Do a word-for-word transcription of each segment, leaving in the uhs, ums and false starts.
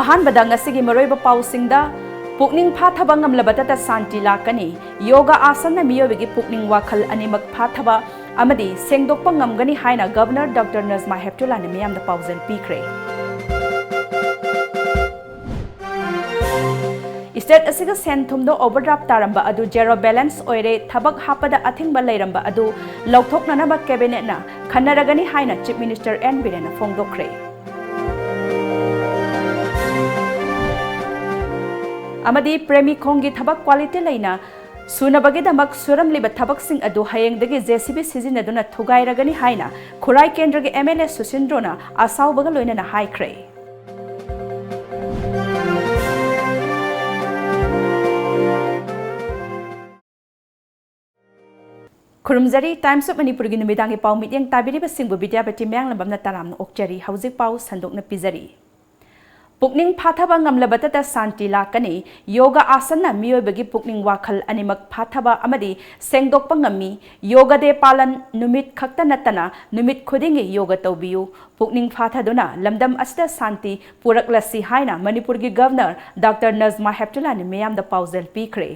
ꯑꯍꯥꯟꯕꯗ ꯉꯁꯤꯒꯤ ꯃꯔꯨꯑꯣꯏꯕ ꯄꯥꯎꯁꯤꯡꯗ, ꯄꯨꯛꯅꯤꯡ ꯐꯥꯊꯕ ꯉꯝꯂꯕꯗꯇ ꯁꯥꯟꯇꯤ ꯂꯥꯛꯀꯅꯤ, ꯌꯣꯒ ꯑꯥꯁꯟꯅ ꯃꯤꯑꯣꯏꯕꯒꯤ ꯄꯨꯛꯅꯤꯡ ꯋꯥꯈꯜ ꯑꯅꯤꯃꯛ ꯐꯥꯊꯕ ꯑꯃꯗꯤ ꯁꯦꯡꯗꯣꯛꯄ ꯉꯝꯒꯅꯤ ꯍꯥꯏꯅ ꯒꯕꯔꯅꯔ ꯗꯣꯛꯇꯔ ꯅꯖꯃꯥ ꯍꯦꯞꯇꯨꯂꯥꯅ ꯃꯤꯌꯥꯝꯗ ꯄꯥꯎꯖꯦꯜ ꯄꯤꯈ꯭ꯔꯦ꯫ ꯁ꯭ꯇꯦꯠ ꯑꯁꯤꯒ ꯁꯦꯟ ꯊꯨꯝꯗ ꯑꯣꯚꯔꯗ꯭ꯔꯥꯐ ꯇꯥꯔꯝꯕ ꯑꯗꯨ ꯖꯦꯔꯣ ꯕꯦꯂꯦꯟꯁ ꯑꯣꯏꯔꯦ, ꯊꯕꯛ ꯍꯥꯞꯄꯗ ꯑꯊꯤꯡꯕ ꯂꯩꯔꯝꯕ ꯑꯗꯨ ꯂꯧꯊꯣꯛꯅꯅꯕ ꯀꯦꯕꯤꯅꯦꯠꯅ ꯈꯟꯅꯔꯒꯅꯤ ꯍꯥꯏꯅ ꯆꯤꯐ ꯃꯤꯅꯤꯁꯇꯔ ꯑꯦꯟ ꯕꯤꯔꯦꯟꯅ ꯐꯣꯡꯗꯣꯛꯈ꯭ꯔꯦ꯫ ꯑꯃꯗꯤ ꯄ꯭ꯔꯦꯃꯤ ꯈꯣꯡꯒꯤ ꯊꯕꯛ ꯀ꯭ꯋꯥꯂꯤꯇꯤ ꯂꯩꯅ ꯁꯨꯅꯕꯒꯤꯗꯃꯛ ꯁꯨꯔꯝꯂꯤꯕ ꯊꯕꯛꯁꯤꯡ ꯑꯗꯨ ꯍꯌꯦꯡꯗꯒꯤ ꯖꯦ ꯁꯤ ꯕꯤ ꯁꯤꯖꯤꯟꯅꯗꯨꯅ ꯊꯨꯒꯥꯏꯔꯒꯅꯤ ꯍꯥꯏꯅ ꯈꯨꯔꯥꯏ ꯀꯦꯟꯗ꯭ꯔꯒꯤ ꯑꯦꯝ ꯑꯦꯜ ꯑꯦ ꯁꯨꯁꯤꯟꯗ꯭ꯔꯣꯅ ꯑꯁꯥꯎꯕꯒ ꯂꯣꯏꯅꯅ ꯍꯥꯏꯈ꯭ꯔꯦ꯫ ꯈꯨꯔꯨꯝꯖꯔꯤ꯫ Times of ꯃꯅꯤꯄꯨꯔꯒꯤ ꯅꯨꯃꯤꯗꯥꯡꯒꯤ ꯄꯥꯎ ꯃꯤꯠꯌꯦꯡ ꯇꯥꯕꯤꯔꯤꯕꯁꯤꯡꯕꯨ ꯕꯤꯗ꯭ꯌꯥꯄꯇꯤ ꯃꯌꯥꯡꯂꯝꯕꯝꯅ ꯇꯔꯥꯝꯅ ꯑꯣꯛꯆꯔꯤ꯫ ꯍꯧꯖꯤꯛ ꯄꯥꯎ ꯁꯟꯗꯣꯛꯅ ꯄꯤꯖꯔꯤ꯫ ꯄꯨꯛꯅꯤꯡ ꯐꯥꯊꯕ ꯉꯝꯂꯕꯇꯇ ꯁꯥꯟꯇꯤ ꯂꯥꯛꯀꯅꯤ꯫ ꯌꯣꯒ ꯑꯥꯁꯟꯅ ꯃꯤꯑꯣꯏꯕꯒꯤ ꯄꯨꯛꯅꯤꯡ ꯋꯥꯈꯜ ꯑꯅꯤꯃꯛ ꯐꯥꯊꯕ ꯑꯃꯗꯤ ꯁꯦꯡꯗꯣꯛꯄ ꯉꯝꯃꯤ꯫ ꯌꯣꯒ ꯗꯦ ꯄꯥꯂꯟ ꯅꯨꯃꯤꯠ ꯈꯛꯇ ꯅꯠꯇꯅ ꯅꯨꯃꯤꯠ ꯈꯨꯗꯤꯡꯒꯤ ꯌꯣꯒ ꯇꯧꯕꯤꯌꯨ꯫ ꯄꯨꯛꯅꯤꯡ ꯐꯥꯊꯗꯨꯅ ꯂꯝꯗꯝ ꯑꯁꯤꯗ ꯁꯥꯟꯇꯤ ꯄꯨꯔꯛꯂꯁꯤ ꯍꯥꯏꯅ ꯃꯅꯤꯄꯨꯔꯒꯤ ꯒꯕꯔꯅꯔ ꯗꯣꯛꯇꯔ ꯅꯖꯃꯥ ꯍꯦꯞꯇꯨꯂꯥꯅ ꯃꯤꯌꯥꯝꯗ ꯄꯥꯎꯖꯦꯜ ꯄꯤꯈ꯭ꯔꯦ꯫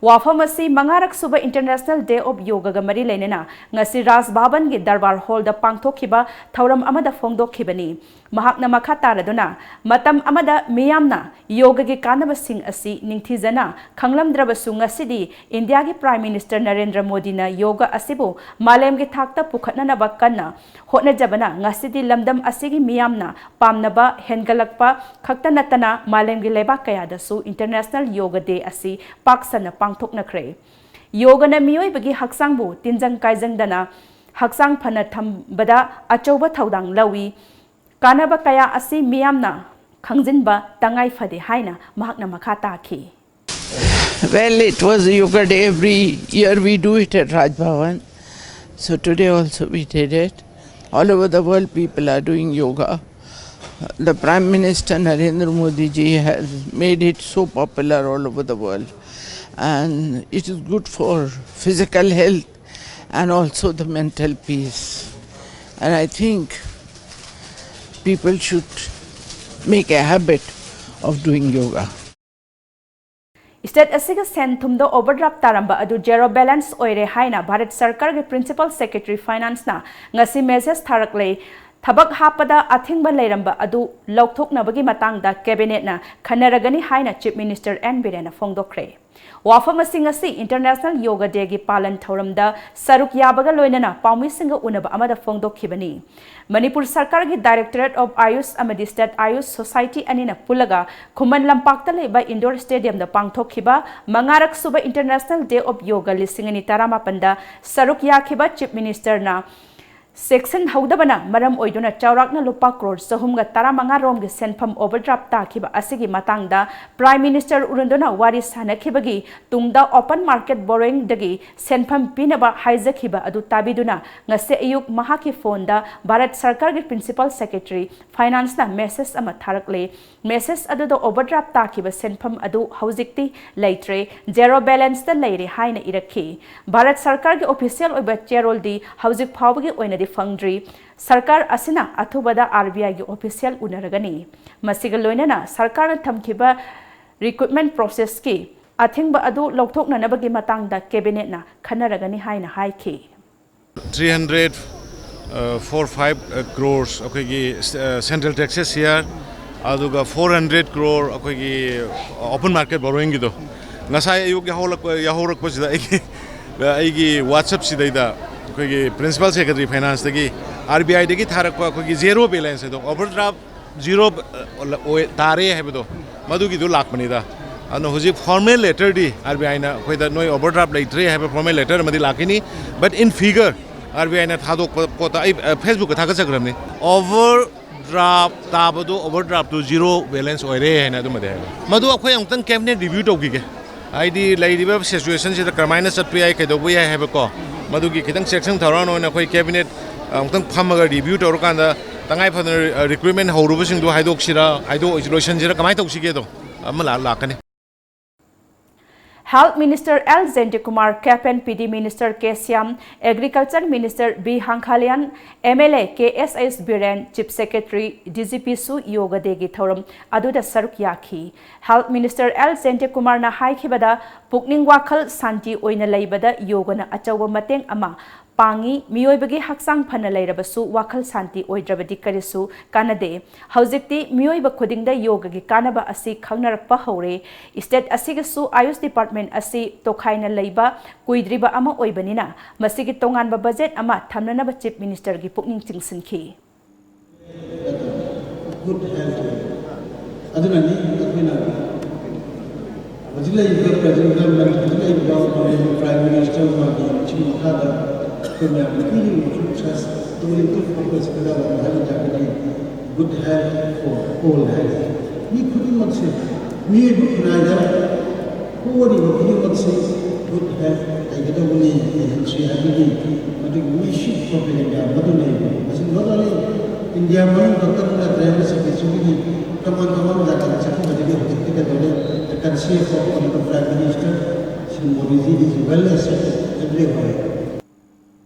ꯋꯥꯐꯝ ꯑꯁꯤ ꯃꯉꯥꯔꯛ ꯁꯨꯕ International Day of Yogaꯒ ꯃꯔꯤ ꯂꯩꯅꯅ ꯉꯁꯤ ꯔꯥꯖ ꯚꯕꯟꯒꯤ ꯗꯔꯕꯥꯔ ꯍꯣꯜꯗ ꯄꯥꯡꯊꯣꯛꯈꯤꯕ ꯊꯧꯔꯝ ꯑꯃꯗ ꯐꯣꯡꯗꯣꯛꯈꯤꯕꯅꯤ꯫ ꯃꯍꯥꯛꯅ ꯃꯈꯥ ꯇꯥꯔꯗꯨꯅ, ꯃꯇꯝ ꯑꯃꯗ ꯃꯤꯌꯥꯝꯅ ꯌꯣꯒꯒꯤ ꯀꯥꯟꯅꯕꯁꯤꯡ ꯑꯁꯤ ꯅꯤꯡꯊꯤꯖꯅ ꯈꯪꯂꯝꯗ꯭ꯔꯕꯁꯨ, ꯉꯁꯤꯗꯤ ꯏꯟꯗꯤꯌꯥꯒꯤ ꯄ꯭ꯔꯥꯏꯝ ꯃꯤꯅꯤꯁꯇꯔ ꯅꯔꯦꯟꯗ꯭ꯔ ꯃꯣꯗꯤꯅ ꯌꯣꯒ ꯑꯁꯤꯕꯨ ꯃꯥꯂꯦꯝꯒꯤ ꯊꯥꯛꯇ ꯄꯨꯈꯠꯅꯅꯕ ꯀꯟꯅ ꯍꯣꯠꯅꯖꯕꯅ ꯉꯁꯤꯗꯤ ꯂꯝꯗꯝ ꯑꯁꯤꯒꯤ ꯃꯤꯌꯥꯝꯅ ꯄꯥꯝꯅꯕ ꯍꯦꯟꯒꯠꯂꯛꯄ ꯈꯛꯇ ꯅꯠꯇꯅ ꯃꯥꯂꯦꯝꯒꯤ ꯂꯩꯕꯥꯛ ꯀꯌꯥꯗꯁꯨ International Yoga Day ꯑꯁꯤ ꯄꯥꯛ ꯁꯟꯅ ꯄꯥꯡꯊꯣꯛꯅꯈ꯭ꯔꯦ꯫ ꯌꯣꯒꯅ ꯃꯤꯑꯣꯏꯕꯒꯤ ꯍꯛꯆꯥꯡꯕꯨ ꯇꯤꯟꯖꯪ ꯀꯥꯏꯖꯪꯗꯅ ꯍꯛꯆꯥꯡ ꯐꯅ ꯊꯝꯕꯗ ꯑꯆꯧꯕ ꯊꯧꯗꯥꯡ ꯂꯧꯏ꯫ ꯀꯥꯟꯅꯕ ꯀꯌꯥ ꯑꯁꯤ ꯃꯤꯌꯥꯝꯅ ꯈꯪꯖꯤꯟꯕ ꯇꯉꯥꯏ ꯐꯗꯦ ꯍꯥꯏꯅ ꯃꯍꯥꯛꯅ ꯃꯈꯥ ꯇꯥꯈꯤ꯫ Well, it was a yoga day. Every year we do it at Raj Bhavan. So today also we did it. All over the world, people are doing yoga. The Prime Minister Narendra Modi ji has made it so popular all over the world. And it is good for physical health and also the mental peace. And I think people should make a habit of doing yoga. State ꯑꯁꯤꯒꯤ ꯁꯦꯟ ꯊꯨꯝꯗ ꯑꯣꯚꯔꯗ꯭ꯔꯥꯐ ꯇꯥꯔꯝꯕ ꯑꯗꯨ zero balance ꯑꯣꯏꯔꯦ ꯍꯥꯏꯅ ꯚꯥꯔꯠ ꯁꯔꯀꯥꯔꯒꯤ principle secretary ꯐꯥꯏꯅꯥꯟꯁꯅ ꯉꯁꯤ message ꯊꯥꯔꯛꯂꯦ꯫ ꯊꯕꯛ ꯍꯥꯞꯄꯗ ꯑꯊꯤꯡꯕ ꯂꯩꯔꯝꯕ ꯑꯗꯨ ꯂꯧꯊꯣꯛꯅꯕꯒꯤ ꯃꯇꯥꯡꯗ ꯀꯦꯕꯤꯅꯦꯠꯅ ꯈꯟꯅꯔꯒꯅꯤ ꯍꯥꯏꯅ ꯆꯤꯐ ꯃꯤꯅꯤꯁꯇꯔ ꯑꯦꯟ ꯕꯤꯔꯦꯟꯅ ꯐꯣꯡꯗꯣꯛꯈ꯭ꯔꯦ꯫ ꯋꯥꯐꯝ ꯑꯁꯤ ꯉꯁꯤ ꯏꯟꯇꯔꯅꯦꯁꯅꯦꯜ ꯌꯣꯒ ꯗꯦꯒꯤ ꯄꯥꯂꯟ ꯊꯧꯔꯝꯗ ꯁꯔꯨꯛ ꯌꯥꯕꯒ ꯂꯣꯏꯅꯅ ꯄꯥꯎꯃꯤꯁꯤꯡꯒ ꯎꯅꯕ ꯑꯃꯗ ꯐꯣꯡꯗꯣꯛꯈꯤꯕꯅꯤ꯫ ꯃꯅꯤꯄꯨꯔ ꯁꯔꯀꯥꯔꯒꯤ ꯗꯥꯏꯔꯦꯛꯇꯣꯔꯦꯠ ꯑꯣꯐ ꯑꯥꯌꯨꯁ ꯑꯃꯗꯤ ꯁ꯭ꯇꯦꯠ ꯑꯥꯌꯨꯁ ꯁꯣꯁꯥꯏꯇꯤ ꯑꯅꯤꯅ ꯄꯨꯜꯂꯒ ꯈꯨꯃꯟ ꯂꯝꯄꯥꯛꯇ ꯂꯩꯕ ꯏꯟꯗꯣꯔ ꯁ꯭ꯇꯦꯗꯤꯌꯝꯗ ꯄꯥꯡꯊꯣꯛꯈꯤꯕ ꯃꯉꯥꯔꯛ ꯁꯨꯕ ꯏꯟꯇꯔꯅꯦꯁꯅꯦꯜ ꯗꯦ ꯑꯣꯐ ꯌꯣꯒ ꯂꯤꯁꯤꯡ ꯑꯅꯤ ꯇꯔꯥꯃꯥꯄꯟꯗ ꯁꯔꯨꯛ ꯌꯥꯈꯤꯕ ꯆꯤꯐ ꯃꯤꯅꯤꯁꯇꯔꯅ ꯁꯦꯛꯁꯟ ꯍꯧꯗꯕꯅ ꯃꯔꯝ ꯑꯣꯏꯗꯨꯅ ꯆꯥꯎꯔꯥꯛꯅ ꯂꯨꯄꯥ ꯀ꯭ꯔꯣꯔ ꯆꯍꯨꯝꯒ ꯇꯔꯥꯃꯉꯥ ꯔꯣꯝꯒꯤ ꯁꯦꯟꯐꯝ ꯑꯣꯚꯔꯗ꯭ꯔꯥꯐ ꯇꯥꯈꯤꯕ ꯑꯁꯤꯒꯤ ꯃꯇꯥꯡꯗ ꯄ꯭ꯔꯥꯏꯝ ꯃꯤꯅꯤꯁꯇꯔ ꯎꯔꯨꯟꯗꯨꯅ ꯋꯥꯔꯤ ꯁꯥꯅꯈꯤꯕꯒꯤ ꯇꯨꯡꯗ ꯑꯣꯄꯟ ꯃꯥꯔꯀꯦꯠ ꯕꯣꯔꯣꯋꯤꯡꯗꯒꯤ ꯁꯦꯟꯐꯝ ꯄꯤꯅꯕ ꯍꯥꯏꯖꯈꯤꯕ ꯑꯗꯨ ꯇꯥꯕꯤꯗꯨꯅ ꯉꯁꯤ ꯑꯌꯨꯛ ꯃꯍꯥꯛꯀꯤ ꯐꯣꯟꯗ ꯚꯥꯔꯠ ꯁꯔꯀꯥꯔꯒꯤ ꯄ꯭ꯔꯤꯟꯁꯤꯄꯜ ꯁꯦꯀ꯭ꯔꯦꯇꯔꯤ ꯐꯥꯏꯅꯥꯟꯁꯅ ꯃꯦꯁꯦꯖ ꯑꯃ ꯊꯥꯔꯛꯂꯦ꯫ ꯃꯦꯁꯦꯖ ꯑꯗꯨꯗ ꯑꯣꯚꯔꯗ꯭ꯔꯥꯐ ꯇꯥꯈꯤꯕ ꯁꯦꯟꯐꯝ ꯑꯗꯨ ꯍꯧꯖꯤꯛꯇꯤ ꯂꯩꯇ꯭ꯔꯦ, ꯖꯦꯔꯣ ꯕꯦꯂꯦꯟꯁꯇ ꯂꯩꯔꯦ ꯍꯥꯏꯅ ꯏꯔꯛꯈꯤ꯫ ꯚꯥꯔꯠ ꯁꯔꯀꯥꯔꯒꯤ ꯑꯣꯐꯤꯁꯤꯌꯦꯜ ꯑꯣꯏꯕ ꯆꯦꯔꯣꯜꯗꯤ ꯍꯧꯖꯤꯛ ꯐꯥꯎꯕꯒꯤ ꯑꯣꯏꯅꯗꯤ ꯐꯪꯗ꯭ꯔꯤ꯫ ꯁꯔꯀꯥꯔ ꯑꯁꯤꯅ ꯑꯊꯨꯕꯗ ꯑꯥꯔ ꯕꯤ ꯑꯥꯏꯒꯤ ꯑꯣꯐꯤꯁꯤꯌꯦꯜ ꯎꯅꯔꯒꯅꯤ꯫ ꯃꯁꯤꯒ ꯂꯣꯏꯅꯅ ꯁꯔꯀꯥꯔꯅ ꯊꯝꯈꯤꯕ ꯔꯤꯀ꯭ꯔꯨꯠꯃꯦꯟ ꯄ꯭ꯔꯣꯁꯦꯁꯀꯤ ꯑꯊꯤꯡꯕ ꯑꯗꯨ ꯂꯧꯊꯣꯛꯅꯅꯕꯒꯤ ꯃꯇꯥꯡꯗ ꯀꯦꯕꯤꯅꯦꯠꯅ ꯈꯟꯅꯔꯒꯅꯤ ꯍꯥꯏꯅ ꯍꯥꯏꯈꯤ꯫ Three hundred, four five crores ꯑꯩꯈꯣꯏꯒꯤ central taxes here, ꯑꯗꯨꯒ four hundred crore ꯑꯩꯈꯣꯏꯒꯤ open market borrowingꯒꯤꯗꯣ ꯉꯁꯥꯏ ꯑꯌꯨꯛ ꯌꯥꯍꯧꯔꯛꯄ ꯌꯥꯍꯧꯔꯛꯄꯁꯤꯗ ꯑꯩꯒꯤ ꯑꯩꯒꯤ WhatsAppꯁꯤꯗꯩꯗ ꯑꯩꯈꯣꯏꯒꯤ principal secretary financeꯇꯒꯤ RBIꯗꯒꯤ ꯊꯥꯔꯛꯄ ꯑꯩꯈꯣꯏꯒꯤ zero balance ꯑꯗꯣ overdraft zero ꯑꯣꯏ ꯇꯥꯔꯦ ꯍꯥꯏꯕꯗꯣ ꯃꯗꯨꯒꯤꯗꯨ ꯂꯥꯛꯄꯅꯤꯗ꯫ ꯑꯗꯨꯅ ꯍꯧꯖꯤꯛ formal letterꯗꯤ RBIꯅ ꯑꯩꯈꯣꯏꯗ ꯅꯣꯏ overdraft ꯂꯩꯇ꯭ꯔꯦ ꯍꯥꯏꯕ formal letter ꯑꯃꯗꯤ ꯂꯥꯛꯈꯤꯅꯤ꯫ But in figure RBIꯅ ꯊꯥꯗꯣꯛꯄ ꯄꯣꯠꯇ ꯑꯩ Facebookꯇ ꯊꯥꯒꯠꯆꯈ꯭ꯔꯕꯅꯤ꯫ Overdraft ꯇꯥꯕꯗꯣ overdraftꯇꯨ zero balance ꯑꯣꯏꯔꯦ ꯍꯥꯏꯅ ꯑꯗꯨꯃꯗꯤ ꯍꯥꯏꯔꯦ꯫ ꯃꯗꯨ ꯑꯩꯈꯣꯏ ꯑꯃꯨꯛꯇꯪ cabinet review ꯇꯧꯈꯤꯒꯦ꯫ ꯍꯥꯏꯗꯤ ꯂꯩꯔꯤꯕ situationꯁꯤꯗ ꯀꯔꯝꯍꯥꯏꯅ ꯆꯠꯄ ꯌꯥꯏ, ꯀꯩꯗꯧꯕ ꯌꯥꯏ ꯍꯥꯏꯕꯀꯣ, ꯃꯗꯨꯒꯤ ꯈꯤꯇꯪ ꯆꯦꯛꯁꯤꯟ ꯊꯧꯔꯥꯡ ꯑꯣꯏꯅ ꯑꯩꯈꯣꯏ cabinet ꯑꯃꯨꯛꯇꯪ ꯐꯝꯃꯒ review ꯇꯧꯔꯀꯥꯟꯗ ꯇꯉꯥꯏ ꯐꯗꯅ recruitment ꯍꯧꯔꯨꯕꯁꯤꯡꯗꯨ ꯍꯥꯏꯗꯣꯛꯁꯤꯔꯥ, ꯍꯥꯏꯗꯣꯛ ꯂꯣꯏꯁꯤꯟꯁꯤꯔꯥ, ꯀꯃꯥꯏꯅ ꯇꯧꯁꯤꯒꯦꯗꯣ ꯑꯃ ꯂꯥꯛ ꯂꯥꯛꯀꯅꯤ꯫ Health Minister L Jayantakumar, Cabinet Minister K Shyam, Agriculture Minister B Hangkhalian, M L A K S S Biren, Chief Secretary D G P ꯁꯨ Yoga Day ꯒꯤ ꯊꯧꯔꯝ ꯑꯗꯨꯗ ꯁꯔꯨꯛ ꯌꯥꯈꯤ꯫ Health Minister L Jayantakumarꯅ ꯍꯥꯏꯈꯤꯕꯗ, ꯄꯨꯛꯅꯤꯡ ꯋꯥꯈꯜ ꯁꯥꯟꯇꯤ ꯑꯣꯏꯅ ꯂꯩꯕꯗ ꯌꯣꯒꯅ ꯑꯆꯧꯕ ꯃꯇꯦꯡ ꯑꯃ ꯄꯥꯡꯉꯤ꯫ ꯃꯤꯑꯣꯏꯕꯒꯤ ꯍꯛꯆꯥꯡ ꯐꯅ ꯂꯩꯔꯕꯁꯨ ꯋꯥꯈꯜ ꯁꯥꯟꯇꯤ ꯑꯣꯏꯗ꯭ꯔꯕꯗꯤ ꯀꯔꯤꯁꯨ ꯀꯥꯟꯅꯗꯦ꯫ ꯍꯧꯖꯤꯛꯇꯤ ꯃꯤꯑꯣꯏꯕ ꯈꯨꯗꯤꯡꯗ ꯌꯣꯒꯒꯤ ꯀꯥꯟꯅꯕ ꯑꯁꯤ ꯈꯪꯅꯔꯛꯄ ꯍꯧꯔꯦ꯫ State ꯑꯁꯤꯒꯤꯁꯨ ꯑꯥꯌꯨꯁ department ꯑꯁꯤ ꯇꯣꯈꯥꯏꯅ ꯂꯩꯕ ꯀꯨꯏꯗ꯭ꯔꯤꯕ ꯑꯃ ꯑꯣꯏꯕꯅꯤꯅ, ꯃꯁꯤꯒꯤ ꯇꯣꯉꯥꯟꯕ budget ꯑꯃ ꯊꯝꯅꯅꯕ Chief Ministerꯒꯤ ꯄꯨꯛꯅꯤꯡ ꯆꯤꯡꯁꯤꯟꯈꯤ꯫ Good health ꯑꯗꯨꯅꯅꯤ ꯑꯩꯈꯣꯏꯅ ꯍꯧꯖꯤꯛ ꯂꯩꯔꯤꯕ present government, ꯍꯧꯖꯤꯛ ꯂꯩꯔꯤꯕ Honorable Prime Minister ꯃꯥꯒꯤ ꯂꯨꯆꯤꯡ ꯃꯈꯥꯗ ꯑꯩꯈꯣꯏ ꯃꯌꯥꯝꯅ ꯄꯤꯔꯤꯕ focus, ꯇꯧꯔꯤꯕ focus ꯀꯗꯥꯏꯗꯅꯣ ꯍꯥꯏꯕ ꯇꯥꯔꯒꯗꯤ good health for all ꯍꯥꯏꯔꯤ꯫ ꯃꯤ ꯈꯨꯗꯤꯡꯃꯛꯁꯦ, ꯃꯤꯑꯣꯏꯕ ꯈꯨꯟꯅꯥꯏꯗ ꯄꯣꯛꯂꯤꯕ ꯈꯨꯗꯤꯡꯃꯛꯁꯤ good health ꯂꯩꯒꯗꯧꯕꯅꯤ, ꯂꯩꯍꯟꯁꯤ ꯍꯥꯏꯕꯒꯤ ꯃꯗꯨꯒꯤ mission propaganda ꯃꯗꯨ ꯂꯩꯔꯤ꯫ ꯃꯁꯤ not only India ꯃꯅꯨꯡ ꯈꯛꯇ ꯅꯠꯇ꯭ꯔꯦ, ꯃꯁꯤ ꯄ꯭ꯔꯤꯊꯤꯕꯤꯒꯤ ꯇꯣꯉꯥꯟ ꯇꯣꯉꯥꯟꯕ ꯖꯒꯥꯗ ꯆꯠꯈꯤꯕꯗꯒꯤ ꯍꯧꯖꯤꯛꯇꯤ ꯀꯩꯗꯧꯔꯦ, the concept of Honorable Prime Minister Shri Modi ji is well accepted everywhere.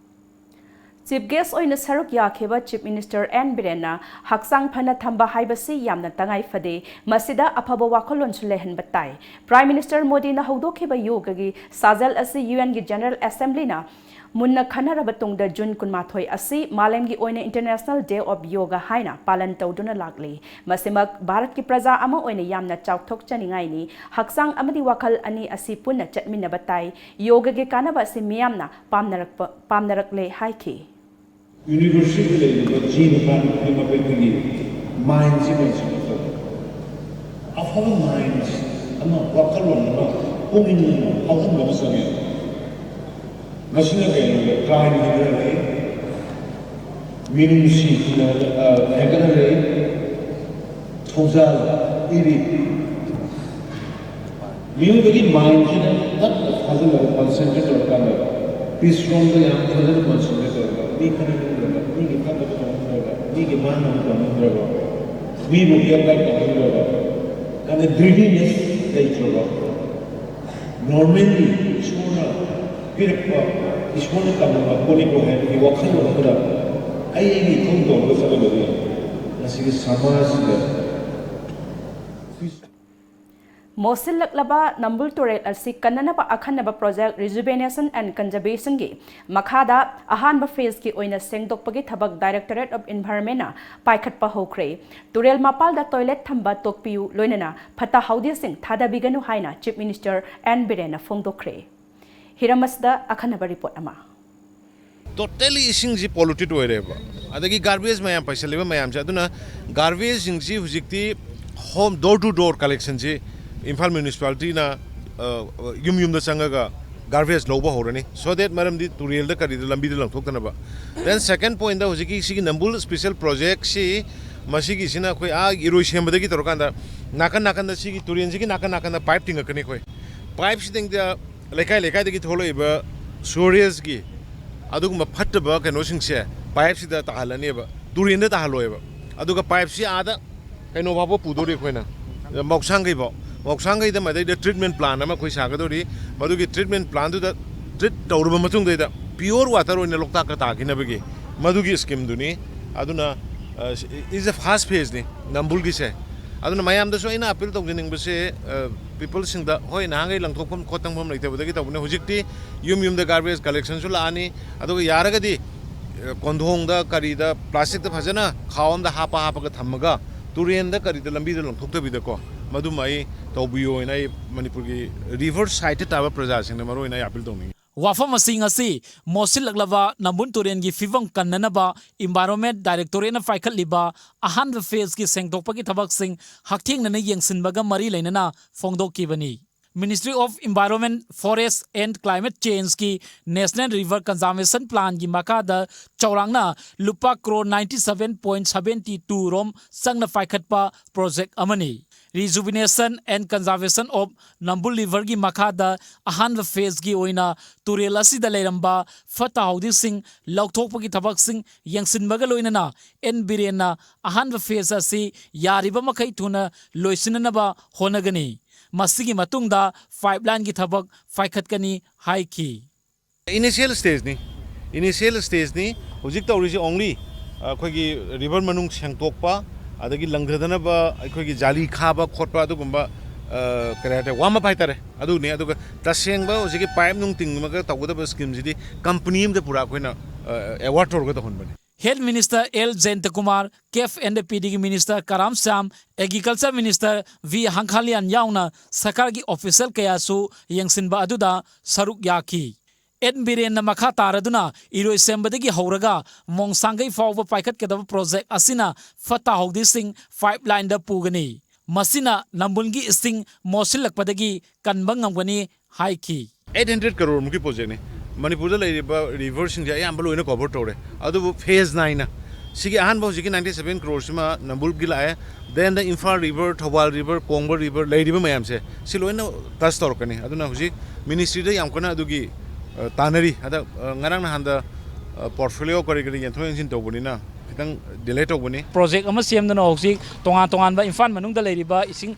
Chief guest ꯑꯣꯏꯅ ꯁꯔꯨꯛ ꯌꯥꯈꯤꯕ Chief Minister N Birenꯅ ꯍꯛꯆꯥꯡ ꯐꯅ ꯊꯝꯕ ꯍꯥꯏꯕꯁꯤ ꯌꯥꯝꯅ ꯇꯉꯥꯏ ꯐꯗꯦ, ꯃꯁꯤꯗ ꯑꯐꯕ ꯋꯥꯈꯜꯂꯣꯟꯁꯨ ꯂꯩꯍꯟꯕ ꯇꯥꯏ꯫ Prime Minister ꯃꯣꯗꯤꯅ ꯍꯧꯗꯣꯛꯈꯤꯕ ꯌꯣꯒꯒꯤ ꯁꯥꯖꯦꯜ ꯑꯁꯤ UNꯒꯤ General Assemblyꯅ ꯃꯨꯟꯅ ꯈꯟꯅꯔꯕ ꯇꯨꯡꯗ ꯖꯨꯟ ꯀꯨꯟꯃꯥꯊꯣꯏ ꯑꯁꯤ ꯃꯥꯂꯦꯝꯒꯤ ꯑꯣꯏꯅ International Day of Yoga ꯍꯥꯏꯅ ꯄꯥꯂꯟ ꯇꯧꯗꯨꯅ ꯂꯥꯛꯂꯤ꯫ ꯃꯁꯤꯃꯛ ꯚꯥꯔꯠꯀꯤ ꯄ꯭ꯔꯖꯥ ꯑꯃ ꯑꯣꯏꯅ ꯌꯥꯝꯅ ꯆꯥꯎꯊꯣꯛꯆꯅꯤꯡꯉꯥꯏꯅꯤ꯫ ꯍꯛꯆꯥꯡ ꯑꯃꯗꯤ ꯋꯥꯈꯜ ꯑꯅꯤ ꯑꯁꯤ ꯄꯨꯟꯅ ꯆꯠꯃꯤꯟꯅꯕ ꯇꯥꯏ꯫ ꯌꯣꯒꯒꯤ ꯀꯥꯟꯅꯕ ꯑꯁꯤ ꯃꯤꯌꯥꯝꯅ ꯄꯥꯝꯅꯔꯛꯄ, ꯄꯥꯝꯅꯔꯛꯂꯦ ꯍꯥꯏꯈꯤ꯫ University ꯂꯩꯔꯤꯕ ꯖꯤꯕ ꯄ꯭ꯔꯥꯅꯤ ꯈꯨꯗꯤꯡꯃꯛ ꯑꯩꯈꯣꯏꯒꯤ mindꯁꯤ ꯀꯟꯁꯤꯗꯔ ꯇꯧ꯫ ꯑꯐꯕ mind ꯑꯃ, ꯋꯥꯈꯜꯂꯣꯟ ꯑꯃ, ꯄꯨꯛꯅꯤꯡ ꯑꯃ ꯐꯥꯎꯍꯟꯕ ꯑꯃ ꯆꯪꯉꯦ꯫ ꯃꯁꯤꯅ ꯀꯩꯅꯣꯗ ꯀ꯭ꯔꯥꯏꯝ ꯍꯟꯊꯍꯜꯂꯤ, ꯃꯤꯅꯨꯡꯁꯤ ꯍꯦꯟꯒꯠꯍꯜꯂꯤ, ꯊꯧꯖꯥꯜ ꯄꯤꯔꯤ꯫ ꯃꯤꯑꯣꯏꯕꯒꯤ mindꯁꯤꯅ ꯅꯛꯅ ꯐꯥꯖꯤꯜꯂꯒ concentrate ꯇꯧꯔꯀꯥꯟꯗ peace ꯔꯣꯝꯗ ꯌꯥꯝ ꯐꯖꯅ concentrate ꯇꯧꯔꯒ ꯃꯤ ꯈꯠꯅꯅꯤꯡꯗ꯭ꯔꯕ, ꯃꯤꯒꯤ ꯐꯠꯇꯕ ꯇꯧꯅꯤꯡꯗ꯭ꯔꯕ, ꯃꯤꯒꯤ ꯃꯥꯡꯅꯕ ꯇꯧꯅꯤꯡꯗ꯭ꯔꯕ, ꯃꯤꯕꯨ ꯍꯦꯛ ꯂꯥꯏ ꯇꯧꯅꯤꯡꯗ꯭ꯔꯕ, ꯑꯗ greediness ꯂꯩꯇ꯭ꯔꯕ, ꯅꯣꯔꯃꯦꯜꯂꯤ ꯏꯁꯣꯔꯅ ꯄꯤꯔꯛꯄ, ꯏꯁꯣꯔꯅ ꯇꯝꯃꯛꯄ ꯄꯣꯠꯅꯤꯀꯣ ꯍꯥꯏꯕꯒꯤ ꯋꯥꯈꯜꯂꯣꯟ ꯑꯗꯨꯗ ꯑꯩꯒꯤ ꯏꯊꯧ ꯇꯧꯔꯒ ꯆꯠꯂꯒꯗꯤ ꯉꯁꯤꯒꯤ ꯁꯃꯥꯖꯁꯤꯗ ꯃꯣꯠꯁꯤꯜꯂꯛꯂꯕ ꯅꯝꯕꯨꯜ ꯇꯨꯔꯦꯜ ꯑꯁꯤ ꯀꯟꯅꯅꯕ ꯑꯈꯟꯅꯕ project Rejuvenation and Conservationꯒꯤ ꯃꯈꯥꯗ ꯑꯍꯥꯟꯕ phaseꯀꯤ ꯑꯣꯏꯅ ꯁꯦꯡꯗꯣꯛꯄꯒꯤ ꯊꯕꯛ Directorate of Environmentꯅ ꯄꯥꯏꯈꯠꯄ ꯍꯧꯈ꯭ꯔꯦ꯫ ꯇꯨꯔꯦꯜ ꯃꯄꯥꯜꯗ toilet ꯊꯝꯕ ꯇꯣꯛꯄꯤꯌꯨ, ꯂꯣꯏꯅꯅ ꯐꯠꯇ ꯍꯥꯎꯗꯤꯁꯤꯡ ꯊꯥꯗꯕꯤꯒꯅꯨ ꯍꯥꯏꯅ Chief Minister ꯑꯦꯟ ꯕꯤꯔꯦꯟꯅ ꯐꯣꯡꯗꯣꯛꯈ꯭ꯔꯦ꯫ ꯍꯤꯔꯝ ꯑꯁꯤꯗ ꯑꯈꯟꯅꯕ report ꯑꯃ꯫ Totally ꯏꯁꯤꯡꯁꯤ polluted ꯑꯣꯏꯔꯦꯕ꯫ ꯑꯗꯒꯤ garbage ꯃꯌꯥꯝ ꯄꯩꯁꯜꯂꯤꯕ ꯃꯌꯥꯝꯁꯦ, ꯑꯗꯨꯅ garbageꯁꯤꯡꯁꯤ ꯍꯧꯖꯤꯛꯇꯤ home, door to door collectionꯁꯤ Imphal municipalityꯅ, ꯑ, ꯌꯨꯝ ꯌꯨꯝꯗ ꯆꯪꯉꯒ garbage ꯂꯧꯕ ꯍꯧꯔꯅꯤ, so that ꯃꯔꯝꯗꯤ ꯇꯨꯔꯦꯜꯗ ꯀꯔꯤꯗ ꯂꯝꯕꯤꯗ ꯂꯪꯊꯣꯛꯇꯅꯕ꯫ Then second pointꯇ ꯍꯧꯖꯤꯛꯀꯤ ꯁꯤꯒꯤ ꯅꯝꯕꯨꯜ special projectꯁꯤ, ꯃꯁꯤꯒꯤꯁꯤꯅ ꯑꯩꯈꯣꯏ ꯑꯥ ꯏꯔꯣꯏ ꯁꯦꯝꯕꯗꯒꯤ ꯇꯧꯔꯀꯥꯟꯗ ꯅꯥꯀꯟ ꯅꯥꯀꯟꯗ ꯁꯤꯒꯤ ꯇꯨꯔꯦꯜꯁꯤꯒꯤ ꯅꯥꯀꯟ ꯅꯥꯀꯟꯗ pipe ꯇꯤꯡꯉꯛꯀꯅꯤ ꯑꯩꯈꯣꯏ꯫ Pipeꯁꯤꯗꯩꯗ ꯂꯩꯀꯥꯏ ꯂꯩꯀꯥꯏꯗꯒꯤ ꯊꯣꯛꯂꯛꯏꯕ sewageꯀꯤ ꯑꯗꯨꯒꯨꯝꯕ ꯐꯠꯇꯕ ꯀꯩꯅꯣꯁꯤꯡꯁꯦ pipeꯁꯤꯗ ꯇꯥꯍꯜꯂꯅꯦꯕ, ꯇꯨꯔꯦꯟꯗ ꯇꯥꯍꯜꯂꯣꯏꯕ꯫ ꯑꯗꯨꯒ pipeꯁꯤ ꯑꯥꯗ ꯀꯩꯅꯣ ꯐꯥꯎꯕ ꯄꯨꯗꯣꯔꯤ ꯑꯩꯈꯣꯏꯅ, ꯃꯧꯁꯥꯡꯒꯩꯐꯥꯎ꯫ ꯃꯧꯁꯥꯡꯒꯩꯗ ꯃꯗꯩꯗ treatment plant ꯑꯃ ꯑꯩꯈꯣꯏ ꯁꯥꯒꯗꯧꯔꯤ꯫ ꯃꯗꯨꯒꯤ treatment plantꯗꯨꯗ treat ꯇꯧꯔꯕ ꯃꯇꯨꯡꯗꯩꯗ pure water ꯑꯣꯏꯅ ꯂꯣꯛꯇꯥꯛꯇ ꯇꯥꯈꯤꯅꯕꯒꯤ ꯃꯗꯨꯒꯤ schemeꯗꯨꯅꯤ꯫ ꯑꯗꯨꯅ, ꯑ, is a first phaseꯅꯤ ꯅꯝꯕꯨꯜꯒꯤꯁꯦ꯫ ꯑꯗꯨꯅ ꯃꯌꯥꯝꯗꯁꯨ ꯑꯩꯅ appeal ꯇꯧꯖꯅꯤꯡꯕꯁꯦ, ꯑ, peopleꯁꯤꯡꯗ, ꯍꯣꯏ, ꯅꯍꯥꯟꯈꯩ ꯂꯪꯊꯣꯛꯐꯝ ꯈꯣꯠꯇꯪꯐꯝ ꯂꯩꯇꯕꯗꯒꯤ ꯇꯧꯕꯅꯦ, ꯍꯧꯖꯤꯛꯇꯤ ꯌꯨꯝ ꯌꯨꯝꯗ garbage collectionꯁꯨ ꯂꯥꯛꯑꯅꯤ꯫ ꯑꯗꯨꯒ ꯌꯥꯔꯒꯗꯤ, ꯑ, ꯀꯣꯟꯊꯣꯡꯗ ꯀꯔꯤꯗ plasticꯇ ꯐꯖꯅ ꯈꯥꯎ ꯑꯃꯗ ꯍꯥꯞꯄ ꯍꯥꯞꯄꯒ ꯊꯝꯃꯒ ꯇꯨꯔꯦꯟꯗ ꯀꯔꯤꯗ ꯂꯝꯕꯤꯗ ꯂꯪꯊꯣꯛꯇꯕꯤꯗꯀꯣ, ꯃꯗꯨꯃ ꯑꯩ ꯇꯧꯕꯤꯌꯣ ꯍꯥꯏꯅ ꯑꯩ ꯃꯅꯤꯄꯨꯔꯒꯤ river sideꯇ ꯇꯥꯕ ꯄ꯭ꯔꯖꯥꯁꯤꯡꯗ ꯃꯔꯨꯑꯣꯏꯅ ꯑꯩ appeal ꯇꯧꯅꯤꯡꯉꯤ꯫ ꯋꯥꯐꯝ ꯑꯁꯤ ꯉꯁꯤ ꯃꯣꯠꯁꯤꯜꯂꯛꯂꯕ ꯅꯝꯕꯨꯜ ꯇꯨꯔꯦꯜꯒꯤ ꯐꯤꯕꯝ ꯀꯟꯅꯅꯕ Environment Directorateꯅ ꯄꯥꯏꯈꯠꯂꯤꯕ ꯑꯍꯥꯟꯕ phaseꯀꯤ ꯁꯦꯡꯗꯣꯛꯄꯒꯤ ꯊꯕꯛꯁꯤꯡ ꯍꯛꯊꯦꯡꯅꯅ ꯌꯦꯡꯁꯤꯟꯕꯒ ꯃꯔꯤ ꯂꯩꯅꯅ ꯐꯣꯡꯗꯣꯛꯈꯤꯕꯅꯤ꯫ Ministry of Environment, Forest and Climate Changeꯀꯤ National River Conservation Planꯒꯤ ꯃꯈꯥꯗ ꯆꯥꯎꯔꯥꯛꯅ ꯂꯨꯄꯥ crore ninety seven point seventy two ꯔꯣꯝ ꯆꯪꯅ ꯄꯥꯏꯈꯠꯄ project ꯑꯃꯅꯤ꯫ Rejuvenation and Conservation of Nambul Riverꯒꯤ ꯃꯈꯥꯗ ꯑꯍꯥꯟꯕ phaseꯀꯤ ꯑꯣꯏꯅ ꯇꯨꯔꯦꯜ ꯑꯁꯤꯗ ꯂꯩꯔꯝꯕ ꯐꯠꯇ ꯍꯥꯎꯗꯤꯁꯤꯡ ꯂꯧꯊꯣꯛꯄꯒꯤ ꯊꯕꯛꯁꯤꯡ ꯌꯦꯡꯁꯤꯟꯕꯒ ꯂꯣꯏꯅꯅ ꯑꯦꯟ ꯕꯤꯔꯦꯟꯅ ꯑꯍꯥꯟꯕ phase ꯑꯁꯤ ꯌꯥꯔꯤꯕ ꯃꯈꯩ ꯊꯨꯅ ꯂꯣꯏꯁꯤꯟꯅꯅꯕ ꯍꯣꯠꯅꯒꯅꯤ꯫ ꯃꯁꯤꯒꯤ ꯃꯇꯨꯡꯗ ꯄꯥꯏꯞꯂꯥꯏꯟꯒꯤ ꯊꯕꯛ ꯄꯥꯏꯈꯠꯀꯅꯤ ꯍꯥꯏꯈꯤ꯫ Initial stageꯅꯤ, initial stageꯅꯤ꯫ ꯍꯧꯖꯤꯛ ꯇꯧꯔꯤꯁꯤ only ꯑꯩꯈꯣꯏꯒꯤ river ꯃꯅꯨꯡ ꯁꯦꯡꯇꯣꯛꯄ, ꯑꯗꯒꯤ ꯂꯪꯊꯗꯅꯕ ꯑꯩꯈꯣꯏꯒꯤ ꯖꯥꯂꯤ ꯈꯥꯕ ꯈꯣꯠꯄ ꯑꯗꯨꯒꯨꯝꯕ ꯀꯔꯤ ꯍꯥꯏꯇꯥꯔꯦ, warm up ꯍꯥꯏꯇꯥꯔꯦ, ꯑꯗꯨꯅꯤ꯫ ꯑꯗꯨꯒ ꯇꯁꯦꯡꯕ ꯍꯧꯖꯤꯛꯀꯤ ꯄꯥꯏꯞ ꯅꯨꯡ ꯇꯤꯡꯉꯒ ꯇꯧꯒꯗꯕ schemeꯁꯤꯗꯤ company ꯑꯃꯗ ꯄꯨꯔꯥ ꯑꯩꯈꯣꯏꯅ award ꯇꯧꯔꯒ ꯇꯧꯍꯟꯕꯅꯤ꯫ Health Minister L Jayantakumar, Cafe and Pidigi Minister Karam Shyam, Agriculture Minister V Hangkhalian ꯌꯥꯎꯅ ꯁꯔꯀꯥꯔꯒꯤ official ꯀꯌꯥꯁꯨ ꯌꯦꯡꯁꯤꯟꯕ ꯑꯗꯨꯗ ꯁꯔꯨꯛ ꯌꯥꯈꯤ꯫ ꯑꯦꯟ ꯕꯤꯔꯦꯟꯅ ꯃꯈꯥ ꯇꯥꯔꯗꯨꯅ ꯏꯔꯣꯏꯁꯦꯝꯕꯗꯒꯤ ꯍꯧꯔꯒ ꯃꯣꯡꯁꯥꯡꯒꯩ ꯐꯥꯎꯕ ꯄꯥꯏꯈꯠꯀꯗꯕ project ꯑꯁꯤꯅ ꯐꯠꯇ ꯍꯥꯎꯗꯤꯁꯤꯡ ꯄꯥꯏꯞꯂꯥꯏꯟꯗ ꯄꯨꯒꯅꯤ꯫ ꯃꯁꯤꯅ ꯅꯝꯕꯨꯜꯒꯤ ꯏꯁꯤꯡ ꯃꯣꯠꯁꯤꯜꯂꯛꯄꯗꯒꯤ ꯀꯟꯕ ꯉꯝꯒꯅꯤ ꯍꯥꯏꯈꯤ꯫ Eight hundred crore ꯃꯨꯛꯀꯤ projectꯅꯤ꯫ ꯃꯅꯤꯄꯨꯔꯗ ꯂꯩꯔꯤꯕ riverꯁꯤꯡꯁꯦ ꯑꯌꯥꯝꯕ ꯂꯣꯏꯅ cover ꯇꯧꯔꯦ꯫ ꯑꯗꯨꯕꯨ phase nineꯅ ꯁꯤꯒꯤ ꯑꯍꯥꯟꯕ ꯍꯧꯖꯤꯛꯀꯤ ninety seven croreꯁꯤꯃ ꯅꯝꯕꯨꯜꯒꯤ ꯂꯥꯛꯑꯦ꯫ Thenꯗ Imphal river, Thoubal river, ꯀꯣꯡꯕ river ꯂꯩꯔꯤꯕ ꯃꯌꯥꯝꯁꯦ ꯁꯤ ꯂꯣꯏꯅ touch ꯇꯧꯔꯛꯀꯅꯤ꯫ ꯑꯗꯨꯅ ꯍꯧꯖꯤꯛ ministryꯗ ꯌꯥꯝ ꯀꯟꯅ ꯑꯗꯨꯒꯤ ꯇꯥꯟꯅꯔꯤ꯫ ꯍꯟꯗꯛ ꯉꯔꯥꯡ ꯅꯍꯥꯟꯗ portfolio ꯀꯔꯤ ꯀꯔꯤ ꯌꯦꯟꯊꯣꯛ ꯌꯦꯟꯁꯤꯟ ꯇꯧꯕꯅꯤꯅ ꯈꯤꯇꯪ delay ꯇꯧꯕꯅꯤ꯫ Project ꯑꯃ ꯁꯦꯝꯗꯨꯅ ꯍꯧꯖꯤꯛ ꯇꯣꯉꯥꯟ ꯇꯣꯉꯥꯟꯕ ꯏꯝꯐꯥꯜ ꯃꯅꯨꯡꯗ ꯂꯩꯔꯤꯕ ꯏꯁꯤꯡ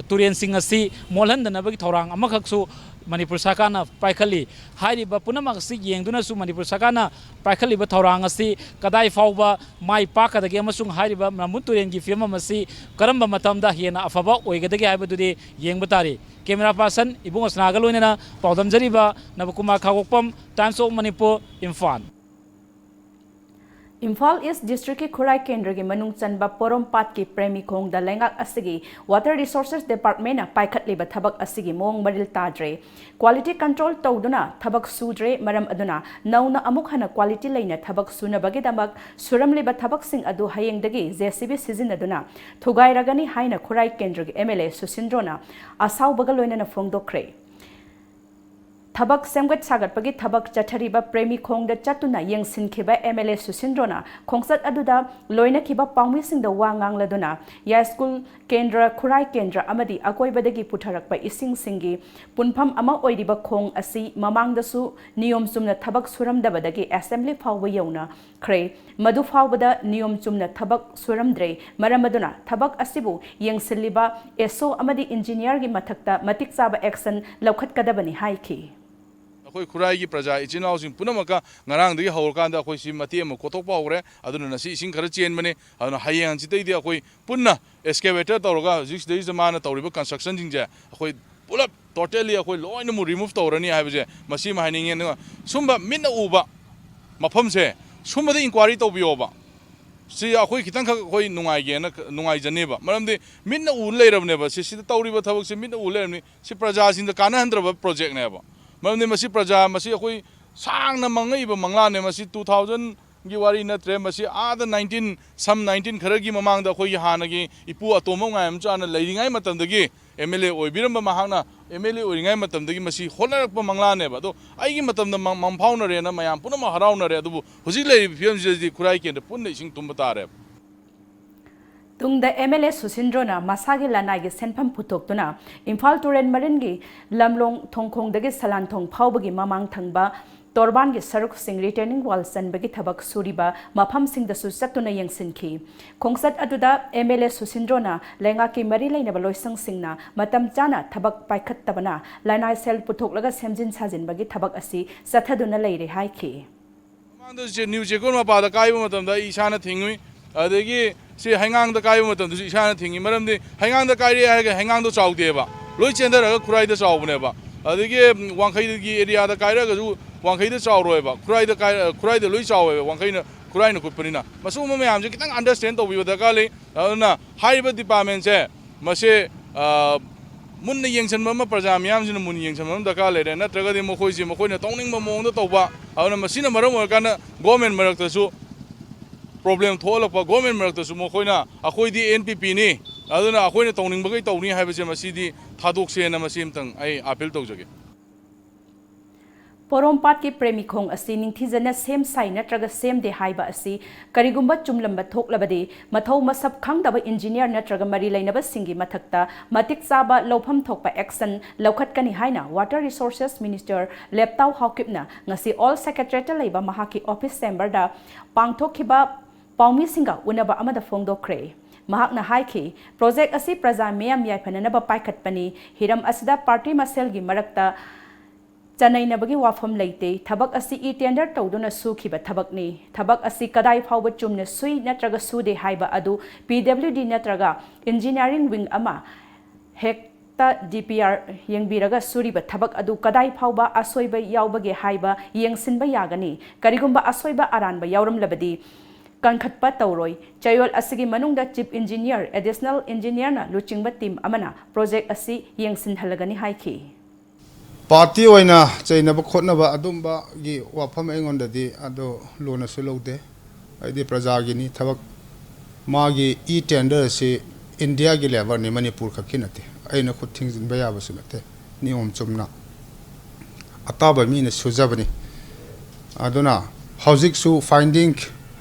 ꯇꯨꯔꯦꯜꯁꯤꯡ ꯑꯁꯤ ꯃꯣꯠꯍꯟꯗꯅꯕꯒꯤ ꯊꯧꯔꯥꯡ ꯑꯃꯈꯛꯁꯨ ꯃꯅꯤꯄꯨꯔ ꯁꯔꯀꯥꯔꯅ ꯄꯥꯏꯈꯠꯂꯤ꯫ ꯍꯥꯏꯔꯤꯕ ꯄꯨꯝꯅꯃꯛ ꯑꯁꯤ ꯌꯦꯡꯗꯨꯅꯁꯨ ꯃꯅꯤꯄꯨꯔ ꯁꯔꯀꯥꯔꯅ ꯄꯥꯏꯈꯠꯂꯤꯕ ꯊꯧꯔꯥꯡ ꯑꯁꯤ ꯀꯗꯥꯏ ꯐꯥꯎꯕ ꯃꯥꯏ ꯄꯥꯛꯀꯗꯒꯦ ꯑꯃꯁꯨꯡ ꯍꯥꯏꯔꯤꯕ ꯅꯝꯕꯨꯜ ꯇꯨꯔꯦꯜꯒꯤ ꯐꯤꯕꯝ ꯑꯁꯤ ꯀꯔꯝꯕ ꯃꯇꯝꯗ ꯍꯦꯟꯅ ꯑꯐꯕ ꯑꯣꯏꯒꯗꯒꯦ ꯍꯥꯏꯕꯗꯨꯗꯤ ꯌꯦꯡꯕ ꯇꯥꯔꯤ꯫ Camera person ꯏꯕꯨꯡꯉꯣ ꯁꯅꯥꯒ ꯂꯣꯏꯅꯅ ꯄꯥꯎꯗꯝꯖꯔꯤꯕ ꯅꯕꯀꯨꯃꯥꯔ ꯈꯥꯉꯣꯛꯄꯝ, Times of Manipur, Imphal. Imphal ꯏꯁ ꯗꯤꯁꯇ꯭ꯔꯤꯛꯀꯤ ꯈꯨꯔꯥꯏ ꯀꯦꯟꯗ꯭ꯔꯒꯤ ꯃꯅꯨꯡ ꯆꯟꯕ ꯄꯣꯔꯣꯝꯄꯥꯠꯀꯤ ꯄ꯭ꯔꯦꯃꯤ ꯈꯣꯡꯗ ꯂꯩꯉꯥꯛ ꯑꯁꯤꯒꯤ Water Resources Departmentꯅ ꯄꯥꯏꯈꯠꯂꯤꯕ ꯊꯕꯛ ꯑꯁꯤꯒꯤ ꯃꯑꯣꯡ ꯃꯔꯤꯜ ꯇꯥꯗ꯭ꯔꯦ꯫ Quality control ꯇꯧꯗꯨꯅ ꯊꯕꯛ ꯁꯨꯗ꯭ꯔꯦ꯫ ꯃꯔꯝ ꯑꯗꯨꯅ ꯅꯧꯅ ꯑꯃꯨꯛ ꯍꯟꯅ quality ꯂꯩꯅ ꯊꯕꯛ ꯁꯨꯅꯕꯒꯤꯗꯃꯛ ꯁꯨꯔꯝꯂꯤꯕ ꯊꯕꯛꯁꯤꯡ ꯑꯗꯨ ꯍꯌꯦꯡꯗꯒꯤ JCB ꯁꯤꯖꯤꯟꯅꯗꯨꯅ ꯊꯨꯒꯥꯏꯔꯒꯅꯤ ꯍꯥꯏꯅ ꯈꯨꯔꯥꯏ ꯀꯦꯟꯗ꯭ꯔꯒꯤ MLA ꯁꯨꯁꯤꯟꯗ꯭ꯔꯣꯅ ꯑꯁꯥꯎꯕꯒ ꯂꯣꯏꯅꯅ ꯐꯣꯡꯗꯣꯛꯈ꯭ꯔꯦ꯫ ꯊꯕꯛ ꯁꯦꯝꯒꯠ ꯁꯥꯒꯠꯄꯒꯤ ꯊꯕꯛ ꯆꯠꯊꯔꯤꯕ ꯄ꯭ꯔꯦꯃꯤ ꯈꯣꯡꯗ ꯆꯠꯇꯨꯅ ꯌꯦꯡꯁꯤꯟꯈꯤꯕ ꯑꯦꯝ ꯑꯦꯜ ꯑꯦ ꯁꯨꯁꯤꯟꯗ꯭ꯔꯣꯅ ꯈꯣꯡꯆꯠ ꯑꯗꯨꯗ ꯂꯣꯏꯅꯈꯤꯕ ꯄꯥꯎꯃꯤꯁꯤꯡꯗ ꯋꯥ ꯉꯥꯡꯂꯗꯨꯅ ꯌꯥꯏꯁ꯭ꯀꯨꯜ ꯀꯦꯟꯗ꯭ꯔ, ꯈꯨꯔꯥꯏ ꯀꯦꯟꯗ꯭ꯔ ꯑꯃꯗꯤ ꯑꯀꯣꯏꯕꯗꯒꯤ ꯄꯨꯊꯔꯛꯄ ꯏꯁꯤꯡꯁꯤꯡꯒꯤ ꯄꯨꯟꯐꯝ ꯑꯃ ꯑꯣꯏꯔꯤꯕ ꯈꯣꯡ ꯑꯁꯤ ꯃꯃꯥꯡꯗꯁꯨ ꯅꯤꯌꯣꯝ ꯆꯨꯝꯅ ꯊꯕꯛ ꯁꯨꯔꯝꯗꯕꯗꯒꯤ ꯑꯦꯁꯦꯝꯕ꯭ꯂꯤ ꯐꯥꯎꯕ ꯌꯧꯅꯈ꯭ꯔꯦ꯫ ꯃꯗꯨ ꯐꯥꯎꯕꯗ ꯅꯤꯌꯣꯝ ꯆꯨꯝꯅ ꯊꯕꯛ ꯁꯨꯔꯝꯗ꯭ꯔꯦ꯫ ꯃꯔꯝ ꯑꯗꯨꯅ ꯊꯕꯛ ꯑꯁꯤꯕꯨ ꯌꯦꯡꯁꯤꯜꯂꯤꯕ ꯑꯦꯁ ꯑꯣ ꯑꯃꯗꯤ ꯏꯟꯖꯤꯅꯤꯌꯥꯔꯒꯤ ꯃꯊꯛꯇ ꯃꯇꯤꯛ ꯆꯥꯕ ꯑꯦꯛꯁꯟ ꯂꯧꯈꯠꯀꯗꯕꯅꯤ ꯍꯥꯏꯈꯤ꯫ ꯑꯩꯈꯣꯏ ꯈꯨꯔꯥꯏꯒꯤ ꯄ꯭ꯔꯖꯥ ꯏꯆꯤꯟ ꯏꯅꯥꯎꯁꯤꯡ ꯄꯨꯝꯅꯃꯛꯀ ꯉꯔꯥꯡꯗꯒꯤ ꯍꯧꯔꯀꯥꯟꯗ ꯑꯩꯈꯣꯏ ꯁꯤ ꯃꯇꯦꯛ ꯑꯃ ꯀꯣꯊꯣꯛꯄ ꯍꯧꯔꯦ꯫ ꯑꯗꯨꯅ ꯉꯁꯤ ꯏꯁꯤꯡ ꯈꯔ ꯆꯦꯟꯕꯅꯤ꯫ ꯑꯗꯨꯅ ꯍꯌꯦꯡ ꯍꯪꯆꯤꯠꯇꯩꯗꯤ ꯑꯩꯈꯣꯏ ꯄꯨꯟꯅ ꯑꯦꯛꯁꯀꯦꯚꯦꯇꯔ ꯇꯧꯔꯒ ꯍꯧꯖꯤꯛ ꯁꯤꯗꯩꯁꯤꯗ ꯃꯥꯅ ꯇꯧꯔꯤꯕ ꯀꯟꯁꯇ꯭ꯔꯛꯁꯟꯁꯤꯡꯁꯦ ꯑꯩꯈꯣꯏ ꯄꯨꯂꯞ ꯇꯣꯇꯦꯜꯂꯤ ꯑꯩꯈꯣꯏ ꯂꯣꯏꯅꯃꯛ ꯔꯤꯃꯨꯚ ꯇꯧꯔꯅꯤ ꯍꯥꯏꯕꯁꯦ ꯃꯁꯤꯃ ꯍꯥꯏꯅꯤꯡꯉꯦ꯫ ꯑꯗꯨꯒ ꯁꯨꯝꯕ ꯃꯤꯠꯅ ꯎꯕ ꯃꯐꯝꯁꯦ ꯁꯨꯝꯕꯗ ꯏꯟꯀ꯭ꯋꯥꯏꯔꯤ ꯇꯧꯕꯤꯌꯣꯕ꯫ ꯁꯤ ꯑꯩꯈꯣꯏ ꯈꯤꯇꯪꯈꯛ ꯑꯩꯈꯣꯏ ꯅꯨꯡꯉꯥꯏꯒꯦꯅ ꯅꯨꯡꯉꯥꯏꯖꯅꯦꯕ꯫ ꯃꯔꯝꯗꯤ ꯃꯤꯠꯅ ꯎ ꯂꯩꯔꯕꯅꯦꯕ꯫ ꯁꯤ ꯁꯤꯗ ꯇꯧꯔꯤꯕ ꯊꯕꯛꯁꯦ ꯃꯤꯠꯅ ꯎ ꯂꯩꯔꯕꯅꯤ꯫ ꯁꯤ ꯄ꯭ꯔꯖꯥꯁꯤꯡꯗ ꯀꯥꯟꯅꯍꯟꯗ꯭ꯔꯕ ꯄ꯭ꯔꯣꯖꯦꯛꯅꯦꯕ꯫ ꯃꯔꯝꯗꯤ ꯃꯁꯤ ꯄ꯭ꯔꯖꯥ, ꯃꯁꯤ ꯑꯩꯈꯣꯏ ꯁꯥꯡꯅ ꯃꯥꯡꯉꯛꯏꯕ ꯃꯪꯂꯥꯟꯅꯦ꯫ ꯃꯁꯤ ꯇꯨ ꯊꯥꯎꯖꯟꯒꯤ ꯋꯥꯔꯤ ꯅꯠꯇ꯭ꯔꯦ꯫ ꯃꯁꯤ ꯑꯥꯗ ꯅꯥꯏꯟꯇꯤꯟ, ꯁꯝ ꯅꯥꯏꯟꯇꯤꯟ ꯈꯔꯒꯤ ꯃꯃꯥꯡꯗ ꯑꯩꯈꯣꯏꯒꯤ ꯍꯥꯟꯅꯒꯤ ꯏꯄꯨ ꯑꯇꯣꯝꯕ ꯉꯥꯏꯔꯝ ꯆꯥꯅ ꯂꯩꯔꯤꯉꯩ ꯃꯇꯝꯗꯒꯤ ꯑꯦꯝ ꯑꯦꯜ ꯑꯦ ꯑꯣꯏꯕꯤꯔꯝꯕ ꯃꯍꯥꯛꯅ ꯑꯦꯝ ꯑꯦꯜ ꯑꯦ ꯑꯣꯏꯔꯤꯉꯩ ꯃꯇꯝꯗꯒꯤ ꯃꯁꯤ ꯍꯣꯠꯅꯔꯛꯄ ꯃꯪꯂꯥꯟꯅꯦꯕ꯫ ꯑꯗꯣ ꯑꯩꯒꯤ ꯃꯇꯝꯗ ꯃꯪ-, ꯃꯪꯐꯥꯎꯅꯔꯦꯅ ꯃꯌꯥꯝ ꯄꯨꯝꯅꯃꯛ ꯍꯔꯥꯎꯅꯔꯦ꯫ ꯑꯗꯨꯕꯨ ꯍꯧꯖꯤꯛ ꯂꯩꯔꯤꯕ ꯐꯤꯕꯝꯁꯤꯗꯗꯤ ꯈꯨꯔꯥꯏ ꯀꯦꯟꯗ꯭ꯔ ꯄꯨꯟꯅ ꯏꯁꯤꯡ ꯊꯨꯝꯕ ꯇꯥꯔꯦꯕ꯫ ꯇꯨꯡꯗ ꯑꯦꯝ ꯑꯦꯜ ꯑꯦ ꯁꯨꯁꯤꯟꯗ꯭ꯔꯣꯅ ꯃꯁꯥꯒꯤ ꯂꯅꯥꯏꯒꯤ ꯁꯦꯟꯐꯝ ꯄꯨꯊꯣꯛꯇꯨꯅ ꯏꯝꯐꯥꯜ ꯇꯨꯔꯦꯜ ꯃꯔꯤꯟꯒꯤ ꯂꯝꯂꯣꯡ ꯊꯣꯡꯈꯣꯡꯗꯒꯤ ꯁꯂꯥꯟꯊꯣꯡ ꯐꯥꯎꯕꯒꯤ ꯃꯃꯥꯡ ꯊꯪꯕ ꯇꯣꯔꯕꯥꯟꯒꯤ ꯁꯔꯨꯛꯁꯤꯡ ꯔꯤꯇꯦꯅꯤꯡ ꯋꯥꯜ ꯆꯟꯕꯒꯤ ꯊꯕꯛ ꯁꯨꯔꯤꯕ ꯃꯐꯝꯁꯤꯡꯗꯁꯨ ꯆꯠꯇꯨꯅ ꯌꯦꯡꯁꯤꯟꯈꯤ꯫ ꯈꯣꯡꯆꯠ ꯑꯗꯨꯗ ꯑꯦꯝ ꯑꯦꯜ ꯑꯦ ꯁꯨꯁꯤꯟꯗ꯭ꯔꯣꯅ ꯂꯩꯉꯥꯛꯀꯤ ꯃꯔꯤ ꯂꯩꯅꯕ ꯂꯣꯏꯁꯪꯁꯤꯡꯅ ꯃꯇꯝ ꯆꯥꯅ ꯊꯕꯛ ꯄꯥꯏꯈꯠꯇꯕꯅ ꯂꯅꯥꯏ ꯁꯦꯜ ꯄꯨꯊꯣꯛꯂꯒ ꯁꯦꯝꯖꯤꯟ ꯁꯥꯖꯤꯟꯕꯒꯤ ꯊꯕꯛ ꯑꯁꯤ ꯆꯠꯊꯗꯨꯅ ꯂꯩꯔꯦ ꯍꯥꯏꯈꯤ꯫ ꯃꯃꯥꯡꯗ ꯆꯦ-, ꯅ꯭ꯌꯨ ꯆꯦꯛꯀꯣꯟ ꯃꯄꯥꯗ ꯀꯥꯏꯕ ꯃꯇꯝꯗ ꯑꯩ ꯏꯁꯥꯅ ꯊꯤꯡꯉꯨꯏ꯫ ꯑꯗꯒꯤ ꯁꯤ ꯍꯩꯉꯥꯡꯗ ꯀꯥꯏꯕ ꯃꯇꯝꯗꯁꯨ ꯏꯁꯥꯅ ꯊꯤꯡꯉꯤ꯫ ꯃꯔꯝꯗꯤ ꯍꯩꯉꯥꯡꯗ ꯀꯥꯏꯔꯦ ꯍꯥꯏꯔꯒ ꯍꯩꯉꯥꯡꯗꯣ ꯆꯥꯎꯗꯦꯕ, ꯂꯣꯏ ꯆꯦꯟꯊꯔꯒ ꯈꯨꯔꯥꯏꯗ ꯆꯥꯎꯕꯅꯦꯕ꯫ ꯑꯗꯒꯤ ꯋꯥꯡꯈꯩꯒꯤ ꯑꯦꯔꯤꯌꯥꯗ ꯀꯥꯏꯔꯒꯁꯨ ꯋꯥꯡꯈꯩꯗ ꯆꯥꯎꯔꯣꯏꯕ, ꯈꯨꯔꯥꯏꯗ ꯀꯥꯏ-, ꯈꯨꯔꯥꯏꯗ ꯂꯣꯏ ꯆꯥꯎꯋꯦꯕ, ꯋꯥꯡꯈꯩꯅ, ꯈꯨꯔꯥꯏꯅ ꯀꯨꯠꯄꯅꯤꯅ꯫ ꯃꯁꯤꯒꯨꯝꯕ ꯃꯌꯥꯝꯁꯦ ꯈꯤꯇꯪ ꯑꯟꯗꯔꯁ꯭ꯇꯦꯟ ꯇꯧꯕꯤꯕ ꯗꯔꯀꯥꯔ ꯂꯩ꯫ ꯑꯗꯨꯅ ꯍꯥꯏꯔꯤꯕ ꯗꯤꯄꯥꯔꯠꯃꯦꯟꯁꯦ ꯃꯁꯤ, ꯑ, ꯃꯨꯟꯅ ꯌꯦꯡꯁꯤꯟꯕ ꯑꯃ, ꯄ꯭ꯔꯖꯥ ꯃꯤꯌꯥꯝꯁꯤꯅ ꯃꯨꯟꯅ ꯌꯦꯡꯁꯤꯟꯕ ꯑꯃ ꯗꯔꯀꯥꯔ ꯂꯩꯔꯦ꯫ ꯅꯠꯇ꯭ꯔꯒꯗꯤ ꯃꯈꯣꯏꯁꯤ ꯃꯈꯣꯏꯅ ꯇꯧꯅꯤꯡꯕ ꯃꯑꯣꯡꯗ ꯇꯧꯕ, ꯑꯗꯨꯅ ꯃꯁꯤꯅ ꯃꯔꯝ ꯑꯣꯏꯔꯀꯥꯟꯗ ꯒꯣꯔꯃꯦꯟ ꯃꯔꯛꯇꯁꯨ ꯄ꯭ꯔꯣꯕ꯭ꯂꯦꯝ ꯊꯣꯛꯍꯜꯂꯛꯄ, ꯒꯣꯔꯃꯦꯟ ꯃꯔꯛꯇꯁꯨ ꯃꯈꯣꯏꯅ "ꯑꯩꯈꯣꯏꯗꯤ ꯑꯦꯟ ꯄꯤ ꯄꯤꯅꯤ, ꯑꯗꯨꯅ ꯑꯩꯈꯣꯏꯅ ꯇꯧꯅꯤꯡꯕꯈꯩ ꯇꯧꯅꯤ" ꯍꯥꯏꯕꯁꯦ ꯃꯁꯤꯗꯤ ꯊꯥꯗꯣꯛꯁꯦꯅ ꯃꯁꯤ ꯑꯃꯇꯪ ꯑꯩ ꯑꯥꯄꯤꯜ ꯇꯧꯖꯒꯦ꯫ ꯄꯣꯔꯣꯝꯄꯥꯠꯀꯤ ꯄ꯭ꯔꯦꯃꯤꯈꯣꯡ ꯑꯁꯤ ꯅꯤꯡꯊꯤꯖꯅ ꯁꯦꯝ ꯁꯥꯏ ꯅꯠꯇ꯭ꯔꯒ ꯁꯦꯝꯗꯦ ꯍꯥꯏꯕ ꯑꯁꯤ ꯀꯔꯤꯒꯨꯝꯕ ꯆꯨꯝꯂꯝꯕ ꯊꯣꯛꯂꯕꯗꯤ, ꯃꯊꯧ ꯃꯁꯛ ꯈꯪꯗꯕ ꯏꯟꯖꯤꯅꯤꯌꯔ ꯅꯠꯇ꯭ꯔꯒ ꯃꯔꯤ ꯂꯩꯅꯕꯁꯤꯡꯒꯤ ꯃꯊꯛꯇ ꯃꯇꯤꯛ ꯆꯥꯕ ꯂꯧꯐꯝ ꯊꯣꯛꯄ action ꯂꯧꯈꯠꯀꯅꯤ ꯍꯥꯏꯅ Water Resources Minister ꯂꯦꯞꯇꯥꯎ ꯍꯥꯎꯀꯤꯞꯅ ꯉꯁꯤ Old Secretariatꯇ ꯂꯩꯕ ꯃꯍꯥꯛꯀꯤ office chamberꯗ ꯄꯥꯡꯊꯣꯛꯈꯤꯕ ꯄꯥꯎꯃꯤꯁꯤꯡꯒ ꯎꯅꯕ ꯑꯃꯗ ꯐꯣꯡꯗꯣꯛꯈ꯭ꯔꯦ꯫ ꯃꯍꯥꯛꯅ ꯍꯥꯏꯈꯤ, ꯄ꯭ꯔꯣꯖꯦꯛ ꯑꯁꯤ ꯄ꯭ꯔꯖꯥ ꯃꯤꯌꯥꯝ ꯌꯥꯏꯐꯅꯅꯕ ꯄꯥꯏꯈꯠꯄꯅꯤ꯫ ꯍꯤꯔꯝ ꯑꯁꯤꯗ ꯄꯥꯔꯇꯤ ꯃꯁꯦꯜꯒꯤ ꯃꯔꯛꯇ ꯆꯅꯩꯅꯕꯒꯤ ꯋꯥꯐꯝ ꯂꯩꯇꯦ꯫ ꯊꯕꯛ ꯑꯁꯤ e-tender ꯇꯧꯗꯨꯅ ꯁꯨꯈꯤꯕ ꯊꯕꯛꯅꯤ꯫ ꯊꯕꯛ ꯑꯁꯤ ꯀꯗꯥꯏ ꯐꯥꯎꯕ ꯆꯨꯝꯅ ꯁꯨꯏ ꯅꯠꯇ꯭ꯔꯒ ꯁꯨꯗꯦ ꯍꯥꯏꯕ ꯑꯗꯨ P W D ꯅꯠꯇ꯭ꯔꯒ engineering wing ꯑꯃ ꯍꯦꯛꯇ D P R ꯌꯦꯡꯕꯤꯔꯒ ꯁꯨꯔꯤꯕ ꯊꯕꯛ ꯑꯗꯨ ꯀꯗꯥꯏ ꯐꯥꯎꯕ ꯑꯁꯣꯏꯕ ꯌꯥꯎꯕꯒꯦ ꯍꯥꯏꯕ ꯌꯦꯡꯁꯤꯟꯕ ꯌꯥꯒꯅꯤ꯫ ꯀꯔꯤꯒꯨꯝꯕ ꯑꯁꯣꯏꯕ ꯑꯔꯥꯟꯕ ꯌꯥꯎꯔꯝꯂꯕꯗꯤ ꯀꯟꯈꯠꯄ ꯇꯧꯔꯣꯏ꯫ ꯆꯌꯣꯜ ꯑꯁꯤꯒꯤ ꯃꯅꯨꯡꯗ Chief Engineer, Additional Engineerꯅ ꯂꯨꯆꯤꯡꯕ team ꯑꯃꯅ ꯄ꯭ꯔꯣꯖꯦꯛ ꯑꯁꯤ ꯌꯦꯡꯁꯤꯟꯍꯜꯂꯒꯅꯤ ꯍꯥꯏꯈꯤ꯫ ꯄꯥꯔꯇꯤ ꯑꯣꯏꯅ ꯆꯩꯅꯕ ꯈꯣꯠꯅꯕ ꯑꯗꯨꯝꯕꯒꯤ ꯋꯥꯐꯝ ꯑꯩꯉꯣꯟꯗꯗꯤ ꯑꯗꯨ ꯂꯨꯅꯁꯨ ꯂꯧꯗꯦ꯫ ꯑꯩꯗꯤ ꯄ꯭ꯔꯖꯥꯒꯤꯅꯤ ꯊꯕꯛ꯫ ꯃꯥꯒꯤ e-tender ꯑꯁꯤ ꯏꯟꯗꯤꯌꯥꯒꯤ levelꯅꯤ, ꯃꯅꯤꯄꯨꯔ ꯈꯛꯀꯤ ꯅꯠꯇꯦ꯫ ꯑꯩꯅ ꯈꯨꯠ ꯊꯤꯡꯖꯤꯟꯕ ꯌꯥꯕꯁꯨ ꯅꯠꯇꯦ꯫ ꯅꯤꯌꯣꯝ ꯆꯨꯝꯅ ꯑꯇꯥꯕ ꯃꯤꯅ ꯁꯨꯖꯕꯅꯤ꯫ ꯑꯗꯨꯅ ꯍꯧꯖꯤꯛꯁꯨ finding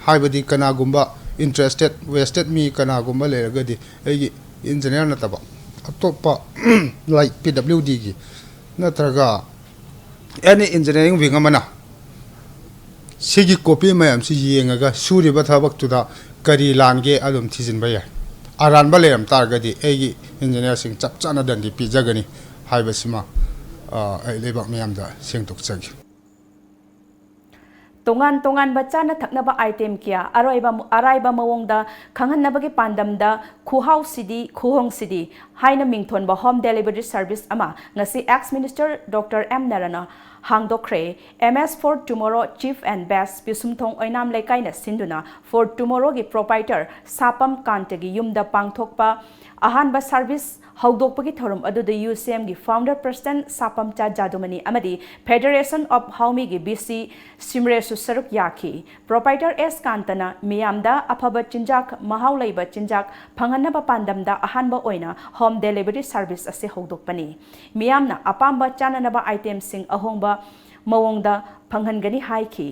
ꯍꯥꯏꯕꯗꯤ ꯀꯅꯥꯒꯨꯝꯕ interested, vested ꯃꯤ ꯀꯅꯥꯒꯨꯝꯕ ꯂꯩꯔꯒꯗꯤ ꯑꯩꯒꯤ engineer ꯅꯠꯇꯕ ꯑꯇꯣꯞꯄ like P W Dꯒꯤ ꯅꯠꯇ꯭ꯔꯒ any engineering wing ꯑꯃꯅ ꯁꯤꯒꯤ copy ꯃꯌꯥꯝꯁꯤ ꯌꯦꯡꯉꯒ ꯁꯨꯔꯤꯕ ꯊꯕꯛꯇꯨꯗ ꯀꯔꯤ ꯂꯥꯟꯒꯦ ꯑꯗꯨꯝ ꯊꯤꯖꯤꯟꯕ ꯌꯥꯏ꯫ ꯑꯔꯥꯟꯕ ꯂꯩꯔꯝ ꯇꯥꯔꯒꯗꯤ ꯑꯩꯒꯤ engineerꯁꯤꯡ ꯆꯞ ꯆꯥꯅ ꯗꯟꯗꯤ ꯄꯤꯖꯒꯅꯤ ꯍꯥꯏꯕꯁꯤꯃ, ꯑ, ꯑꯩ ꯂꯩꯕꯥꯛ ꯃꯤꯌꯥꯝꯗ ꯁꯦꯡꯗꯣꯛꯆꯒꯦ꯫ ꯇꯣꯉꯥꯟ ꯇꯣꯉꯥꯟꯕ ꯆꯥꯅ ꯊꯛꯅꯕ item ꯀꯌꯥ ꯑꯔꯣꯏꯕ, ꯑꯔꯥꯏꯕ ꯃꯑꯣꯡꯗ ꯈꯪꯍꯟꯅꯕꯒꯤ ꯄꯥꯟꯗꯝꯗ ꯈꯨꯍꯥꯎꯁꯤꯗꯤ, ꯈꯨꯍꯣꯡꯁꯤꯗꯤ ꯍꯥꯏꯅ ꯃꯤꯡꯊꯣꯟꯕ home delivery service ꯑꯃ ꯉꯁꯤ ex minister Doctor M ꯅꯔꯥꯅ ꯍꯥꯡꯗꯣꯛꯈ꯭ꯔꯦ꯫ M S for Tomorrow Chief and Best ꯄꯤꯁꯨꯝꯊꯣꯡ ꯑꯣꯏꯅꯥꯝ ꯂꯩꯀꯥꯏꯅ ꯁꯤꯟꯗꯨꯅ For Tomorrowꯒꯤ proprietor ꯁꯥꯄꯝ ꯀꯥꯟꯇꯒꯤ ꯌꯨꯝꯗ ꯄꯥꯡꯊꯣꯛꯄ ꯑꯍꯥꯟꯕ service ꯍꯧꯗꯣꯛꯄꯒꯤ ꯊꯧꯔꯝ ꯑꯗꯨꯗ UCMꯒꯤ founder president ꯁꯥꯄꯝꯆꯥ ꯖꯥꯗꯨꯃꯅꯤ ꯑꯃꯗꯤ Federation of Haomiꯒꯤ VC ꯁꯤꯝꯔꯦꯁꯨ ꯁꯔꯨꯛ ꯌꯥꯈꯤ꯫ Proprietor S ꯀꯥꯟꯇꯅ ꯃꯤꯌꯥꯝꯗ ꯑꯐꯕ ꯆꯤꯟꯖꯥꯛ, ꯃꯍꯥꯎ ꯂꯩꯕ ꯆꯤꯟꯖꯥꯛ ꯐꯪꯍꯟꯅꯕ ꯄꯥꯟꯗꯝꯗ ꯑꯍꯥꯟꯕ ꯑꯣꯏꯅ home delivery service ꯑꯁꯤ ꯍꯧꯗꯣꯛꯄꯅꯤ꯫ ꯃꯤꯌꯥꯝꯅ ꯑꯄꯥꯝꯕ ꯆꯥꯅꯅꯕ itemꯁꯤꯡ ꯑꯍꯣꯡꯕ ꯃꯑꯣꯡꯗ ꯐꯪꯍꯟꯒꯅꯤ ꯍꯥꯏꯈꯤ꯫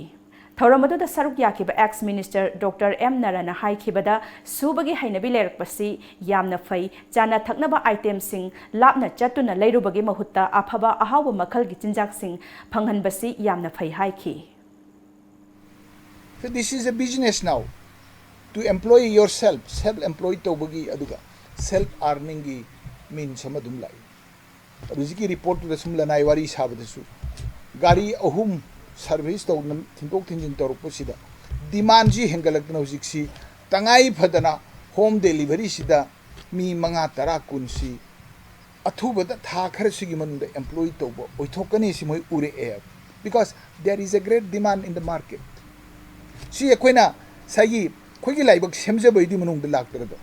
ꯊꯧꯔꯝ ꯑꯗꯨꯗ ꯁꯔꯨꯛ ꯌꯥꯈꯤꯕ ex minister Doctor M ꯅꯔꯥꯅ ꯍꯥꯏꯈꯤꯕꯗ, ꯁꯨꯕꯒꯤ ꯍꯩꯅꯕꯤ ꯂꯩꯔꯛꯄꯁꯤ ꯌꯥꯝꯅ ꯐꯩ, ꯆꯥꯅ ꯊꯛꯅꯕ item ꯁꯤꯡ ꯂꯥꯞꯅ ꯆꯠꯇꯨꯅ ꯂꯩꯔꯨꯕꯒꯤ ꯃꯍꯨꯠꯇ ꯑꯐꯕ ꯑꯍꯥꯎꯕ ꯃꯈꯜꯒꯤ ꯆꯤꯟꯖꯥꯛꯁꯤꯡ ꯐꯪꯍꯟꯕꯁꯤ ꯌꯥꯝꯅ ꯐꯩ ꯍꯥꯏꯈꯤ꯫ So this is a business now. To employ yourself, self employed ꯇꯧꯕꯒꯤ ꯑꯗꯨꯒ self earning ꯒꯤ means ꯑꯃ ꯑꯗꯨꯝ ꯂꯥꯛꯏ꯫ ꯑꯗꯨ ꯍꯧꯖꯤꯛꯀꯤ report ꯇꯨꯗ ꯁꯨꯝ ꯂꯅꯥꯏ ꯋꯥꯔꯤ ꯁꯥꯕꯗꯁꯨ ꯒꯥꯔꯤ ꯑꯍꯨꯝ service ꯇꯧꯗꯅ ꯊꯤꯟꯗꯣꯛ ꯊꯤꯟꯖꯤꯟ ꯇꯧꯔꯛꯄꯁꯤꯗ demand ꯁꯤ ꯍꯦꯟꯒꯠꯂꯛꯇꯅ ꯍꯧꯖꯤꯛꯁꯤ ꯇꯉꯥꯏ ꯐꯗꯅ home delivery ꯁꯤꯗ ꯃꯤ ꯃꯉꯥ, ꯇꯔꯥ, ꯀꯨꯟꯁꯤ ꯑꯊꯨꯕꯗ ꯊꯥ ꯈꯔꯁꯤꯒꯤ ꯃꯅꯨꯡꯗ employ ꯇꯧꯕ ꯑꯣꯏꯊꯣꯛꯀꯅꯤ ꯁꯤ ꯃꯣꯏ ꯎꯔꯛꯑꯦ꯫ Because there is a great demand in the market. ꯁꯤ ꯑꯩꯈꯣꯏꯅ ꯉꯁꯥꯏꯒꯤ ꯑꯩꯈꯣꯏꯒꯤ ꯂꯥꯏꯕꯛ ꯁꯦꯝꯖꯕꯩꯗꯤ ꯃꯅꯨꯡꯗ ꯂꯥꯛꯇ꯭ꯔꯗꯣ꯫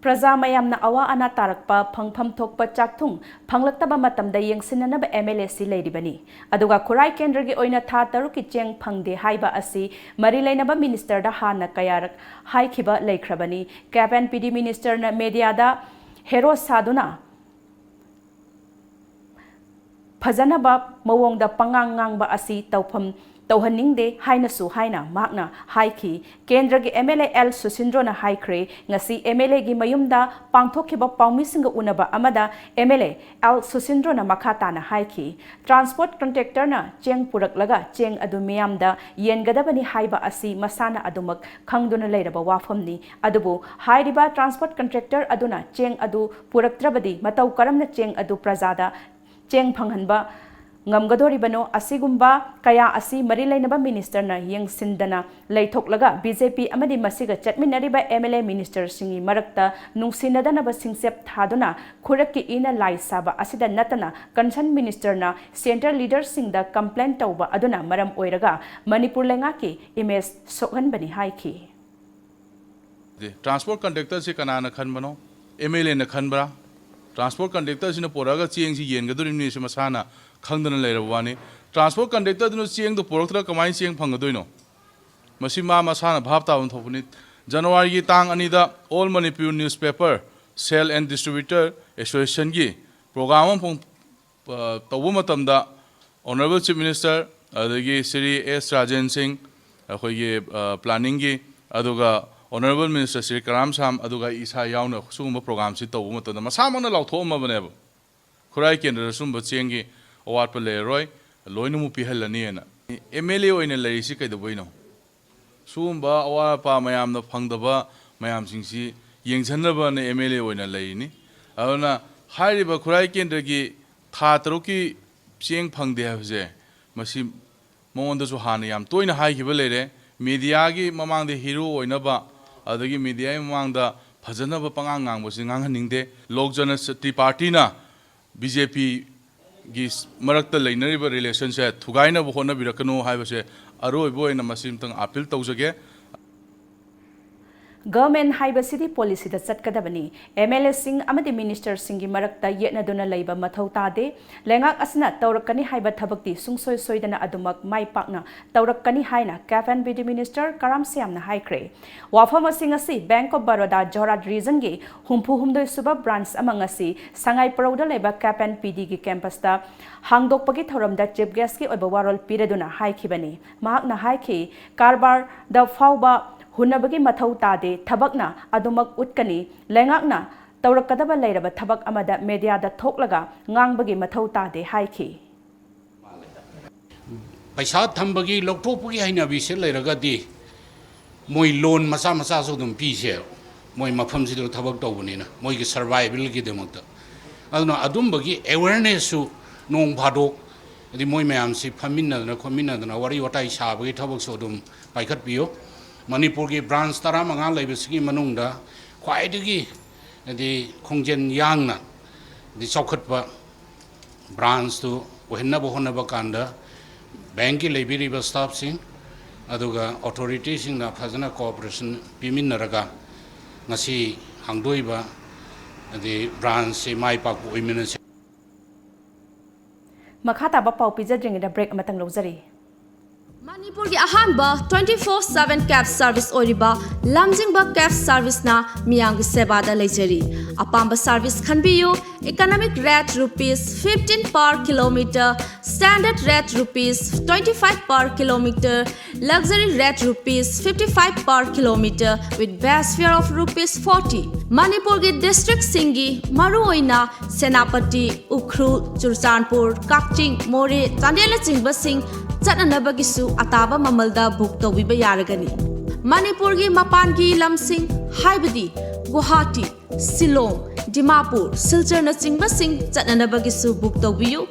ꯄ꯭ꯔꯖꯥ ꯃꯌꯥꯝꯅ ꯑꯋꯥ ꯑꯅꯥ ꯇꯥꯔꯛꯄ, ꯐꯪꯐꯝ ꯊꯣꯛꯄ ꯆꯥꯛꯊꯨꯡ ꯐꯪꯂꯛꯇꯕ ꯃꯇꯝꯗ ꯌꯦꯡꯁꯤꯟꯅꯅꯕ MLA ꯁꯤ ꯂꯩꯔꯤꯕꯅꯤ꯫ ꯑꯗꯨꯒ ꯈꯨꯔꯥꯏ ꯀꯦꯟꯗ꯭ꯔꯒꯤ ꯑꯣꯏꯅ ꯊꯥ ꯇꯔꯨꯛꯀꯤ ꯆꯦꯡ ꯐꯪꯗꯦ ꯍꯥꯏꯕ ꯑꯁꯤ ꯃꯔꯤ ꯂꯩꯅꯕ ministerꯗ ꯍꯥꯟꯅ ꯀꯌꯥꯔꯛ ꯍꯥꯏꯈꯤꯕ ꯂꯩꯈ꯭ꯔꯕꯅꯤ꯫ Cap and P D ministerꯅ mediaꯗ hero ꯁꯥꯗꯨꯅ ꯐꯖꯅꯕ ꯃꯑꯣꯡꯗ ꯄꯉꯥꯡ ꯉꯥꯡꯕ ꯑꯁꯤ ꯇꯧꯐꯝ ꯇꯧꯍꯟꯅꯤꯡꯗꯦ ꯍꯥꯏꯅꯁꯨ ꯍꯥꯏꯅ ꯃꯍꯥꯛꯅ ꯍꯥꯏꯈꯤ꯫ ꯀꯦꯟꯗ꯭ꯔꯒꯤ MLA L ꯁꯨꯁꯤꯟꯗ꯭ꯔꯣꯅ ꯍꯥꯏꯈ꯭ꯔꯦ, ꯉꯁꯤ MLAꯒꯤ ꯃꯌꯨꯝꯗ ꯄꯥꯡꯊꯣꯛꯈꯤꯕ ꯄꯥꯎꯃꯤꯁꯤꯡꯒ ꯎꯅꯕ ꯑꯃꯗ MLA L ꯁꯨꯁꯤꯟꯗ꯭ꯔꯣꯅ ꯃꯈꯥ ꯇꯥꯅ ꯍꯥꯏꯈꯤ, transport contractorꯅ ꯆꯦꯡ ꯄꯨꯔꯛꯂꯒ ꯆꯦꯡ ꯑꯗꯨ ꯃꯤꯌꯥꯝꯗ ꯌꯦꯟꯒꯗꯕꯅꯤ ꯍꯥꯏꯕ ꯑꯁꯤ ꯃꯁꯥꯅ ꯑꯗꯨꯃꯛ ꯈꯪꯗꯨꯅ ꯂꯩꯔꯕ ꯋꯥꯐꯝꯅꯤ꯫ ꯑꯗꯨꯕꯨ ꯍꯥꯏꯔꯤꯕ transport contractor ꯑꯗꯨꯅ ꯆꯦꯡ ꯑꯗꯨ ꯄꯨꯔꯛꯇ꯭ꯔꯕꯗꯤ ꯃꯇꯧ ꯀꯔꯝꯅ ꯆꯦꯡ ꯑꯗꯨ ꯄ꯭ꯔꯖꯥꯗ ꯆꯦꯡ ꯐꯪꯍꯟꯕ ꯉꯝꯒꯗꯣꯔꯤꯕꯅꯣ? ꯑꯁꯤꯒꯨꯝꯕ ꯀꯌꯥ ꯑꯁꯤ ꯃꯔꯤ ꯂꯩꯅꯕ ministerꯅ ꯌꯦꯡꯁꯤꯟꯗꯅ ꯂꯩꯊꯣꯛꯂꯒ BJP ꯑꯃꯗꯤ ꯃꯁꯤꯒ ꯆꯠꯃꯤꯟꯅꯔꯤꯕ MLA ministerꯁꯤꯡꯒꯤ ꯃꯔꯛꯇ ꯅꯨꯡꯁꯤꯅꯗꯅꯕ ꯁꯤꯡꯆꯞ ꯊꯥꯗꯨꯅ ꯈꯨꯔꯛꯀꯤ ꯏꯅ ꯂꯥꯏ ꯁꯥꯕ ꯑꯁꯤꯗ ꯅꯠꯇꯅ concerned ministerꯅ centre leaderꯁꯤꯡꯗ complain ꯇꯧꯕ ꯑꯗꯨꯅ ꯃꯔꯝ ꯑꯣꯏꯔꯒ ꯃꯅꯤꯄꯨꯔ ꯂꯩꯉꯥꯛꯀꯤ image ꯁꯣꯛꯍꯟꯕꯅꯤ ꯍꯥꯏꯈꯤ꯫ ꯇ꯭ꯔꯥꯟꯁꯄꯣꯔꯠ ꯀꯟꯗꯛꯇꯔꯁꯤ ꯀꯅꯥꯅ ꯈꯟꯕꯅꯣ? MLAꯅ ꯈꯟꯕ꯭ꯔꯥ? ꯇ꯭ꯔꯥꯟꯁꯄꯣꯔꯠ ꯀꯟꯗꯛꯇꯔꯁꯤꯅ ꯄꯨꯔꯛꯑꯒ ꯆꯦꯡꯁꯤ ꯌꯦꯟꯒꯗꯣꯔꯤꯕꯅꯤ, ꯁꯤ ꯃꯁꯥꯅ ꯈꯪꯗꯅ ꯂꯩꯔꯕ ꯋꯥꯅꯤ꯫ ꯇ꯭ꯔꯥꯟꯁꯄꯣꯔꯠ ꯀꯟꯗꯛꯇꯔꯗꯨꯅ ꯆꯦꯡꯗꯨ ꯄꯨꯔꯛꯇ꯭ꯔꯒ ꯀꯃꯥꯏꯅ ꯆꯦꯡ ꯐꯪꯒꯗꯣꯏꯅꯣ? ꯃꯁꯤ ꯃꯥ ꯃꯁꯥꯅ ꯚꯥꯞ ꯇꯥꯐꯝ ꯊꯣꯛꯄꯅꯤ꯫ ꯖꯅꯋꯥꯔꯤꯒꯤ ꯇꯥꯡ ꯑꯅꯤꯗ All Manipur Newspaper Sale and Distributor Associationꯒꯤ program ꯑꯃ ꯐꯣꯡ-, ꯑ, ꯇꯧꯕ ꯃꯇꯝꯗ Honorable Chief Minister, ꯑꯗꯒꯤ ꯁ꯭ꯔꯤ ꯑꯦꯁ ꯔꯥꯖꯦꯟ ꯁꯤꯡ, ꯑꯩꯈꯣꯏꯒꯤ ꯄ꯭ꯂꯥꯅꯤꯡꯒꯤ, ꯑꯗꯨꯒ Honorable Minister ꯁ꯭ꯔꯤ ꯀꯔꯥꯝ ꯁꯥꯝ, ꯑꯗꯨꯒ ꯑꯩ ꯏꯁꯥ ꯌꯥꯎꯅ ꯁꯤꯒꯨꯝꯕ ꯄ꯭ꯔꯣꯒ꯭ꯔꯥꯝꯁꯤ ꯇꯧꯕ ꯃꯇꯝꯗ ꯃꯁꯥꯃꯛꯅ ꯂꯥꯎꯊꯣꯛꯑꯝꯃꯕꯅꯦꯕ, ꯈꯨꯔꯥꯏ ꯀꯦꯟꯗ꯭ꯔꯗ ꯁꯤꯒꯨꯝꯕ ꯆꯦꯡꯒꯤ ꯑꯋꯥꯠꯄ ꯂꯩꯔꯔꯣꯏ, ꯂꯣꯏꯅꯃꯛ ꯄꯤꯍꯜꯂꯅꯤꯅ꯫ ꯑꯦꯝ ꯑꯦꯜ ꯑꯦ ꯑꯣꯏꯅ ꯂꯩꯔꯤꯁꯤ ꯀꯩꯗꯧꯕꯩꯅꯣ? ꯁꯤꯒꯨꯝꯕ ꯑꯋꯥꯠ ꯑꯄꯥ ꯃꯌꯥꯝꯅ ꯐꯪꯗꯕ ꯃꯌꯥꯝꯁꯤꯡꯁꯤ ꯌꯦꯡꯁꯤꯟꯅꯕꯅ ꯑꯦꯝ ꯑꯦꯜ ꯑꯦ ꯑꯣꯏꯅ ꯂꯩꯔꯤꯅꯤ꯫ ꯑꯗꯨꯅ ꯍꯥꯏꯔꯤꯕ ꯈꯨꯔꯥꯏ ꯀꯦꯟꯗ꯭ꯔꯒꯤ ꯊꯥ ꯇꯔꯨꯛꯀꯤ ꯆꯦꯡ ꯐꯪꯗꯦ ꯍꯥꯏꯕꯁꯦ, ꯃꯁꯤ ꯃꯉꯣꯟꯗꯁꯨ ꯍꯥꯟꯅ ꯌꯥꯝ ꯇꯣꯏꯅ ꯍꯥꯏꯈꯤꯕ ꯂꯩꯔꯦ꯫ ꯃꯦꯗꯤꯌꯥꯒꯤ ꯃꯃꯥꯡꯗ ꯍꯤꯔꯣ ꯑꯣꯏꯅꯕ, ꯑꯗꯒꯤ ꯃꯦꯗꯤꯌꯥꯒꯤ ꯃꯃꯥꯡꯗ ꯐꯖꯅꯕ ꯄꯉꯥꯡ ꯉꯥꯡꯕꯁꯤ ꯉꯥꯡꯍꯟꯅꯤꯡꯗꯦ꯫ ꯂꯣꯛ ꯖꯅꯁꯛꯇꯤ ꯄꯥꯔꯇꯤꯅ ꯕꯤ ꯖꯦ ꯄꯤꯒꯤ ꯃꯔꯛꯇ ꯂꯩꯅꯔꯤꯕ ꯔꯤꯂꯦꯁꯟꯁꯦ ꯊꯨꯒꯥꯏꯅꯕ ꯍꯣꯠꯅꯕꯤꯔꯛꯀꯅꯨ ꯍꯥꯏꯕꯁꯦ ꯑꯔꯣꯏꯕ ꯑꯣꯏꯅ ꯃꯁꯤꯝꯇꯪ ꯑꯥꯄꯤꯜ ꯇꯧꯖꯒꯦ꯫ ꯒꯚꯔꯟꯃꯦꯟꯠ ꯍꯥꯏꯕꯁꯤꯗꯤ ꯄꯣꯂꯤꯁꯤꯗ ꯆꯠꯀꯗꯕꯅꯤ꯫ ꯑꯦꯝ ꯑꯦꯜ ꯑꯦꯁꯤꯡ ꯑꯃꯗꯤ ꯃꯤꯅꯤꯁꯇꯔꯁꯤꯡꯒꯤ ꯃꯔꯛꯇ ꯌꯦꯠꯅꯗꯨꯅ ꯂꯩꯕ ꯃꯊꯧ ꯇꯥꯗꯦ꯫ ꯂꯩꯉꯥꯛ ꯑꯁꯤꯅ ꯇꯧꯔꯛꯀꯅꯤ ꯍꯥꯏꯕ ꯊꯕꯛꯇꯤ ꯁꯨꯡꯁꯣꯏ ꯁꯣꯏꯗꯅ ꯑꯗꯨꯃꯛ ꯃꯥꯏ ꯄꯥꯛꯅ ꯇꯧꯔꯛꯀꯅꯤ ꯍꯥꯏꯅ ꯀꯦꯞ ꯑꯦꯟ ꯄꯤ ꯗꯤ ꯃꯤꯅꯤꯁꯇꯔ ꯀꯔꯥꯝ ꯁ꯭ꯌꯥꯝꯅ ꯍꯥꯏꯈ꯭ꯔꯦ꯫ ꯋꯥꯐꯝ ꯑꯁꯤ ꯉꯁꯤ ꯕꯦꯡꯛ ꯑꯣꯐ ꯕꯔꯣꯗꯥ ꯖꯣꯔꯍꯥꯠ ꯔꯤꯖꯟꯒꯤ ꯍꯨꯝꯐꯨ ꯍꯨꯝꯗꯣꯏ ꯁꯨꯕ ꯕ꯭ꯔꯥꯟꯆ ꯑꯃ ꯉꯁꯤ ꯁꯉꯥꯏ ꯄ꯭ꯔꯧꯗ ꯂꯩꯕ ꯀꯦꯞ ꯑꯦꯟ ꯄꯤ ꯗꯤꯒꯤ ꯀꯦꯝꯄꯁꯇ ꯍꯥꯡꯗꯣꯛꯄꯒꯤ ꯊꯧꯔꯝꯗ ꯆꯤꯐ ꯒꯦꯁ꯭ꯠꯀꯤ ꯑꯣꯏꯕ ꯋꯥꯔꯣꯜ ꯄꯤꯔꯗꯨꯅ ꯍꯥꯏꯈꯤꯕꯅꯤ꯫ ꯃꯍꯥꯛꯅ ꯍꯥꯏꯈꯤ, ꯀꯔꯕꯥꯔꯗ ꯐꯥꯎꯕ ꯍꯨꯟꯅꯕꯒꯤ ꯃꯊꯧ ꯇꯥꯗꯦ, ꯊꯕꯛꯅ ꯑꯗꯨꯃꯛ ꯎꯠꯀꯅꯤ꯫ ꯂꯩꯉꯥꯛꯅ ꯇꯧꯔꯛꯀꯗꯕ ꯂꯩꯔꯕ ꯊꯕꯛ ꯑꯃꯗ ꯃꯦꯗꯤꯌꯥꯗ ꯊꯣꯛꯂꯒ ꯉꯥꯡꯕꯒꯤ ꯃꯊꯧ ꯇꯥꯗꯦ ꯍꯥꯏꯈꯤ꯫ ꯄꯩꯁꯥ ꯊꯝꯕꯒꯤ, ꯂꯧꯊꯣꯛꯄꯒꯤ ꯍꯩꯅꯕꯤꯁꯦ ꯂꯩꯔꯒꯗꯤ ꯃꯣꯏ ꯂꯣꯟ ꯃꯆꯥ ꯃꯆꯥꯁꯨ ꯑꯗꯨꯝ ꯄꯤꯁꯦꯕ, ꯃꯣꯏ ꯃꯐꯝꯁꯤꯗ ꯊꯕꯛ ꯇꯧꯕꯅꯤꯅ, ꯃꯣꯏꯒꯤ ꯁꯔꯚꯥꯏꯕꯦꯜꯒꯤꯗꯃꯛꯇ꯫ ꯑꯗꯨꯅ ꯑꯗꯨꯝꯕꯒꯤ ꯑꯦꯋꯦꯔꯅꯦꯁꯁꯨ ꯅꯣꯡ ꯐꯥꯗꯣꯛ, ꯍꯥꯏꯗꯤ ꯃꯣꯏ ꯃꯌꯥꯝꯁꯤ ꯐꯝꯃꯤꯟꯅꯗꯅ ꯈꯣꯠꯃꯤꯟꯅꯗꯅ ꯋꯥꯔꯤ ꯋꯥꯇꯥꯏ ꯁꯥꯕꯒꯤ ꯊꯕꯛꯁꯨ ꯑꯗꯨꯝ ꯄꯥꯏꯈꯠꯄꯤꯌꯨ꯫ ꯃꯅꯤꯄꯨꯔꯒꯤ ꯕ꯭ꯔꯥꯟꯆ ꯇꯔꯥꯃꯉꯥ ꯂꯩꯕꯁꯤꯒꯤ ꯃꯅꯨꯡꯗ ꯈ꯭ꯋꯥꯏꯗꯒꯤ ꯍꯥꯏꯗꯤ ꯈꯣꯡꯖꯦꯜ ꯌꯥꯡꯅ, ꯍꯥꯏꯗꯤ ꯆꯥꯎꯈꯠꯄ ꯕ꯭ꯔꯥꯟꯆꯇꯨ ꯑꯣꯏꯍꯟꯅꯕ ꯍꯣꯠꯅꯕ ꯀꯥꯟꯗ ꯕꯦꯡꯛꯀꯤ ꯂꯩꯕꯤꯔꯤꯕ ꯁ꯭ꯇꯥꯐꯁꯤꯡ ꯑꯗꯨꯒ ꯑꯣꯊꯣꯔꯤꯇꯤꯁꯤꯡꯅ ꯐꯖꯅ ꯀꯣꯑꯣꯄꯔꯦꯁꯟ ꯄꯤꯃꯤꯟꯅꯔꯒ ꯉꯁꯤ ꯍꯥꯡꯗꯣꯛꯏꯕ ꯍꯥꯏꯗꯤ ꯕ꯭ꯔꯥꯟꯆꯁꯤ ꯃꯥꯏ ꯄꯥꯛꯄ ꯑꯣꯏꯃꯤꯟꯅꯁꯤ꯫ ꯃꯈꯥ ꯇꯥꯕ ꯄꯥꯎ ꯄꯤꯖꯗ꯭ꯔꯤꯉꯩꯗ ꯕ꯭ꯔꯦꯛ ꯑꯃꯇꯪ ꯂꯧꯖꯔꯤ꯫ ꯃꯅꯤꯄꯨꯔꯒꯤ ꯑꯍꯥꯟꯕ twenty four seven cab service ꯑꯣꯏꯔꯤꯕ ꯂꯝꯖꯤꯡꯕ cab serviceꯅ ꯃꯤꯌꯥꯝꯒꯤ ꯁꯦꯕꯥꯗ ꯂꯩꯖꯔꯤ꯫ ꯑꯄꯥꯝꯕ service ꯈꯟꯕꯤꯌꯨ꯫ Economic rate rupees fifteen per kilometer, Standard rate rupees twenty five per kilometer, luxury rate rupees fifty five per kilometer with base fare of rupees forty. ꯃꯅꯤꯄꯨꯔꯒꯤ ꯗꯤꯁꯇ꯭ꯔꯤꯛꯁꯤꯡꯒꯤ ꯃꯔꯨꯑꯣꯏꯅ ꯁꯦꯅꯥꯄꯇꯤ, ꯎꯈ꯭ꯔꯨꯜ, ꯆꯨꯔꯆꯥꯟꯄꯨꯔ, ꯀꯛꯆꯤꯡ, ꯃꯣꯔꯦ, ꯆꯥꯟꯗꯦꯜꯅꯆꯤꯡꯕꯁꯤꯡ ꯆꯠꯅꯅꯕꯒꯤꯁꯨ ꯑꯇꯥꯕ ꯃꯃꯜꯗ ꯕꯨꯛ ꯇꯧꯕꯤꯕ ꯌꯥꯔꯒꯅꯤ꯫ ꯃꯅꯤꯄꯨꯔꯒꯤ ꯃꯄꯥꯟꯒꯤ ꯂꯝꯁꯤꯡ ꯍꯥꯏꯕꯗꯤ ꯒꯨꯋꯥꯍꯥꯇꯤ, ꯁꯤꯂꯣꯡ, ꯗꯤꯃꯥꯄꯨꯔ, ꯁꯤꯜꯆꯔꯅꯆꯤꯡꯕꯁꯤꯡ ꯆꯠꯅꯅꯕꯒꯤꯁꯨ ꯕꯨꯛ ꯇꯧꯕꯤꯌꯨ꯫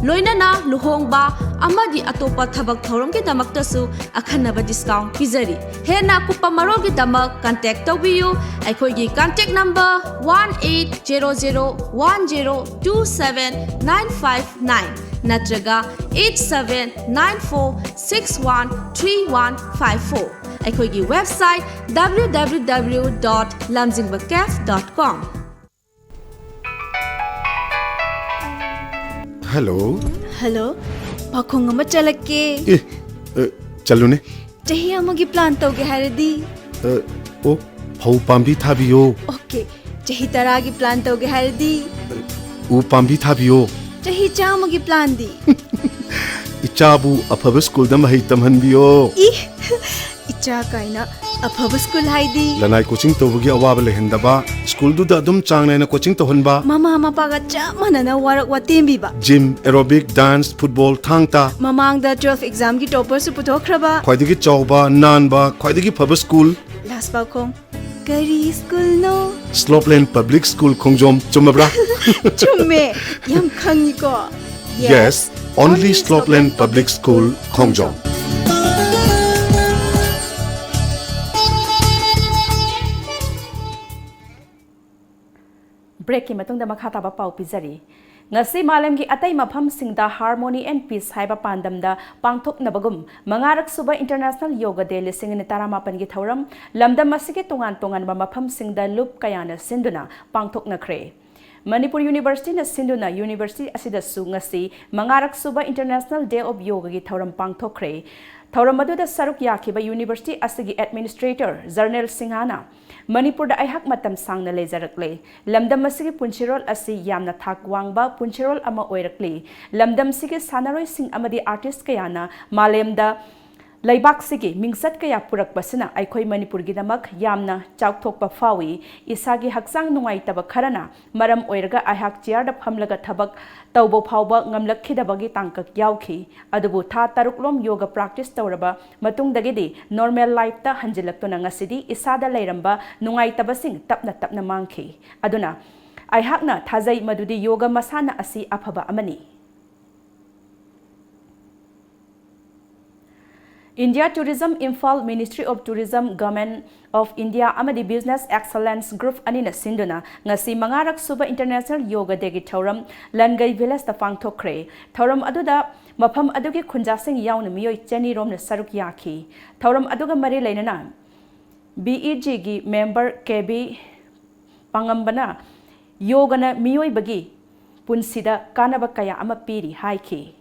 ꯂꯣꯏꯅꯅ ꯂꯨꯍꯣꯡꯕ ꯑꯃꯗꯤ ꯑꯇꯣꯞꯄ ꯊꯕꯛ ꯊꯧꯔꯝꯒꯤꯗꯃꯛꯇꯁꯨ ꯑꯈꯟꯅꯕ ꯗꯤꯁꯀꯥꯎꯟ ꯄꯤꯖꯔꯤ꯫ ꯍꯦꯟꯅ ꯑꯀꯨꯞꯄ ꯃꯔꯣꯜꯒꯤꯗꯃꯛ ꯀꯟꯇꯦꯛ ꯇꯧꯕꯤꯌꯨ꯫ ꯑꯩꯈꯣꯏꯒꯤ contact number one eight zero zero one zero two seven nine five nine ꯅꯠꯇ꯭ꯔꯒ eight seven nine four six one three one five four꯫ ꯑꯩꯈꯣꯏꯒꯤ ꯋꯦꯕꯁꯥꯏꯠ W W W dot lamjingbacafe dot com꯫ Hello. Hello. ꯄꯥꯎꯈꯣꯡ ꯑꯃ ꯆꯠꯂꯛꯀꯦ꯫ ꯑꯦ, ꯑ, ꯆꯠꯂꯨꯅꯦ꯫ ꯆꯍꯤ ꯑꯃꯒꯤ plan ꯇꯧꯒꯦ ꯍꯥꯏꯔꯗꯤ? ꯑ, ꯑꯣ, ꯐꯧ ꯄꯥꯝꯕꯤ ꯊꯥꯕꯤꯌꯣ꯫ ꯑꯣꯀꯦ꯫ ꯆꯍꯤ ꯇꯔꯥꯒꯤ ꯄ꯭ꯂꯥꯟ ꯇꯧꯒꯦ ꯍꯥꯏꯔꯗꯤ? ꯎ ꯄꯥꯝꯕꯤ ꯊꯥꯕꯤꯌꯣ꯫ ꯆꯍꯤ ꯆꯥꯝꯃꯒꯤ ꯄ꯭ꯂꯥꯟꯗꯤ? ꯏꯆꯥꯕꯨ ꯑꯐꯕ ꯁ꯭ꯀꯨꯜꯗ ꯃꯍꯩ ꯇꯝꯍꯟꯕꯤꯌꯣ꯫ ꯏ! ꯏꯆꯥ ꯀꯥꯏꯅ꯫ ꯑꯐꯕ ꯁ꯭ꯀꯨꯜ ꯍꯥꯏꯗꯤ? ꯂꯅꯥꯏ ꯀꯣꯆꯤꯡ ꯇꯧꯕꯒꯤ ꯑꯋꯥꯕ ꯂꯩꯍꯟꯗꯕ, ꯁ꯭ꯀꯨꯜꯗꯨꯗ ꯑꯗꯨꯝ ꯆꯥꯡ ꯅꯥꯏꯅ ꯀꯣꯆꯤꯡ ꯇꯧꯍꯟꯕ꯫ ꯃꯃꯥ ꯃꯄꯥꯒ ꯆꯞ ꯃꯥꯟꯅꯅ ꯋꯥꯔꯛ ꯋꯥꯇꯦꯝꯕꯤꯕ꯫ ꯖꯤꯝ, ꯑꯦꯔꯣꯕꯤꯛ, ꯗꯥꯟꯁ, ꯐꯨꯠꯕꯣꯜ, ꯊꯥꯡ ꯇꯥ꯫ ꯃꯃꯥꯡꯗ ꯇꯨꯋꯦꯜꯐ ꯑꯦꯛꯖꯥꯝꯒꯤ ꯇꯣꯄꯔꯁꯨ ꯄꯨꯊꯣꯛꯈ꯭ꯔꯕ꯫ ꯈ꯭ꯋꯥꯏꯗꯒꯤ ꯆꯥꯎꯕ, ꯅꯥꯟꯕ, ꯈ꯭ꯋꯥꯏꯗꯒꯤ ꯐꯕ ꯁ꯭ꯀꯨꯜ꯫ ꯂꯥꯁ ꯄꯥꯎꯈꯣꯡ꯫ ꯀꯔꯤ ꯁ꯭ꯀꯨꯜꯅꯣ? ꯁ꯭ꯂꯣꯞꯂꯦꯟ ꯄꯕ꯭ꯂꯤꯛ ꯁ꯭ꯀꯨꯜ ꯈꯣꯡꯖꯣꯝ꯫ ꯆꯨꯝꯃꯕ꯭ꯔꯥ? ꯆꯨꯝꯃꯦ꯫ ꯌꯥꯝ ꯈꯪꯉꯤꯀꯣ꯫ Yes, only Slopeland Public School, ꯈꯣꯡꯖꯣꯝ꯫ ꯕ꯭ꯔꯦꯛꯀꯤ ꯃꯇꯨꯡꯗ ꯃꯈꯥ ꯇꯥꯕ ꯄꯥꯎ ꯄꯤꯖꯔꯤ꯫ ꯉꯁꯤ ꯃꯥꯂꯦꯝꯒꯤ ꯑꯇꯩ ꯃꯐꯝꯁꯤꯡꯗ Harmony and Peace ꯍꯥꯏꯕ ꯄꯥꯟꯗꯝꯗ ꯄꯥꯡꯊꯣꯛꯅꯕꯒꯨꯝ ꯃꯉꯥꯔꯛ ꯁꯨꯕ International Yoga Day ꯂꯤꯁꯤꯡ ꯑꯅꯤ ꯇꯔꯥꯃꯥꯄꯟꯒꯤ ꯊꯧꯔꯝ ꯂꯝꯗꯝ ꯑꯁꯤꯒꯤ ꯇꯣꯉꯥꯟ ꯇꯣꯉꯥꯟꯕ ꯃꯐꯝꯁꯤꯡꯗ ꯂꯨꯞ ꯀꯌꯥꯅ ꯁꯤꯟꯗꯨꯅ ꯄꯥꯡꯊꯣꯛꯅꯈ꯭ꯔꯦ꯫ ꯃꯅꯤꯄꯨꯔ ꯌꯨꯅꯤꯚꯔꯁꯤꯇꯤꯅ ꯁꯤꯟꯗꯨꯅ ꯌꯨꯅꯤꯚꯔꯁꯤꯇꯤ ꯑꯁꯤꯗꯁꯨ ꯉꯁꯤ ꯃꯉꯥꯔꯛ ꯁꯨꯕ International Day of Yogaꯒꯤ ꯊꯧꯔꯝ ꯄꯥꯡꯊꯣꯛꯈ꯭ꯔꯦ꯫ ꯊꯧꯔꯝ ꯑꯗꯨꯗ ꯁꯔꯨꯛ ꯌꯥꯈꯤꯕ ꯌꯨꯅꯤꯚꯔꯁꯤꯇꯤ ꯑꯁꯤꯒꯤ ꯑꯦꯗꯃꯤꯅꯤꯁꯇ꯭ꯔꯦꯇꯔ ꯖꯔꯅꯦꯜ ꯁꯤꯡꯍꯅ, "ꯃꯅꯤꯄꯨꯔꯗ ꯑꯩꯍꯥꯛ ꯃꯇꯝ ꯁꯥꯡꯅ ꯂꯩꯖꯔꯛꯂꯦ꯫ ꯂꯝꯗꯝ ꯑꯁꯤꯒꯤ ꯄꯨꯟꯁꯤꯔꯣꯜ ꯑꯁꯤ ꯌꯥꯝꯅ ꯊꯥꯛ ꯋꯥꯡꯕ ꯄꯨꯟꯁꯤꯔꯣꯜ ꯑꯃ ꯑꯣꯏꯔꯛꯂꯤ꯫ ꯂꯝꯗꯝꯁꯤꯒꯤ ꯁꯥꯟꯅꯔꯣꯏꯁꯤꯡ ꯑꯃꯗꯤ ꯑꯥꯔꯇꯤꯁ ꯀꯌꯥꯅ ꯃꯥꯂꯦꯝꯗ ꯂꯩꯕꯥꯛꯁꯤꯒꯤ ꯃꯤꯡꯆꯠ ꯀꯌꯥ ꯄꯨꯔꯛꯄꯁꯤꯅ ꯑꯩꯈꯣꯏ ꯃꯅꯤꯄꯨꯔꯒꯤꯗꯃꯛ ꯌꯥꯝꯅ ꯆꯥꯎꯊꯣꯛꯄ ꯐꯥꯎꯏ꯫ ꯏꯁꯥꯒꯤ ꯍꯛꯆꯥꯡ ꯅꯨꯡꯉꯥꯏꯇꯕ ꯈꯔꯅ ꯃꯔꯝ ꯑꯣꯏꯔꯒ ꯑꯩꯍꯥꯛ ꯆꯤꯌꯔꯗ ꯐꯝꯂꯒ ꯊꯕꯛ ꯇꯧꯕ ꯐꯥꯎꯕ ꯉꯝꯂꯛꯈꯤꯗꯕꯒꯤ ꯇꯥꯡꯀꯛ ꯌꯥꯎꯈꯤ꯫ ꯑꯗꯨꯕꯨ ꯊꯥ ꯇꯔꯨꯛꯂꯣꯝ ꯌꯣꯒ ꯄ꯭ꯔꯥꯛꯇꯤꯁ ꯇꯧꯔꯕ ꯃꯇꯨꯡꯗꯒꯤꯗꯤ ꯅꯣꯔꯃꯦꯜ ꯂꯥꯏꯐꯇ ꯍꯟꯖꯤꯜꯂꯛꯇꯨꯅ ꯉꯁꯤꯗꯤ ꯏꯁꯥꯗ ꯂꯩꯔꯝꯕ ꯅꯨꯡꯉꯥꯏꯇꯕꯁꯤꯡ ꯇꯞꯅ ꯇꯞꯅ ꯃꯥꯡꯈꯤ꯫ ꯑꯗꯨꯅ ꯑꯩꯍꯥꯛꯅ ꯊꯥꯖꯩ ꯃꯗꯨꯗꯤ ꯌꯣꯒ ꯃꯁꯥꯟꯅ ꯑꯁꯤ ꯑꯐꯕ ꯑꯃꯅꯤ"꯫ India Tourism, Imphal Ministry of Tourism, Government of India ꯑꯃꯗꯤ Business Excellence Group ꯑꯅꯤꯅ ꯁꯤꯟꯗꯨꯅ ꯉꯁꯤ ꯃꯉꯥꯔꯛ ꯁꯨꯕ International Yoga Dayꯒꯤ ꯊꯧꯔꯝ ꯂꯟꯒꯩ ꯚꯤꯂꯦꯖꯇ ꯄꯥꯡꯊꯣꯛꯈ꯭ꯔꯦ꯫ ꯊꯧꯔꯝ ꯑꯗꯨꯗ ꯃꯐꯝ ꯑꯗꯨꯒꯤ ꯈꯨꯟꯖꯥꯁꯤꯡ ꯌꯥꯎꯅ ꯃꯤꯑꯣꯏ ꯆꯅꯤ ꯔꯣꯝꯅ ꯁꯔꯨꯛ ꯌꯥꯈꯤ꯫ ꯊꯧꯔꯝ ꯑꯗꯨꯒ ꯃꯔꯤ ꯂꯩꯅꯅ BEGꯒꯤ ꯃꯦꯝꯕꯔ ꯀꯦ ꯕꯤ ꯄꯥꯉꯝꯕꯅ ꯌꯣꯒꯅ ꯃꯤꯑꯣꯏꯕꯒꯤ ꯄꯨꯟꯁꯤꯗ ꯀꯥꯟꯅꯕ ꯀꯌꯥ ꯑꯃ ꯄꯤꯔꯤ ꯍꯥꯏꯈꯤ꯫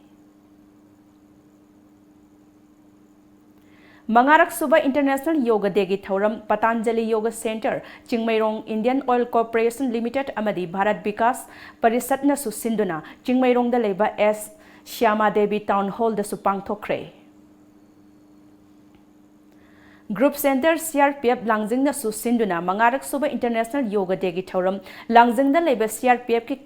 ꯃꯉꯥꯔꯛ ꯁꯨꯕ International Yoga Dayꯒꯤ ꯊꯧꯔꯝ Patanjali yoga centre, Chingmeirong, Indian Oil Corporation Limited ꯑꯃꯗꯤ ꯚꯥꯔꯠ ꯕꯤꯀꯥꯁ ꯄꯔꯤꯁꯠꯅꯁꯨ ꯁꯤꯟꯗꯨꯅ ꯆꯤꯡꯃꯩꯔꯣꯡꯗ ꯂꯩꯕ ꯑꯦꯁ ꯁ꯭ꯌꯥꯃꯥ ꯗꯦꯕꯤ ꯇꯥꯎꯟ ꯍꯣꯜꯗꯁꯨ ꯄꯥꯡꯊꯣꯛꯈ꯭ꯔꯦ꯫ ꯒ꯭ꯔꯨꯞ ꯁꯦꯟꯇꯔ CRPF ꯂꯥꯡꯖꯤꯡꯅꯁꯨ ꯁꯤꯟꯗꯨꯅ ꯃꯉꯥꯔꯛ ꯁꯨꯕ International Yoga Dayꯒꯤ ꯊꯧꯔꯝ ꯂꯥꯡꯖꯤꯡꯗ ꯂꯩꯕ CRPFꯀꯤ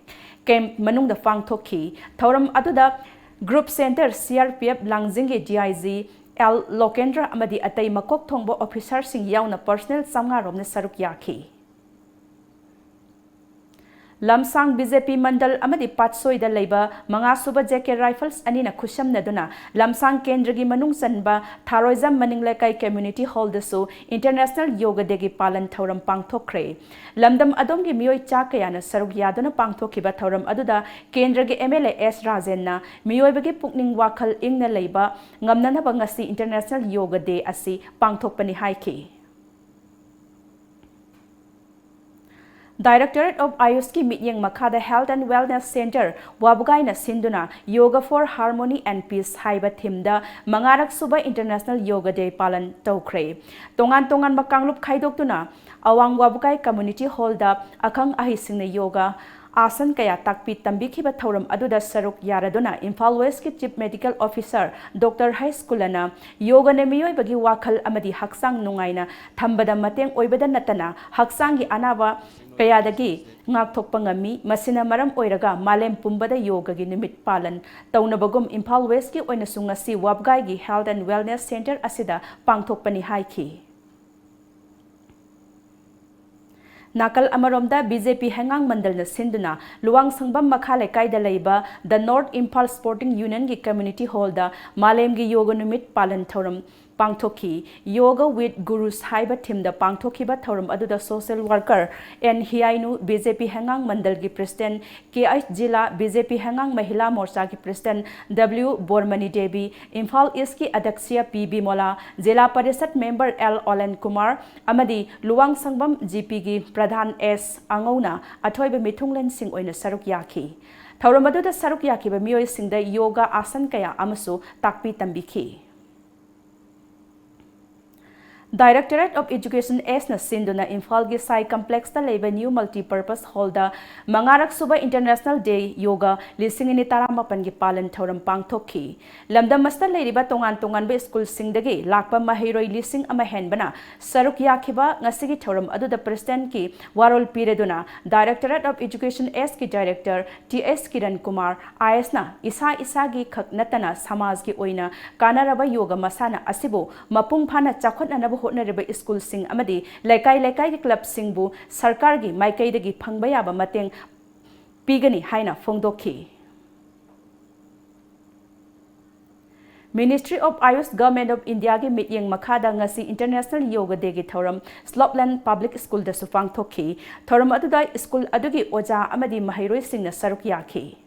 ꯀꯦꯝꯞ ꯃꯅꯨꯡꯗ ꯄꯥꯡꯊꯣꯛꯈꯤ꯫ ꯊꯧꯔꯝ ꯑꯗꯨꯗ ꯒ꯭ꯔꯨꯞ ꯁꯦꯟꯇꯔ CRPF ꯂꯥꯡꯖꯤꯡꯒꯤ DIG ꯑꯦꯜ ꯂꯣꯀꯦꯟꯗ꯭ꯔ ꯑꯃꯗꯤ ꯑꯇꯩ ꯃꯀꯣꯛ ꯊꯣꯡꯕ ꯑꯣꯐꯤꯁꯥꯔꯁꯤꯡ ꯌꯥꯎꯅ ꯄꯔꯁꯅꯦꯜ ꯆꯥꯝꯃꯉꯥ ꯔꯣꯝꯅ ꯁꯔꯨꯛ ꯌꯥꯈꯤ꯫ ꯂꯝꯁꯥꯡ BJP ꯃꯟꯗꯜ ꯑꯃꯗꯤ ꯄꯥꯠꯁꯣꯏꯗ ꯂꯩꯕ ꯃꯉꯥꯁꯨꯕ JK Rifles ꯑꯅꯤꯅ ꯈꯨꯠꯁꯝꯅꯗꯨꯅ ꯂꯝꯁꯥꯡ ꯀꯦꯟꯗ꯭ꯔꯒꯤ ꯃꯅꯨꯡ ꯆꯟꯕ ꯊꯥꯔꯣꯏꯖꯝ ꯃꯅꯤꯡ ꯂꯩꯀꯥꯏ ꯀꯝꯃ꯭ꯌꯨꯅꯤꯇꯤ ꯍꯣꯜꯗꯁꯨ International Yoga Dayꯒꯤ ꯄꯥꯂꯟ ꯊꯧꯔꯝ ꯄꯥꯡꯊꯣꯛꯈ꯭ꯔꯦ꯫ ꯂꯝꯗꯝ ꯑꯗꯣꯝꯒꯤ ꯃꯤꯑꯣꯏ ꯆꯥ ꯀꯌꯥꯅ ꯁꯔꯨꯛ ꯌꯥꯗꯨꯅ ꯄꯥꯡꯊꯣꯛꯈꯤꯕ ꯊꯧꯔꯝ ꯑꯗꯨꯗ ꯀꯦꯟꯗ꯭ꯔꯒꯤ MLA ꯑꯦꯁ ꯔꯥꯖꯦꯟꯅ ꯃꯤꯑꯣꯏꯕꯒꯤ ꯄꯨꯛꯅꯤꯡ ꯋꯥꯈꯜ ꯏꯪꯅ ꯂꯩꯕ ꯉꯝꯅꯅꯕ ꯉꯁꯤ International Yoga Day ꯑꯁꯤ ꯄꯥꯡꯊꯣꯛꯄꯅꯤ ꯍꯥꯏꯈꯤ꯫ Directorate of Ayushꯀꯤ ꯃꯤꯠꯌꯦꯡ ꯃꯈꯥꯗ Health and Wellness Centre ꯋꯥꯕꯒꯥꯏꯅ ꯁꯤꯟꯗꯨꯅ Yoga for Harmony and Peace ꯍꯥꯏꯕ themeꯗ ꯃꯉꯥꯔꯛ ꯁꯨꯕ International Yoga Day ꯄꯥꯂꯟ ꯇꯧꯈ꯭ꯔꯦ꯫ ꯇꯣꯉꯥꯟ ꯇꯣꯉꯥꯟꯕ ꯀꯥꯡꯂꯨꯞ ꯈꯥꯏꯗꯣꯛꯇꯨꯅ ꯑꯋꯥꯡ ꯋꯥꯕꯒꯥꯏ Community Hallꯗ ꯑꯈꯪ ꯑꯍꯩꯁꯤꯡꯅ ꯌꯣꯒ ꯑꯥꯁꯟ ꯀꯌꯥ ꯇꯥꯛꯄꯤ ꯇꯝꯕꯤꯈꯤꯕ ꯊꯧꯔꯝ ꯑꯗꯨꯗ ꯁꯔꯨꯛ ꯌꯥꯔꯗꯨꯅ Imphal Westꯀꯤ Chief Medical Officer Doctor H ꯀꯨꯂꯅ ꯌꯣꯒꯅ ꯃꯤꯑꯣꯏꯕꯒꯤ ꯋꯥꯈꯜ ꯑꯃꯗꯤ ꯍꯛꯆꯥꯡ ꯅꯨꯡꯉꯥꯏꯅ ꯊꯝꯕꯗ ꯃꯇꯦꯡ ꯑꯣꯏꯕꯗ ꯅꯠꯇꯅ ꯍꯛꯆꯥꯡꯒꯤ ꯑꯅꯥꯕ ꯀꯌꯥꯗꯒꯤ ꯉꯥꯛꯊꯣꯛꯄ ꯉꯝꯃꯤ꯫ ꯃꯁꯤꯅ ꯃꯔꯝ ꯑꯣꯏꯔꯒ ꯃꯥꯂꯦꯝ ꯄꯨꯝꯕꯗ ꯌꯣꯒꯒꯤ ꯅꯨꯃꯤꯠ ꯄꯥꯂꯟ ꯇꯧꯅꯕꯒꯨꯝ ꯏꯝꯐꯥꯜ Westꯀꯤ ꯑꯣꯏꯅꯁꯨ ꯉꯁꯤ ꯋꯥꯕꯒꯥꯏꯒꯤ Health and Wellness Centre ꯑꯁꯤꯗ ꯄꯥꯡꯊꯣꯛꯄꯅꯤ ꯍꯥꯏꯈꯤ꯫ ꯅꯥꯀꯜ ꯑꯃꯔꯣꯝꯗ ꯕꯤ ꯖꯦ ꯄꯤ ꯍꯩꯉꯥꯡ ꯃꯟꯗꯜꯅ ꯁꯤꯟꯗꯨꯅ ꯂꯨꯋꯥꯡꯁꯪꯕꯝ ꯃꯈꯥ ꯂꯩꯀꯥꯏꯗ ꯂꯩꯕ The North Imphal Sporting Unionꯒꯤ Community Hallꯗ ꯃꯥꯂꯦꯝꯒꯤ ꯌꯣꯒ ꯅꯨꯃꯤꯠ ꯄꯥꯂꯟ ꯊꯧꯔꯝ ꯄꯥꯡꯊꯣꯛꯈꯤ꯫ Yoga with Gurus ꯍꯥꯏꯕ themeꯗ ꯄꯥꯡꯊꯣꯛꯈꯤꯕ ꯊꯧꯔꯝ ꯑꯗꯨꯗ social worker N Hiyainu, B J P ꯍꯩꯉꯥꯡ ꯃꯟꯗꯜꯒꯤ President K H Jila, B J P ꯍꯩꯉꯥꯡ ꯃꯍꯤꯂꯥ ꯃꯣꯔꯆꯥꯒꯤ President ꯗꯕ꯭ꯂꯤꯎ ꯕꯣꯔꯃꯅꯤ ꯗꯦꯕꯤ, ꯏꯝꯐꯥꯜ Eastꯀꯤ ꯑꯗ꯭ꯌꯛꯁ P Bimola, Zila Parishad member L Olen Kumar ꯑꯃꯗꯤ ꯂꯨꯋꯥꯡꯁꯪꯕꯝ ꯖꯤ ꯄꯤꯒꯤ ꯄ꯭ꯔꯙꯥꯟ ꯑꯦꯁ ꯑꯉꯧꯅ ꯑꯊꯣꯏꯕ ꯃꯤꯊꯨꯡꯂꯦꯟꯁꯤꯡ ꯑꯣꯏꯅ ꯁꯔꯨꯛ ꯌꯥꯈꯤ꯫ ꯊꯧꯔꯝ ꯑꯗꯨꯗ ꯁꯔꯨꯛ ꯌꯥꯈꯤꯕ ꯃꯤꯑꯣꯏꯁꯤꯡꯗ ꯌꯣꯒ ꯑꯥꯁꯟ ꯀꯌꯥ ꯑꯃꯁꯨ ꯇꯥꯛꯄꯤ ꯇꯝꯕꯤꯈꯤ꯫ Directorate of Education Sꯅ ꯁꯤꯟꯗꯨꯅ ꯏꯝꯐꯥꯜꯒꯤ ꯁꯥꯏ Complexꯇ ꯂꯩꯕ New Multipurpose Hallꯗ ꯃꯉꯥꯔꯛ ꯁꯨꯕ International Day Yoga ꯂꯤꯁꯤꯡ ꯑꯅꯤ ꯇꯔꯥꯃꯥꯄꯟꯒꯤ ꯄꯥꯂꯟ ꯊꯧꯔꯝ ꯄꯥꯡꯊꯣꯛꯈꯤ꯫ ꯂꯝꯗꯝ ꯑꯁꯤꯗ ꯂꯩꯔꯤꯕ ꯇꯣꯉꯥꯟ ꯇꯣꯉꯥꯟꯕ ꯁ꯭ꯀꯨꯜꯁꯤꯡꯗꯒꯤ ꯂꯥꯛꯄ ꯃꯍꯩꯔꯣꯏ ꯂꯤꯁꯤꯡ ꯑꯃ ꯍꯦꯟꯕꯅ ꯁꯔꯨꯛ ꯌꯥꯈꯤꯕ ꯉꯁꯤꯒꯤ ꯊꯧꯔꯝ ꯑꯗꯨꯗ Presidentꯀꯤ ꯋꯥꯔꯣꯜ ꯄꯤꯔꯗꯨꯅ Directorate of Education Sꯀꯤ Director T S Kiran Kumar I ꯑꯦꯁꯅ ꯏꯁꯥ ꯏꯁꯥꯒꯤ ꯈꯛ ꯅꯠꯇꯅ ꯁꯃꯥꯖꯒꯤ ꯑꯣꯏꯅ ꯀꯥꯟꯅꯔꯕ ꯌꯣꯒ ꯃꯁꯥꯟꯅ ꯑꯁꯤꯕꯨ ꯃꯄꯨꯡ ꯐꯥꯅ ꯆꯥꯎꯈꯠꯅꯅꯕ ꯍꯣꯠꯅꯔꯤꯕ ꯁ꯭ꯀꯨꯜꯁꯤꯡ ꯑꯃꯗꯤ ꯂꯩꯀꯥꯏ ꯂꯩꯀꯥꯏꯒꯤ clubꯁꯤꯡꯕꯨ ꯁꯔꯀꯥꯔꯒꯤ ꯃꯥꯏꯀꯩꯗꯒꯤ ꯐꯪꯕ ꯌꯥꯕ ꯃꯇꯦꯡ ꯄꯤꯒꯅꯤ ꯍꯥꯏꯅ ꯐꯣꯡꯗꯣꯛꯈꯤ꯫ Ministry of Ayush, Government of Indiaꯒꯤ ꯃꯤꯠꯌꯦꯡ ꯃꯈꯥꯗ ꯉꯁꯤ International Yoga Dayꯒꯤ ꯊꯧꯔꯝ ꯁ꯭ꯂꯣꯞꯂꯦꯟ Public Schoolꯗꯁꯨ ꯄꯥꯡꯊꯣꯛꯈꯤ꯫ ꯊꯧꯔꯝ ꯑꯗꯨꯗ ꯁ꯭ꯀꯨꯜ ꯑꯗꯨꯒꯤ ꯑꯣꯖꯥ ꯑꯃꯗꯤ ꯃꯍꯩꯔꯣꯏꯁꯤꯡꯅ ꯁꯔꯨꯛ ꯌꯥꯈꯤ꯫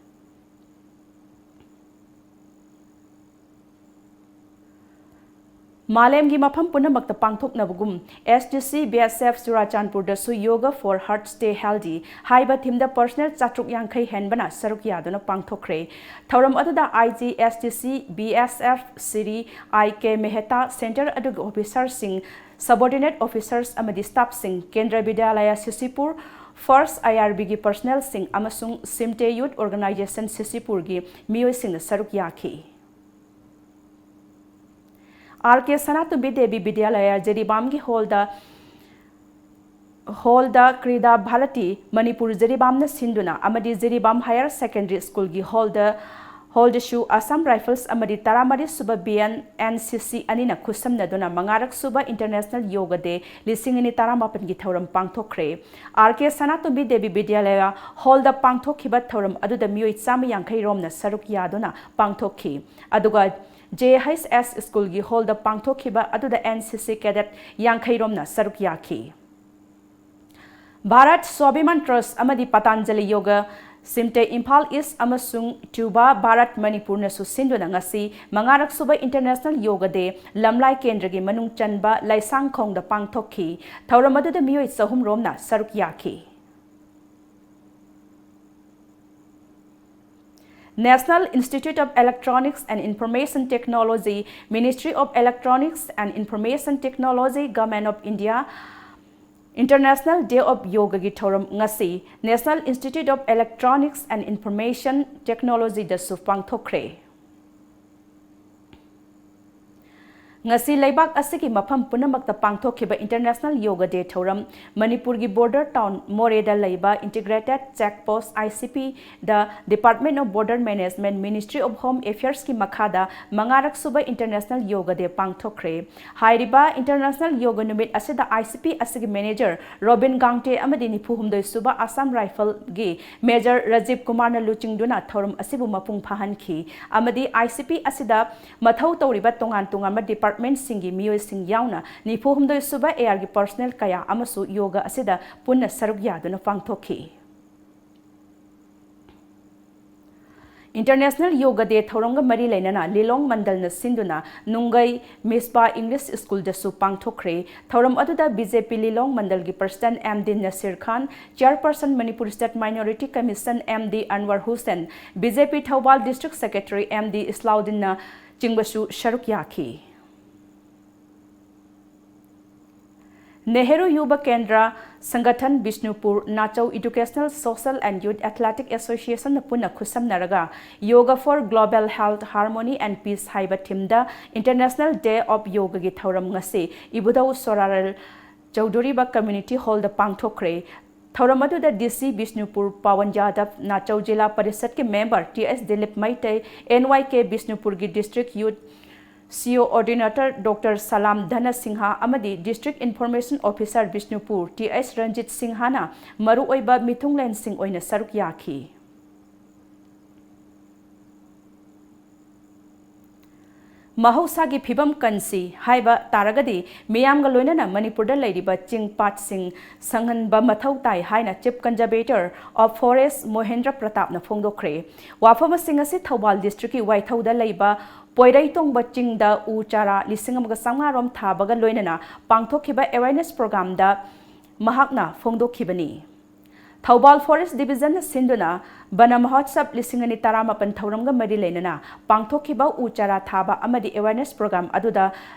ꯃꯥꯂꯦꯝꯒꯤ ꯃꯐꯝ ꯄꯨꯝꯅꯃꯛꯇ ꯄꯥꯡꯊꯣꯛꯅꯕꯒꯨꯝ, S D C B S F ꯆꯨꯔꯥꯆꯥꯟꯄꯨꯔꯗꯁꯨ Yoga for Heart Stay Healthy ꯍꯥꯏꯕ ꯊꯤꯝꯗ ꯄꯔꯁꯅꯦꯜ ꯆꯥꯇ꯭ꯔꯨꯛ ꯌꯥꯡꯈꯩ ꯍꯦꯟꯕꯅ ꯁꯔꯨꯛ ꯌꯥꯗꯨꯅ ꯄꯥꯡꯊꯣꯛꯈ꯭ꯔꯦ꯫ ꯊꯧꯔꯝ ꯑꯗꯨꯗ I G S D C B S F Shri I K Mehta, centre ꯑꯗꯨꯒꯤ ꯑꯣꯐꯤꯁꯥꯔꯁꯤꯡ, ꯁꯕꯑꯣꯔꯗꯤꯅꯦꯠ ꯑꯣꯐꯤꯁꯥꯔꯁ ꯑꯃꯗꯤ ꯁ꯭ꯇꯥꯐꯁꯤꯡ, ꯀꯦꯟꯗ꯭ꯔ ꯕꯤꯗ꯭ꯌꯥꯂꯌꯥ ꯁꯤꯁꯤꯄꯨꯔ, ꯐꯥꯔꯁ I R B ꯒꯤ ꯄꯔꯁꯅꯦꯜꯁꯤꯡ ꯑꯃꯁꯨꯡ ꯁꯤꯝꯇꯦ ꯌꯨꯊ ꯑꯣꯔꯒꯅꯥꯏꯖꯦꯁꯟ ꯁꯤꯁꯤꯄꯨꯔꯒꯤ ꯃꯤꯑꯣꯏꯁꯤꯡꯅ ꯁꯔꯨꯛ ꯌꯥꯈꯤ꯫ R K ꯁꯅꯥꯇꯣꯝꯕꯤ ꯗꯦꯕꯤ ꯕꯤꯗ꯭ꯌꯥꯂꯌꯥ ꯖꯤꯔꯤꯕꯥꯝꯒꯤ ꯍꯣꯜꯗ, ꯍꯣꯜꯗ ꯀ꯭ꯔꯤꯗꯥ ꯚꯥꯔꯇꯤ ꯃꯅꯤꯄꯨꯔ ꯖꯤꯔꯤꯕꯥꯝꯅ ꯁꯤꯟꯗꯨꯅ ꯑꯃꯗꯤ ꯖꯤꯔꯤꯕꯥꯝ ꯍꯥꯌꯔ ꯁꯦꯀꯦꯟꯗꯔꯤ ꯁ꯭ꯀꯨꯜꯒꯤ ꯍꯣꯜꯗ, ꯍꯣꯜꯗꯁꯨ ꯑꯁꯥꯝ ꯔꯥꯏꯐꯜꯁ ꯑꯃꯗꯤ ꯇꯔꯥꯃꯔꯤ ꯁꯨꯕ B N N C C ꯑꯅꯤꯅ ꯈꯨꯠꯁꯝꯅꯗꯨꯅ ꯃꯉꯥꯔꯛ ꯁꯨꯕ International Yoga Day ꯂꯤꯁꯤꯡ ꯑꯅꯤ ꯇꯔꯥꯃꯥꯄꯟꯒꯤ ꯊꯧꯔꯝ ꯄꯥꯡꯊꯣꯛꯈ꯭ꯔꯦ꯫ R K ꯁꯅꯥꯇꯣꯝꯕꯤ ꯗꯦꯕꯤ ꯕꯤꯗ꯭ꯌꯥꯂꯌꯥ ꯍꯣꯜꯗ ꯄꯥꯡꯊꯣꯛꯈꯤꯕ ꯊꯧꯔꯝ ꯑꯗꯨꯗ ꯃꯤꯑꯣꯏ ꯆꯥꯝꯃ ꯌꯥꯡꯈꯩ ꯔꯣꯝꯅ ꯁꯔꯨꯛ ꯌꯥꯗꯨꯅ ꯄꯥꯡꯊꯣꯛꯈꯤ꯫ ꯑꯗꯨꯒ J H S ꯁ꯭ꯀꯨꯜꯒꯤ ꯍꯣꯜꯗ ꯄꯥꯡꯊꯣꯛꯈꯤꯕ ꯑꯗꯨꯗ N C C cadet ꯌꯥꯡꯈꯩ ꯔꯣꯝꯅ ꯁꯔꯨꯛ ꯌꯥꯈꯤ꯫ ꯚꯥꯔꯠ ꯁ꯭ꯋꯥꯚꯤꯃꯥꯟ ꯇ꯭ꯔꯁ ꯑꯃꯗꯤ ꯄꯇꯥꯟꯖꯂꯤ ꯌꯣꯒ ꯁꯤꯝꯇꯦ ꯏꯝꯐꯥꯜ ꯏꯁ ꯑꯃꯁꯨꯡ ꯇ꯭ꯌꯨꯕꯥ ꯚꯥꯔꯠ ꯃꯅꯤꯄꯨꯔꯅꯁꯨ ꯁꯤꯟꯗꯨꯅ ꯉꯁꯤ ꯃꯉꯥꯔꯛ ꯁꯨꯕ International Yoga Day ꯂꯝꯂꯥꯏ ꯀꯦꯟꯗ꯭ꯔꯒꯤ ꯃꯅꯨꯡ ꯆꯟꯕ ꯂꯥꯏꯁꯥꯡꯈꯣꯡꯗ ꯄꯥꯡꯊꯣꯛꯈꯤ꯫ ꯊꯧꯔꯝ ꯑꯗꯨꯗ ꯃꯤꯑꯣꯏ ꯆꯍꯨꯝ ꯔꯣꯝꯅ ꯁꯔꯨꯛ ꯌꯥꯈꯤ꯫ National Institute of Electronics and Information Technology, Ministry of Electronics and Information Technology, Government of India, International Day of Yoga ꯒꯤ ꯊꯧꯔꯝ ꯉꯁꯤ National Institute of Electronics and Information Technology ꯗꯁꯨ ꯄꯥꯡꯊꯣꯛꯈ꯭ꯔꯦ꯫ ꯉꯁꯤ ꯂꯩꯕꯥꯛ ꯑꯁꯤꯒꯤ ꯃꯐꯝ ꯄꯨꯝꯅꯃꯛꯇ ꯄꯥꯡꯊꯣꯛꯈꯤꯕ International Yoga Day ꯊꯧꯔꯝ ꯃꯅꯤꯄꯨꯔꯒꯤ border town ꯃꯣꯔꯦꯗ ꯂꯩꯕ Integrated Check Post, I C P, the Department of Border Management, Ministry of Home Affairs ꯀꯤ ꯃꯈꯥꯗ ꯃꯉꯥꯔꯛ ꯁꯨꯕ International Yoga Day ꯄꯥꯡꯊꯣꯛꯈ꯭ꯔꯦ꯫ ꯍꯥꯏꯔꯤꯕ International Yoga ꯅꯨꯃꯤꯠ ꯑꯁꯤꯗ I C P ꯑꯁꯤꯒꯤ manager ꯔꯣꯕꯤꯟ ꯒꯥꯡꯇꯦ ꯑꯃꯗꯤ ꯅꯤꯐꯨ ꯍꯨꯝꯗꯣꯏ ꯁꯨꯕ Assam Rifle ꯒꯤ Major ꯔꯥꯖꯤꯕ ꯀꯨꯃꯥꯔꯅ ꯂꯨꯆꯤꯡꯗꯨꯅ ꯊꯧꯔꯝ ꯑꯁꯤꯕꯨ ꯃꯄꯨꯡ ꯐꯥꯍꯟꯈꯤ ꯑꯃꯗꯤ I C P ꯑꯁꯤꯗ ꯃꯊꯧ ꯇꯧꯔꯤꯕ ꯇꯣꯉꯥꯟ ꯇꯣꯉꯥꯟꯕ department ꯁꯤꯡꯒꯤ ꯃꯤꯑꯣꯏꯁꯤꯡ ꯌꯥꯎꯅ ꯅꯤꯐꯨ ꯍꯨꯝꯗꯣꯏ ꯁꯨꯕ A R ꯒꯤ personnel ꯀꯌꯥ ꯑꯃꯁꯨ ꯌꯣꯒ ꯑꯁꯤꯗ ꯄꯨꯟꯅ ꯁꯔꯨꯛ ꯌꯥꯗꯨꯅ ꯄꯥꯡꯊꯣꯛꯈꯤ꯫ International Yoga Day ꯊꯧꯔꯝꯒ ꯃꯔꯤ ꯂꯩꯅꯅ ꯂꯤꯂꯣꯡ ꯃꯟꯗꯜꯅ ꯁꯤꯟꯗꯨꯅ ꯅꯨꯡꯒꯩ ꯃꯤꯁꯕꯥ ꯏꯪꯂꯤꯁ ꯁ꯭ꯀꯨꯜꯗꯁꯨ ꯄꯥꯡꯊꯣꯛꯈ꯭ꯔꯦ꯫ ꯊꯧꯔꯝ ꯑꯗꯨꯗ ꯕꯤ ꯖꯦ ꯄꯤ ꯂꯤꯂꯣꯡ ꯃꯟꯗꯜꯒꯤ president M D Nasir Khan, chairperson Manipur state minority commission M D Anwar Hussain, B J P Thoubal district secretary M D ꯏꯁꯂꯥꯎꯗꯤꯟꯅ ꯆꯤꯡꯕꯁꯨ ꯁꯔꯨꯛ ꯌꯥꯈꯤ꯫ ꯅꯦꯍꯔꯨ ꯌꯨꯕ ꯀꯦꯟꯗ꯭ꯔ ꯁꯪꯒꯊꯟ Bishnupur, ꯅꯥꯆꯧ Educational Social and Youth Athletic Associationꯅ ꯄꯨꯟꯅ ꯈꯨꯠꯁꯝꯅꯔꯒ Yoga for Global Health, Harmony and Peace ꯍꯥꯏꯕ themeꯗ International Day of Yogaꯒꯤ ꯊꯧꯔꯝ ꯉꯁꯤ ꯏꯕꯨꯙꯧ ꯁꯣꯔꯥꯔꯦꯜ ꯆꯧꯗꯨꯔꯤꯕ Community Hallꯗ ꯄꯥꯡꯊꯣꯛꯈ꯭ꯔꯦ꯫ ꯊꯧꯔꯝ ꯑꯗꯨꯗ ꯗꯤ ꯁꯤ ꯕꯤꯁꯅꯨꯄꯨꯔ ꯄꯋꯟ ꯌꯥꯗꯕ, ꯅꯥꯆꯧ ꯖꯤꯂꯥ ꯄꯔꯤꯁꯠꯀꯤ member T S Dilip Meitei, N Y K ꯕꯤꯁꯅꯨꯄꯨꯔꯒꯤ district youth coordinator doctor Salam Dhana Singh ꯑꯃꯗꯤ district information officer Bishnupur T H Ranjit ꯁꯤꯡꯍꯅ ꯃꯔꯨꯑꯣꯏꯕ ꯃꯤꯊꯨꯡꯂꯦꯟꯁꯤꯡ ꯑꯣꯏꯅ ꯁꯔꯨꯛ ꯌꯥꯈꯤ꯫ ꯃꯍꯧꯁꯥꯒꯤ ꯐꯤꯕꯝ ꯀꯟꯁꯤ ꯍꯥꯏꯕ ꯇꯥꯔꯒꯗꯤ ꯃꯤꯌꯥꯝꯒ ꯂꯣꯏꯅꯅ ꯃꯅꯤꯄꯨꯔꯗ ꯂꯩꯔꯤꯕ ꯆꯤꯡ ꯄꯥꯠꯁꯤꯡ ꯁꯪꯍꯟꯕ ꯃꯊꯧ ꯇꯥꯏ ꯍꯥꯏꯅ Chief Conservator of Forest ꯃꯣꯍꯦꯟꯗ꯭ꯔ ꯄ꯭ꯔꯇꯥꯞꯅ ꯐꯣꯡꯗꯣꯛꯈ꯭ꯔꯦ꯫ ꯋꯥꯐꯝꯁꯤꯡ ꯑꯁꯤ ꯊꯧꯕꯥꯜ ꯗꯤꯁꯇ꯭ꯔꯤꯛꯀꯤ ꯋꯥꯏꯊꯧꯗ ꯂꯩꯕ ꯄꯣꯏꯔꯩꯇꯣꯡꯕ ꯆꯤꯡꯗ ꯎ ꯆꯥꯔꯥ ꯂꯤꯁꯤꯡ ꯑꯃꯒ ꯆꯥꯝꯃꯉꯥ ꯔꯣꯝ ꯊꯥꯕꯒ ꯂꯣꯏꯅꯅ ꯄꯥꯡꯊꯣꯛꯈꯤꯕ awareness programꯗ ꯃꯍꯥꯛꯅ ꯐꯣꯡꯗꯣꯛꯈꯤꯕꯅꯤ꯫ ꯊꯧꯕꯥꯜ Forest Divisionꯅ ꯁꯤꯟꯗꯨꯅ ꯕꯅ ꯃꯍꯣꯠꯁꯕ ꯂꯤꯁꯤꯡ ꯑꯅꯤ ꯇꯔꯥꯃꯥꯄꯟ ꯊꯧꯔꯝꯒ ꯃꯔꯤ ꯂꯩꯅꯅ ꯄꯥꯡꯊꯣꯛꯈꯤꯕ ꯎ ꯆꯥꯔꯥ ꯊꯥꯕ ꯑꯃꯗꯤ awareness program ꯑꯗꯨꯗ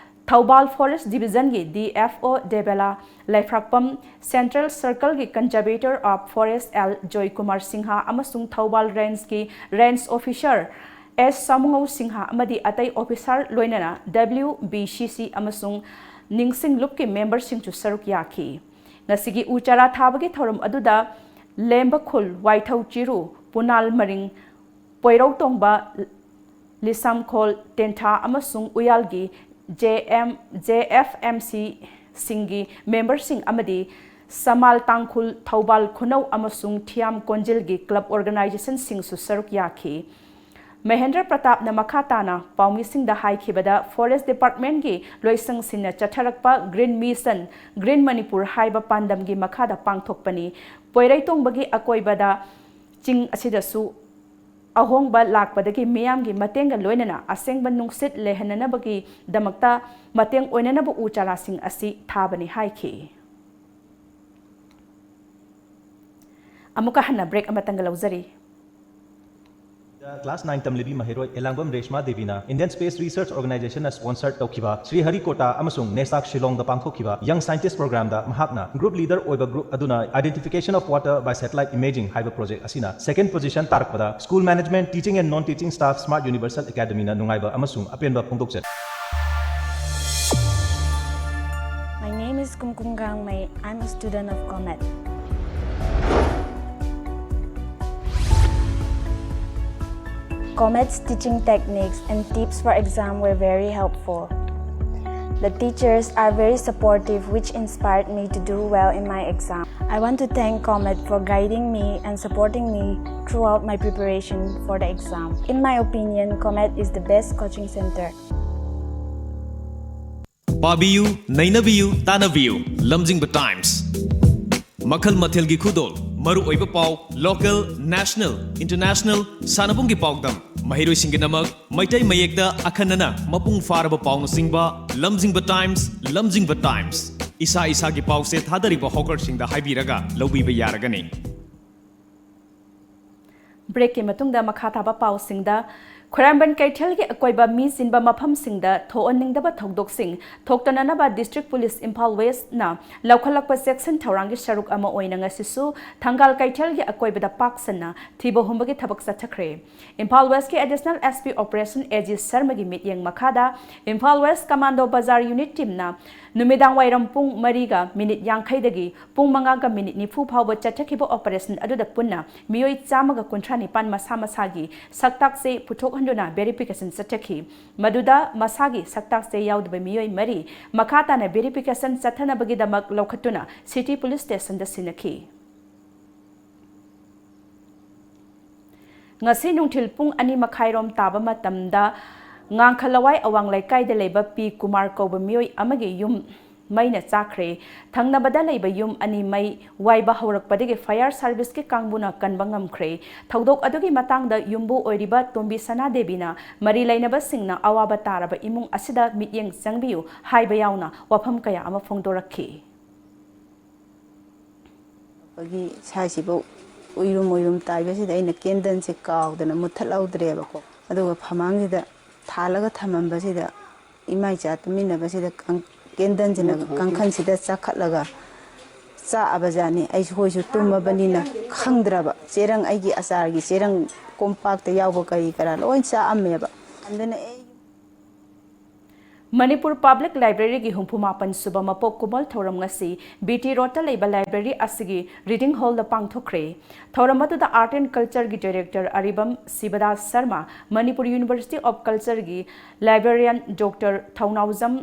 ꯊꯧꯕꯥꯜ Forest Divisionꯒꯤ D F O Devela Leiphrakpam, Central Circleꯒꯤ Conservator of Forest L Joykumar Singh ꯑꯃꯁꯨꯡ ꯊꯧꯕꯥꯜ Rangeꯀꯤ Range Officer ꯑꯦꯁ ꯁꯥꯃꯨꯉꯧ ꯁꯤꯡꯍ ꯑꯃꯗꯤ ꯑꯇꯩ officer ꯂꯣꯏꯅꯅ ꯗꯕ꯭ꯂꯤꯎ ꯕꯤ ꯁꯤ ꯁꯤ ꯑꯃꯁꯨꯡ ꯅꯤꯡꯁꯤꯡ ꯂꯨꯞꯀꯤ memberꯁꯤꯡꯁꯨ ꯁꯔꯨꯛ ꯌꯥꯈꯤ꯫ ꯉꯁꯤꯒꯤ ꯎ ꯆꯥꯔꯥ ꯊꯥꯕꯒꯤ ꯊꯧꯔꯝ ꯑꯗꯨꯗ ꯂꯦꯝꯕꯈꯨꯜ, ꯋꯥꯏꯊꯧ ꯆꯤꯔꯨ, ꯄꯨꯅꯥꯜ ꯃꯔꯤꯡ, ꯄꯣꯏꯔꯧꯇꯣꯡꯕ, ꯂꯤꯁꯥꯝꯈꯣꯜ, ꯇꯦꯟꯊꯥ ꯑꯃꯁꯨꯡ ꯎꯌꯥꯜꯒꯤ J M, J F M ꯁꯤꯁꯤꯡꯒꯤ memberꯁꯤꯡ ꯑꯃꯗꯤ ꯁꯃꯥꯜ ꯇꯥꯡꯈꯨꯜ, ꯊꯧꯕꯥꯜ ꯈꯨꯅꯧ ꯑꯃꯁꯨꯡ ꯊꯤꯌꯥꯝ ꯀꯣꯟꯖꯤꯜꯒꯤ club organizationꯁꯤꯡꯁꯨ ꯁꯔꯨꯛ ꯌꯥꯈꯤ꯫ ꯃꯍꯦꯟꯗ꯭ꯔ ꯄ꯭ꯔꯇꯥꯞꯅ ꯃꯈꯥ ꯇꯥꯅ ꯄꯥꯎꯃꯤꯁꯤꯡꯗ ꯍꯥꯏꯈꯤꯕꯗ, Forest Departmentꯀꯤ ꯂꯣꯏꯁꯪꯁꯤꯡꯅ ꯆꯠꯊꯔꯛꯄ Green Mission, Green Manipur ꯍꯥꯏꯕ ꯄꯥꯟꯗꯝꯒꯤ ꯃꯈꯥꯗ ꯄꯥꯡꯊꯣꯛꯄꯅꯤ꯫ ꯄꯣꯏꯔꯩꯇꯣꯡꯕꯒꯤ ꯑꯀꯣꯏꯕꯗ ꯆꯤꯡ ꯑꯁꯤꯗꯁꯨ ꯑꯍꯣꯡꯕ ꯂꯥꯛꯄꯗꯒꯤ ꯃꯤꯌꯥꯝꯒꯤ ꯃꯇꯦꯡꯒ ꯂꯣꯏꯅꯅ ꯑꯁꯦꯡꯕ ꯅꯨꯡꯁꯤꯠ ꯂꯩꯍꯟꯅꯅꯕꯒꯤꯗꯃꯛꯇ ꯃꯇꯦꯡ ꯑꯣꯏꯅꯅꯕ ꯎ ꯆꯥꯔꯥꯁꯤꯡ ꯑꯁꯤ ꯊꯥꯕꯅꯤ ꯍꯥꯏꯈꯤ꯫ ꯑꯃꯨꯛꯀ ꯍꯟꯅ break ꯑꯃꯇꯪꯒ ꯂꯧꯖꯔꯤ꯫ ꯀ꯭ꯂꯥꯁ ꯅꯥꯏꯟ ꯇꯝꯂꯤꯕꯤ ꯃꯍꯩꯔꯣꯏ ꯑꯦꯂꯥꯡꯕꯝ Reshma ꯗꯦꯕꯤꯅ Indian Space Research Organization ꯅ sponsor ꯇꯧꯈꯤꯕ ꯁ꯭ꯔꯤ ꯍꯔꯤꯀꯣꯇꯥ ꯑꯃꯁꯨꯡ ꯅꯦꯁꯥꯛ ꯁꯤꯂꯣꯡꯗ ꯄꯥꯡꯊꯣꯛꯈꯤꯕ Young Scientist Program ꯗ ꯃꯍꯥꯛꯅ group leader ꯑꯣꯏꯕ group ꯑꯗꯨꯅ Identification of Water by Satellite Imaging ꯍꯥꯏꯕ project ꯑꯁꯤꯅ second position ꯇꯥꯔꯛꯄꯗ School Management, Teaching and Non-Teaching Staff, Smart Universal Academy ꯅ ꯅꯨꯡꯉꯥꯏꯕ ꯑꯃꯁꯨꯡ ꯑꯄꯦꯟꯕ ꯐꯣꯡꯗꯣꯛꯆꯔꯤ꯫ My name is Kumkum Gangmei. I'm a student of COMET. COMET's teaching techniques and tips for exam were very helpful. The teachers are very supportive, which inspired me to do well in my exam. I want to thank COMET for guiding me and supporting me throughout my preparation for the exam. In my opinion, COMET is the best coaching center. ꯄꯥꯕꯤꯌꯨ, ꯅꯩꯅꯕꯤꯌꯨ, ꯇꯥꯟꯅꯕꯤꯌꯨ꯫ ꯂꯝꯖꯤꯡꯕ Times꯫ ꯃꯈꯜ ꯃꯊꯦꯜꯒꯤ ꯈꯨꯗꯣꯜ, ꯃꯔꯨꯑꯣꯏꯕ ꯄꯥꯎ, local, national, international, ꯁꯥꯟꯅꯕꯨꯡꯒꯤ ꯄꯥꯎꯗꯝ, ꯃꯍꯩꯔꯣꯏꯁꯤꯡꯒꯤꯗꯃꯛ Meitei ꯃꯌꯦꯛꯇ ꯑꯈꯟꯅꯅ ꯃꯄꯨꯡ ꯐꯥꯔꯕ ꯄꯥꯎꯅꯆꯤꯡꯕ꯫ ꯂꯝꯖꯤꯡꯕ Times, ꯂꯝꯖꯤꯡꯕ Times꯫ ꯏꯁꯥ ꯏꯁꯥꯒꯤ ꯄꯥꯎꯁꯦ ꯊꯥꯗꯔꯤꯕ hawkerꯁꯤꯡꯗ ꯍꯥꯏꯕꯤꯔꯒ ꯂꯧꯕꯤꯕ ꯌꯥꯔꯒꯅꯤ꯫ Breakꯀꯤ ꯃꯇꯨꯡꯗ ꯃꯈꯥ ꯇꯥꯕ ꯄꯥꯎꯁꯤꯡꯗ, ꯈ꯭ꯋꯥꯏꯔꯝꯕꯟ ꯀꯩꯊꯦꯜꯒꯤ ꯑꯀꯣꯏꯕ ꯃꯤ ꯆꯤꯟꯕ ꯃꯐꯝꯁꯤꯡꯗ ꯊꯣꯛꯍꯟꯅꯤꯡꯗꯕ ꯊꯧꯗꯣꯛꯁꯤꯡ ꯊꯣꯛꯇꯅꯅꯕ District Police Imphal Westꯅ ꯂꯧꯈꯠꯂꯛꯄ ꯆꯦꯛꯁꯤꯟ ꯊꯧꯔꯥꯡꯒꯤ ꯁꯔꯨꯛ ꯑꯃ ꯑꯣꯏꯅ ꯉꯁꯤꯁꯨ ꯊꯪꯒꯥꯜ ꯀꯩꯊꯦꯜꯒꯤ ꯑꯀꯣꯏꯕꯗ ꯄꯥꯛ ꯁꯟꯅ ꯊꯤꯕ ꯍꯨꯝꯕꯒꯤ ꯊꯕꯛ ꯆꯠꯊꯈ꯭ꯔꯦ꯫ Imphal Westꯀꯤ Additional SP Operation A G ꯁꯔꯃꯒꯤ ꯃꯤꯠꯌꯦꯡ ꯃꯈꯥꯗ Imphal West Commando Bazar Unit teamꯅ ꯅꯨꯃꯤꯗꯥꯡ ꯋꯥꯏꯔꯝ ꯄꯨꯡ ꯃꯔꯤꯒ ꯃꯤꯅꯤꯠ ꯌꯥꯡꯈꯩꯗꯒꯤ ꯄꯨꯡ ꯃꯉꯥꯒ ꯃꯤꯅꯤꯠ ꯅꯤꯐꯨ ꯐꯥꯎꯕ ꯆꯠꯊꯈꯤꯕ operation ꯑꯗꯨꯗ ꯄꯨꯟꯅ ꯃꯤꯑꯣꯏ ꯆꯥꯝꯃꯒ ꯀꯨꯟꯊ꯭ꯔꯥ ꯅꯤꯄꯥꯟ ꯃꯁꯥ ꯃꯁꯥꯒꯤ ꯁꯛꯇꯥꯛ ꯆꯦ ꯄꯨꯊꯣꯛꯍꯟꯗꯨꯅ verification ꯆꯠꯊꯈꯤ꯫ ꯃꯗꯨꯗ ꯃꯁꯥꯒꯤ ꯁꯛꯇꯥꯛ ꯆꯦ ꯌꯥꯎꯗꯕ ꯃꯤꯑꯣꯏ ꯃꯔꯤ ꯃꯈꯥ ꯇꯥꯅ verification ꯆꯠꯊꯅꯕꯒꯤꯗꯃꯛ ꯂꯧꯈꯠꯇꯨꯅ City Police Stationꯗ ꯁꯤꯟꯅꯈꯤ꯫ ꯉꯁꯤ ꯅꯨꯡꯊꯤꯜ ꯄꯨꯡ ꯑꯅꯤ ꯃꯈꯥꯏꯔꯣꯝ ꯇꯥꯕ ꯃꯇꯝꯗ ꯉꯥꯡꯈ ꯂꯋꯥꯏ ꯑꯋꯥꯡ ꯂꯩꯀꯥꯏꯗ ꯂꯩꯕ ꯄꯤ ꯀꯨꯃꯥꯔ ꯀꯧꯕ ꯃꯤꯑꯣꯏ ꯑꯃꯒꯤ ꯌꯨꯝ ꯃꯩꯅ ꯆꯥꯛꯈ꯭ꯔꯦ꯫ ꯊꯪꯅꯕꯗ ꯂꯩꯕ ꯌꯨꯝ ꯑꯅꯤ ꯃꯩ ꯋꯥꯏꯕ ꯍꯧꯔꯛꯄꯗꯒꯤ fire serviceꯀꯤ ꯀꯥꯡꯕꯨꯅ ꯀꯟꯕ ꯉꯝꯈ꯭ꯔꯦ꯫ ꯊꯧꯗꯣꯛ ꯑꯗꯨꯒꯤ ꯃꯇꯥꯡꯗ ꯌꯨꯝꯕꯨ ꯑꯣꯏꯔꯤꯕ ꯇꯣꯝꯕꯤ ꯁꯅꯥꯗꯦꯕꯤꯅ ꯃꯔꯤ ꯂꯩꯅꯕꯁꯤꯡꯅ ꯑꯋꯥꯕ ꯇꯥꯔꯕ ꯏꯃꯨꯡ ꯑꯁꯤꯗ ꯃꯤꯠꯌꯦꯡ ꯆꯪꯕꯤꯌꯨ ꯍꯥꯏꯕ ꯌꯥꯎꯅ ꯋꯥꯐꯝ ꯀꯌꯥ ꯑꯃ ꯐꯣꯡꯗꯣꯔꯛꯈꯤ꯫ ꯑꯩꯈꯣꯏꯒꯤ ꯁꯥꯏꯁꯤꯐꯧ ꯎꯏꯔꯨꯝ ꯎꯏꯔꯨꯝ ꯇꯥꯏꯕꯁꯤꯗ ꯑꯩꯅ ꯀꯦꯟꯗꯜꯁꯦ ꯀꯥꯎꯗꯅ ꯃꯨꯠꯊꯠꯍꯧꯗ꯭ꯔꯦꯕꯀꯣ꯫ ꯑꯗꯨꯒ ꯐꯃꯥꯡꯁꯤꯗ ꯊꯥꯜꯂꯒ ꯊꯝꯃꯝꯕꯁꯤꯗ ꯏꯃꯥ ꯏꯆꯥ ꯇꯨꯃꯤꯟꯅꯕꯁꯤꯗ ꯀꯪ-, ꯀꯦꯟꯗꯜꯁꯤꯅ ꯀꯥꯡꯈꯟꯁꯤꯗ ꯆꯥꯈꯠꯂꯒ ꯆꯥꯛꯑꯕ ꯖꯥꯠꯅꯤ꯫ ꯑꯩꯁꯨ ꯍꯣꯏꯁꯨ ꯇꯨꯝꯃꯕꯅꯤꯅ ꯈꯪꯗ꯭ꯔꯕ꯫ ꯆꯦꯔꯪ, ꯑꯩꯒꯤ ꯑꯆꯥꯔꯒꯤ ꯆꯦꯔꯪ ꯀꯣꯝꯄꯥꯛꯇ ꯌꯥꯎꯕ ꯀꯔꯤ ꯀꯔꯥ ꯂꯣꯏ ꯆꯥꯛꯑꯝꯃꯦꯕ꯫ ꯑꯗꯨꯅ ꯑꯩ ꯃꯅꯤꯄꯨꯔ ꯄꯕ꯭ꯂꯤꯛ ꯂꯥꯏꯕ꯭ꯔꯦꯔꯤꯒꯤ ꯍꯨꯝꯐꯨ ꯃꯥꯄꯟ ꯁꯨꯕ ꯃꯄꯣꯛ ꯀꯨꯝꯑꯣꯜ ꯊꯧꯔꯝ ꯉꯁꯤ ꯕꯤ ꯇꯤ ꯔꯣꯗꯇ ꯂꯩꯕ ꯂꯥꯏꯕ꯭ꯔꯦꯔꯤ ꯑꯁꯤꯒꯤ ꯔꯤꯗꯤꯡ ꯍꯣꯜꯗ ꯄꯥꯡꯊꯣꯛꯈ꯭ꯔꯦ꯫ ꯊꯧꯔꯝ ꯑꯗꯨꯗ Art and Cultureꯒꯤ Director Aribam ꯁꯤꯕꯗꯥꯁ Sharma, Manipur University of Cultureꯒꯤ librarian Doctor ꯊꯧꯅꯥꯎꯖꯝ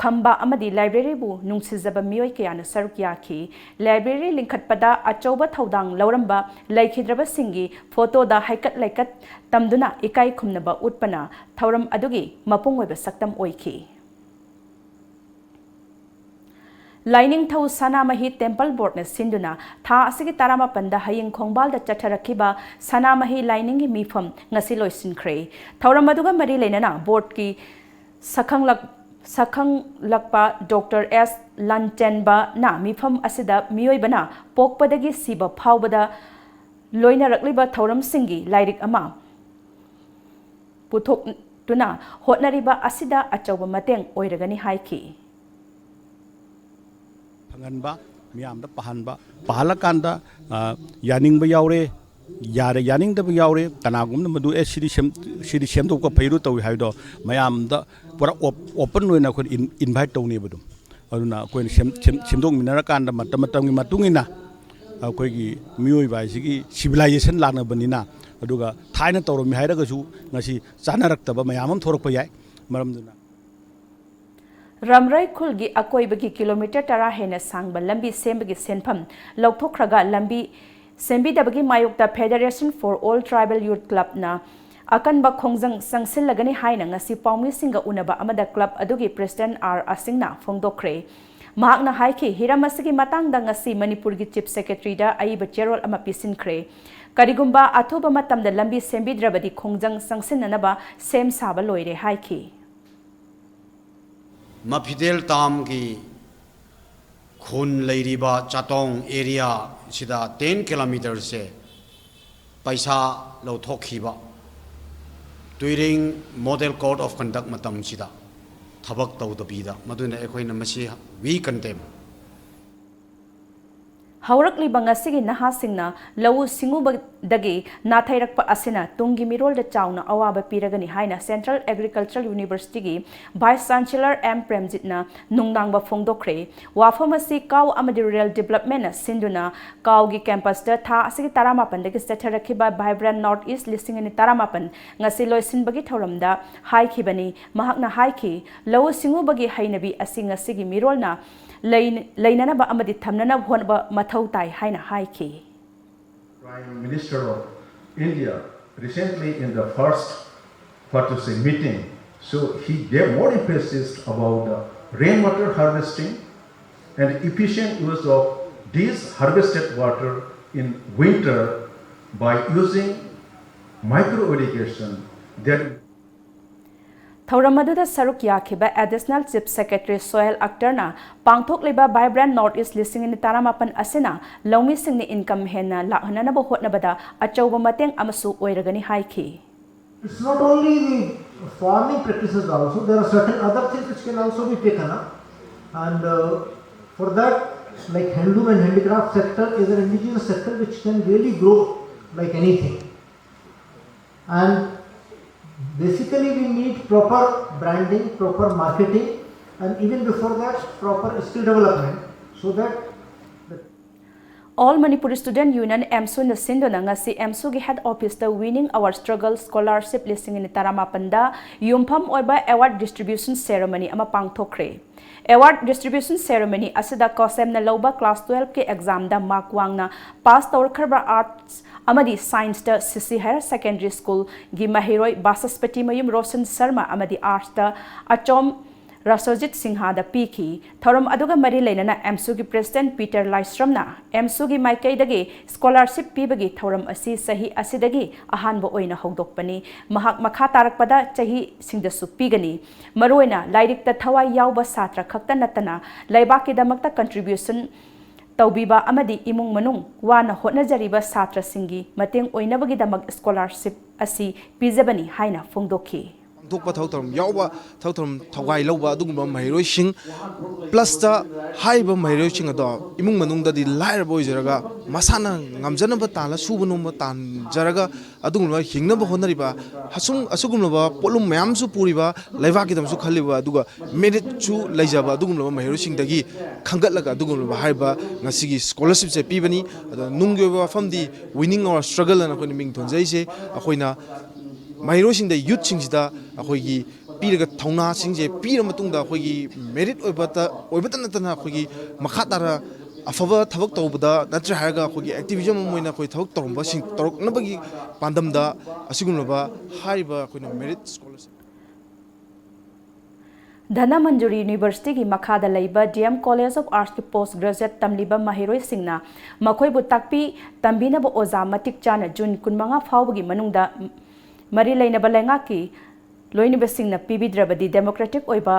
ꯈꯝꯕ ꯑꯃꯗꯤ ꯂꯥꯏꯕ꯭ꯔꯦꯔꯤꯕꯨ ꯅꯨꯡꯁꯤꯖꯕ ꯃꯤꯑꯣꯏ ꯀꯌꯥꯅ ꯁꯔꯨꯛ ꯌꯥꯈꯤ꯫ ꯂꯥꯏꯕ꯭ꯔꯦꯔꯤ ꯂꯤꯡꯈꯠꯄꯗ ꯑꯆꯧꯕ ꯊꯧꯗꯥꯡ ꯂꯧꯔꯝꯕ ꯂꯩꯈꯤꯗ꯭ꯔꯕꯁꯤꯡꯒꯤ ꯐꯣꯇꯣꯗ ꯍꯩꯀꯠ ꯂꯩꯀꯠ ꯇꯝꯗꯨꯅ ꯏꯀꯥꯏ ꯈꯨꯝꯅꯕ ꯎꯠꯄꯅ ꯊꯧꯔꯝ ꯑꯗꯨꯒꯤ ꯃꯄꯨꯡ ꯑꯣꯏꯕ ꯁꯛꯇꯝ ꯑꯣꯏꯈꯤ꯫ ꯂꯥꯏꯅꯤꯡꯊꯧ ꯁꯅꯥꯃꯍꯤ ꯇꯦꯝꯄꯜ ꯕꯣꯔꯗꯅ ꯁꯤꯟꯗꯨꯅ ꯊꯥ ꯑꯁꯤꯒꯤ ꯇꯔꯥꯃꯥꯄꯟꯗ ꯍꯌꯤꯡ ꯈꯣꯡꯕꯥꯜꯗ ꯆꯠꯊꯔꯛꯈꯤꯕ ꯁꯅꯥꯃꯍꯤ ꯂꯥꯏꯅꯤꯡꯒꯤ ꯃꯤꯐꯝ ꯉꯁꯤ ꯂꯣꯏꯁꯤꯟꯈ꯭ꯔꯦ꯫ ꯊꯧꯔꯝ ꯑꯗꯨꯒ ꯃꯔꯤ ꯂꯩꯅꯅ ꯕꯣꯔꯗꯀꯤ ꯁꯛꯈꯪꯂꯛ-, ꯁꯛꯈꯪꯂꯛꯄ ꯗꯣꯛꯇꯔ ꯑꯦꯁ ꯂꯟꯆꯦꯟꯕꯅ ꯃꯤꯐꯝ ꯑꯁꯤꯗ ꯃꯤꯑꯣꯏꯕꯅ ꯄꯣꯛꯄꯗꯒꯤ ꯁꯤꯕ ꯐꯥꯎꯕꯗ ꯂꯣꯏꯅꯔꯛꯂꯤꯕ ꯊꯧꯔꯝꯁꯤꯡꯒꯤ ꯂꯥꯏꯔꯤꯛ ꯑꯃ ꯄꯨꯊꯣꯛꯇꯨꯅ ꯍꯣꯠꯅꯔꯤꯕ ꯑꯁꯤꯗ ꯑꯆꯧꯕ ꯃꯇꯦꯡ ꯑꯣꯏꯔꯒꯅꯤ ꯍꯥꯏꯈꯤ꯫ ꯐꯪꯍꯟꯕ, ꯃꯤꯌꯥꯝꯗ ꯄꯥꯍꯟꯕ, ꯄꯥꯍꯜꯂꯀꯥꯟꯗ, ꯑ, ꯌꯥꯅꯤꯡꯕ ꯌꯥꯎꯔꯦ, ꯌꯥꯔꯦ, ꯌꯥꯅꯤꯡꯗꯕ ꯌꯥꯎꯔꯦ, ꯀꯅꯥꯒꯨꯝꯕꯅ ꯃꯗꯨ, "ꯑꯦ, ꯁꯤꯗꯤ ꯁꯦꯝ-, ꯁꯤꯗꯤ ꯁꯦꯝꯗꯣꯛꯄ ꯐꯩꯔꯨ ꯇꯧꯏ" ꯍꯥꯏꯕꯗꯣ ꯃꯌꯥꯝꯗ ꯄꯨꯔꯥ ꯑꯣꯞ-, open ꯑꯣꯏꯅ ꯑꯩꯈꯣꯏ ꯏꯟ-, invite ꯇꯧꯅꯦꯕ ꯑꯗꯨꯝ꯫ ꯑꯗꯨꯅ ꯑꯩꯈꯣꯏꯅ ꯁꯦꯝ-, ꯁꯦꯝ-, ꯁꯦꯝꯗꯣꯛꯃꯤꯟꯅꯔꯀꯥꯟꯗ ꯃꯇꯝ ꯃꯇꯝꯒꯤ ꯃꯇꯨꯡ ꯏꯟꯅ ꯑꯩꯈꯣꯏꯒꯤ ꯃꯤꯑꯣꯏꯕ ꯍꯥꯏꯁꯤꯒꯤ civilization ꯂꯥꯛꯅꯕꯅꯤꯅ, ꯑꯗꯨꯒ ꯊꯥꯏꯅ ꯇꯧꯔꯝꯃꯤ ꯍꯥꯏꯔꯒꯁꯨ ꯉꯁꯤ ꯆꯥꯅꯔꯛꯇꯕ ꯃꯌꯥꯝ ꯑꯃ ꯊꯣꯛꯂꯛꯄ ꯌꯥꯏ꯫ ꯃꯔꯝꯗꯨꯅ ꯔꯝꯔꯩ ꯈꯨꯜꯒꯤ ꯑꯀꯣꯏꯕꯒꯤ ꯀꯤꯂꯣꯃꯤꯇꯔ ꯇꯔꯥ ꯍꯦꯟꯅ ꯁꯥꯡꯕ ꯂꯝꯕꯤ ꯁꯦꯝꯕꯒꯤ ꯁꯦꯟꯐꯝ ꯂꯧꯊꯣꯛꯈ꯭ꯔꯒ ꯂꯝꯕꯤ ꯁꯦꯝꯕꯤꯗꯕꯒꯤ ꯃꯥꯌꯣꯛꯇ Federation for All Tribal Youth Clubꯅ ꯑꯀꯟꯕ ꯈꯣꯡꯖꯪ ꯆꯪꯁꯤꯜꯂꯒꯅꯤ ꯍꯥꯏꯅ ꯉꯁꯤ ꯄꯥꯎꯃꯤꯁꯤꯡꯒ ꯎꯅꯕ ꯑꯃꯗ ꯀ꯭ꯂꯕ ꯑꯗꯨꯒꯤ ꯄ꯭ꯔꯦꯁꯤꯗꯦꯟꯠ ꯑꯥꯔ ꯑꯁꯤꯡꯅ ꯐꯣꯡꯗꯣꯛꯈ꯭ꯔꯦ꯫ ꯃꯍꯥꯛꯅ ꯍꯥꯏꯈꯤ, ꯍꯤꯔꯝ ꯑꯁꯤꯒꯤ ꯃꯇꯥꯡꯗ ꯉꯁꯤ ꯃꯅꯤꯄꯨꯔꯒꯤ ꯆꯤꯐ ꯁꯦꯀ꯭ꯔꯦꯇꯔꯤꯗ ꯑꯏꯕ ꯆꯦꯔꯣꯜ ꯑꯃ ꯄꯤꯁꯤꯟꯈ꯭ꯔꯦ꯫ ꯀꯔꯤꯒꯨꯝꯕ ꯑꯊꯨꯕ ꯃꯇꯝꯗ ꯂꯝꯕꯤ ꯁꯦꯝꯕꯤꯗ꯭ꯔꯕꯗꯤ ꯈꯣꯡꯖꯪ ꯆꯪꯁꯤꯟꯅꯅꯕ ꯁꯦꯝ ꯁꯥꯕ ꯂꯣꯏꯔꯦ ꯍꯥꯏꯈꯤ꯫ ꯃꯐꯤꯗꯦꯜ ꯇꯥꯝꯒꯤ ꯈꯨꯟ ꯂꯩꯔꯤꯕ ꯆꯥꯇꯣꯡ ꯑꯦꯔꯤꯌꯥꯁꯤꯗ ꯇꯦꯟ ꯀꯤꯂꯣꯃꯤꯇꯔꯁꯦ ꯄꯩꯁꯥ ꯂꯧꯊꯣꯛꯈꯤꯕ during model code of conduct ꯃꯇꯝꯁꯤꯗ ꯊꯕꯛ ꯇꯧꯗꯕꯤꯗ, ꯃꯗꯨꯅ ꯑꯩꯈꯣꯏꯅ ꯃꯁꯤ we condemn꯫ ꯍꯧꯔꯛꯂꯤꯕ ꯉꯁꯤꯒꯤ ꯅꯍꯥꯁꯤꯡꯅ ꯂꯧꯎ ꯁꯤꯡꯎꯕꯗꯒꯤ ꯅꯥꯊꯩꯔꯛꯄ ꯑꯁꯤꯅ ꯇꯨꯡꯒꯤ ꯃꯤꯔꯣꯜꯗ ꯆꯥꯎꯅ ꯑꯋꯥꯕ ꯄꯤꯔꯒꯅꯤ ꯍꯥꯏꯅ Central Agricultural Universityꯒꯤ Vice Chancellor ꯑꯦꯝ ꯄ꯭ꯔꯦꯝꯖꯤꯠꯅ ꯅꯨꯡꯅꯥꯡꯕ ꯐꯣꯡꯗꯣꯛꯈ꯭ꯔꯦ꯫ ꯋꯥꯐꯝ ꯑꯁꯤ ꯀꯥꯎ ꯑꯃꯗꯤ ꯔꯨꯔꯦꯜ ꯗꯤꯕ꯭ꯂꯞꯃꯦꯟꯅ ꯁꯤꯟꯗꯨꯅ ꯀꯥꯎꯒꯤ ꯀꯦꯝꯄꯁꯇ ꯊꯥ ꯑꯁꯤꯒꯤ ꯇꯔꯥꯃꯥꯄꯟꯗꯒꯤ ꯆꯠꯊꯔꯛꯈꯤꯕ Vibrant North East ꯂꯤꯁꯤꯡ ꯑꯅꯤ ꯇꯔꯥꯃꯥꯄꯟ ꯉꯁꯤ ꯂꯣꯏꯁꯤꯟꯕꯒꯤ ꯊꯧꯔꯝꯗ ꯍꯥꯏꯈꯤꯕꯅꯤ꯫ ꯃꯍꯥꯛꯅ ꯍꯥꯏꯈꯤ, ꯂꯧꯎ ꯁꯤꯡꯎꯕꯒꯤ ꯍꯩꯅꯕꯤ ꯑꯁꯤ ꯉꯁꯤꯒꯤ ꯃꯤꯔꯣꯜꯅ ꯂꯩ-, ꯂꯩꯅꯅꯕ ꯑꯃꯗꯤ ꯊꯝꯅꯅꯕ ꯍꯣꯠꯅꯕ ꯃꯊꯧ ꯇꯥꯏ ꯍꯥꯏꯅ ꯍꯥꯏꯈꯤ꯫ Prime Minister of India recently in the first, what to say, meeting, so he gave more emphasis about the rainwater harvesting and efficient use of this harvested water in winter by using micro irrigation. That ꯊꯧꯔꯝ ꯑꯗꯨꯗ ꯁꯔꯨꯛ ꯌꯥꯈꯤꯕ Additional Chief Secretary Sohail ꯑꯛꯇꯔꯅ ꯄꯥꯡꯊꯣꯛꯂꯤꯕ Vibrant North East ꯂꯤꯁꯤꯡ ꯑꯅꯤ ꯇꯔꯥꯃꯥꯄꯟ ꯑꯁꯤꯅ ꯂꯧꯃꯤꯁꯤꯡꯅ income ꯍꯦꯟꯅ ꯂꯥꯛꯍꯟꯅꯅꯕ ꯍꯣꯠꯅꯕꯗ ꯑꯆꯧꯕ ꯃꯇꯦꯡ ꯑꯃꯁꯨ ꯑꯣꯏꯔꯒꯅꯤ ꯍꯥꯏꯈꯤ꯫ It's not only the farming practices also, there are certain other things which can also be taken up. And uh, for that, like handloom and handicraft sector is an indigenous sector which can really grow like anything. And basically we need proper branding, proper marketing, and even before that, proper skill development so that the All Manipur Student Union, AMSUꯅ ꯁꯤꯟꯗꯨꯅ ꯉꯁꯤ AMSUꯒꯤ head officeꯇ Winning Our Struggle Scholarship ꯂꯤꯁꯤꯡ ꯑꯅꯤ ꯇꯔꯥꯃꯥꯄꯟꯗ ꯌꯨꯝꯐꯝ ꯑꯣꯏꯕ award distribution ceremony ꯑꯃ ꯄꯥꯡꯊꯣꯛꯈ꯭ꯔꯦ꯫ Award distribution ceremony ꯑꯁꯤꯗ COHSEMꯅ ꯂꯧꯕ class twelveꯀꯤ examꯗ mark ꯋꯥꯡꯅ pass ꯇꯧꯔꯛꯈ꯭ꯔꯕ Arts ꯑꯃꯗꯤ Scienceꯇ CC Higher Secondary Schoolꯒꯤ ꯃꯍꯩꯔꯣꯏ ꯕꯥꯁꯁꯄꯇꯤ ꯃꯌꯨꯝ ꯔꯣꯁꯟ ꯁꯔꯃ ꯑꯃꯗꯤ Artsꯇ ꯑꯆꯣꯝ ꯔꯥꯁꯣꯖꯤꯠ ꯁꯤꯡꯍꯗ ꯄꯤꯈꯤ꯫ ꯊꯧꯔꯝ ꯑꯗꯨꯒ ꯃꯔꯤ ꯂꯩꯅꯅ AMSUꯒꯤ president ꯄꯤꯇꯔ ꯂꯥꯏꯁ꯭ꯔꯝꯅ AMSUꯒꯤ ꯃꯥꯏꯀꯩꯗꯒꯤ scholarship ꯄꯤꯕꯒꯤ ꯊꯧꯔꯝ ꯑꯁꯤ ꯆꯍꯤ ꯑꯁꯤꯗꯒꯤ ꯑꯍꯥꯟꯕ ꯑꯣꯏꯅ ꯍꯧꯗꯣꯛꯄꯅꯤ꯫ ꯃꯍꯥꯛ ꯃꯈꯥ ꯇꯥꯔꯛꯄꯗ ꯆꯍꯤꯁꯤꯡꯗꯁꯨ ꯄꯤꯒꯅꯤ꯫ ꯃꯔꯨꯑꯣꯏꯅ ꯂꯥꯏꯔꯤꯛꯇ ꯊꯋꯥꯏ ꯌꯥꯎꯕ ꯁꯥꯇ꯭ꯔ ꯈꯛꯇ ꯅꯠꯇꯅ ꯂꯩꯕꯥꯛꯀꯤꯗꯃꯛꯇ contribution ꯇꯧꯕꯤꯕ ꯑꯃꯗꯤ ꯏꯃꯨꯡ ꯃꯅꯨꯡ ꯋꯥꯅ ꯍꯣꯠꯅꯖꯔꯤꯕ ꯁꯥꯇ꯭ꯔꯁꯤꯡꯒꯤ ꯃꯇꯦꯡ ꯑꯣꯏꯅꯕꯒꯤꯗꯃꯛ scholarship ꯑꯁꯤ ꯄꯤꯖꯕꯅꯤ ꯍꯥꯏꯅ ꯐꯣꯡꯗꯣꯛꯈꯤ꯫ ꯄꯥꯡꯊꯣꯛꯄ ꯊꯕꯛ ꯊꯧꯔꯝ ꯌꯥꯎꯕ, ꯊꯕꯛ ꯊꯧꯔꯝ ꯊꯧꯒꯥꯏ ꯂꯧꯕ ꯑꯗꯨꯒꯨꯝꯕ ꯃꯍꯩꯔꯣꯏꯁꯤꯡ, ꯄ꯭ꯂꯁꯇ ꯍꯥꯏꯔꯤꯕ ꯃꯍꯩꯔꯣꯏꯁꯤꯡ ꯑꯗꯣ ꯏꯃꯨꯡ ꯃꯅꯨꯡꯗꯗꯤ ꯂꯥꯏꯔꯕ ꯑꯣꯏꯖꯔꯒ ꯃꯁꯥꯅ ꯉꯝꯖꯅꯕ ꯇꯥꯜꯂ ꯁꯨꯕ ꯅꯣꯝꯕ ꯇꯥꯟꯖꯔꯒ ꯑꯗꯨꯒꯨꯝꯂꯕ ꯍꯤꯡꯅꯕ ꯍꯣꯠꯅꯔꯤꯕ, ꯑꯁꯨꯝ ꯑꯁꯤꯒꯨꯝꯂꯕ ꯄꯣꯠꯂꯨꯝ ꯃꯌꯥꯝꯁꯨ ꯄꯨꯔꯤꯕ, ꯂꯩꯕꯥꯛꯀꯤꯗꯃꯛꯁꯨ ꯈꯜꯂꯤꯕ, ꯑꯗꯨꯒ ꯃꯦꯔꯤꯠꯁꯨ ꯂꯩꯖꯕ ꯑꯗꯨꯒꯨꯝꯂꯕ ꯃꯍꯩꯔꯣꯏꯁꯤꯡꯗꯒꯤ ꯈꯟꯒꯠꯂꯒ ꯑꯗꯨꯒꯨꯝꯂꯕ ꯍꯥꯏꯔꯤꯕ ꯉꯁꯤꯒꯤ scholarshipꯁꯦ ꯄꯤꯕꯅꯤ꯫ ꯑꯗꯣ ꯅꯨꯡꯒꯤ ꯑꯣꯏꯕ ꯋꯥꯐꯝꯗꯤ Winning Our Struggle ꯑꯅ ꯑꯩꯈꯣꯏꯅ ꯃꯤꯡ ꯊꯣꯟꯖꯩꯁꯦ꯫ ꯑꯩꯈꯣꯏꯅ ꯃꯍꯩꯔꯣꯏꯁꯤꯡꯗ, youthꯁꯤꯡꯁꯤꯗ ꯑꯩꯈꯣꯏꯒꯤ ꯄꯤꯔꯒ ꯊꯧꯅꯥꯁꯤꯡꯁꯦ ꯄꯤꯔ ꯃꯇꯨꯡꯗ ꯑꯩꯈꯣꯏꯒꯤ merit ꯑꯣꯏꯕꯇ, ꯑꯣꯏꯕꯇ ꯅꯠꯇꯅ ꯑꯩꯈꯣꯏꯒꯤ ꯃꯈꯥ ꯇꯥꯅ ꯑꯐꯕ ꯊꯕꯛ ꯇꯧꯕꯗ ꯅꯠꯇ꯭ꯔꯦ ꯍꯥꯏꯔꯒ ꯑꯩꯈꯣꯏꯒꯤ activism ꯑꯃ ꯑꯣꯏꯅ ꯑꯩꯈꯣꯏ ꯊꯕꯛ ꯇꯧꯔꯝꯕꯁꯤꯡ ꯇꯧꯔꯛꯅꯕꯒꯤ ꯄꯥꯟꯗꯝꯗ ꯑꯁꯤꯒꯨꯝꯂꯕ ꯍꯥꯏꯔꯤꯕ ꯑꯩꯈꯣꯏꯅ merit scholarship ꯙꯅꯃꯟꯖꯨꯔꯤ Universityꯒꯤ ꯃꯈꯥꯗ ꯂꯩꯕ DM College of Artsꯀꯤ post graduate ꯇꯝꯂꯤꯕ ꯃꯍꯩꯔꯣꯏꯁꯤꯡꯅ ꯃꯈꯣꯏꯕꯨ ꯇꯥꯛꯄꯤ ꯇꯝꯕꯤꯅꯕ ꯑꯣꯖꯥ ꯃꯇꯤꯛ ꯆꯥꯅ June ꯀꯨꯟꯃꯉꯥ ꯐꯥꯎꯕꯒꯤ ꯃꯅꯨꯡꯗ ꯃꯔꯤ ꯂꯩꯅꯕ ꯂꯩꯉꯥꯛꯀꯤ ꯂꯣꯏꯅꯕꯁꯤꯡꯅ ꯄꯤꯕꯤꯗ꯭ꯔꯕꯗꯤ democratic ꯑꯣꯏꯕ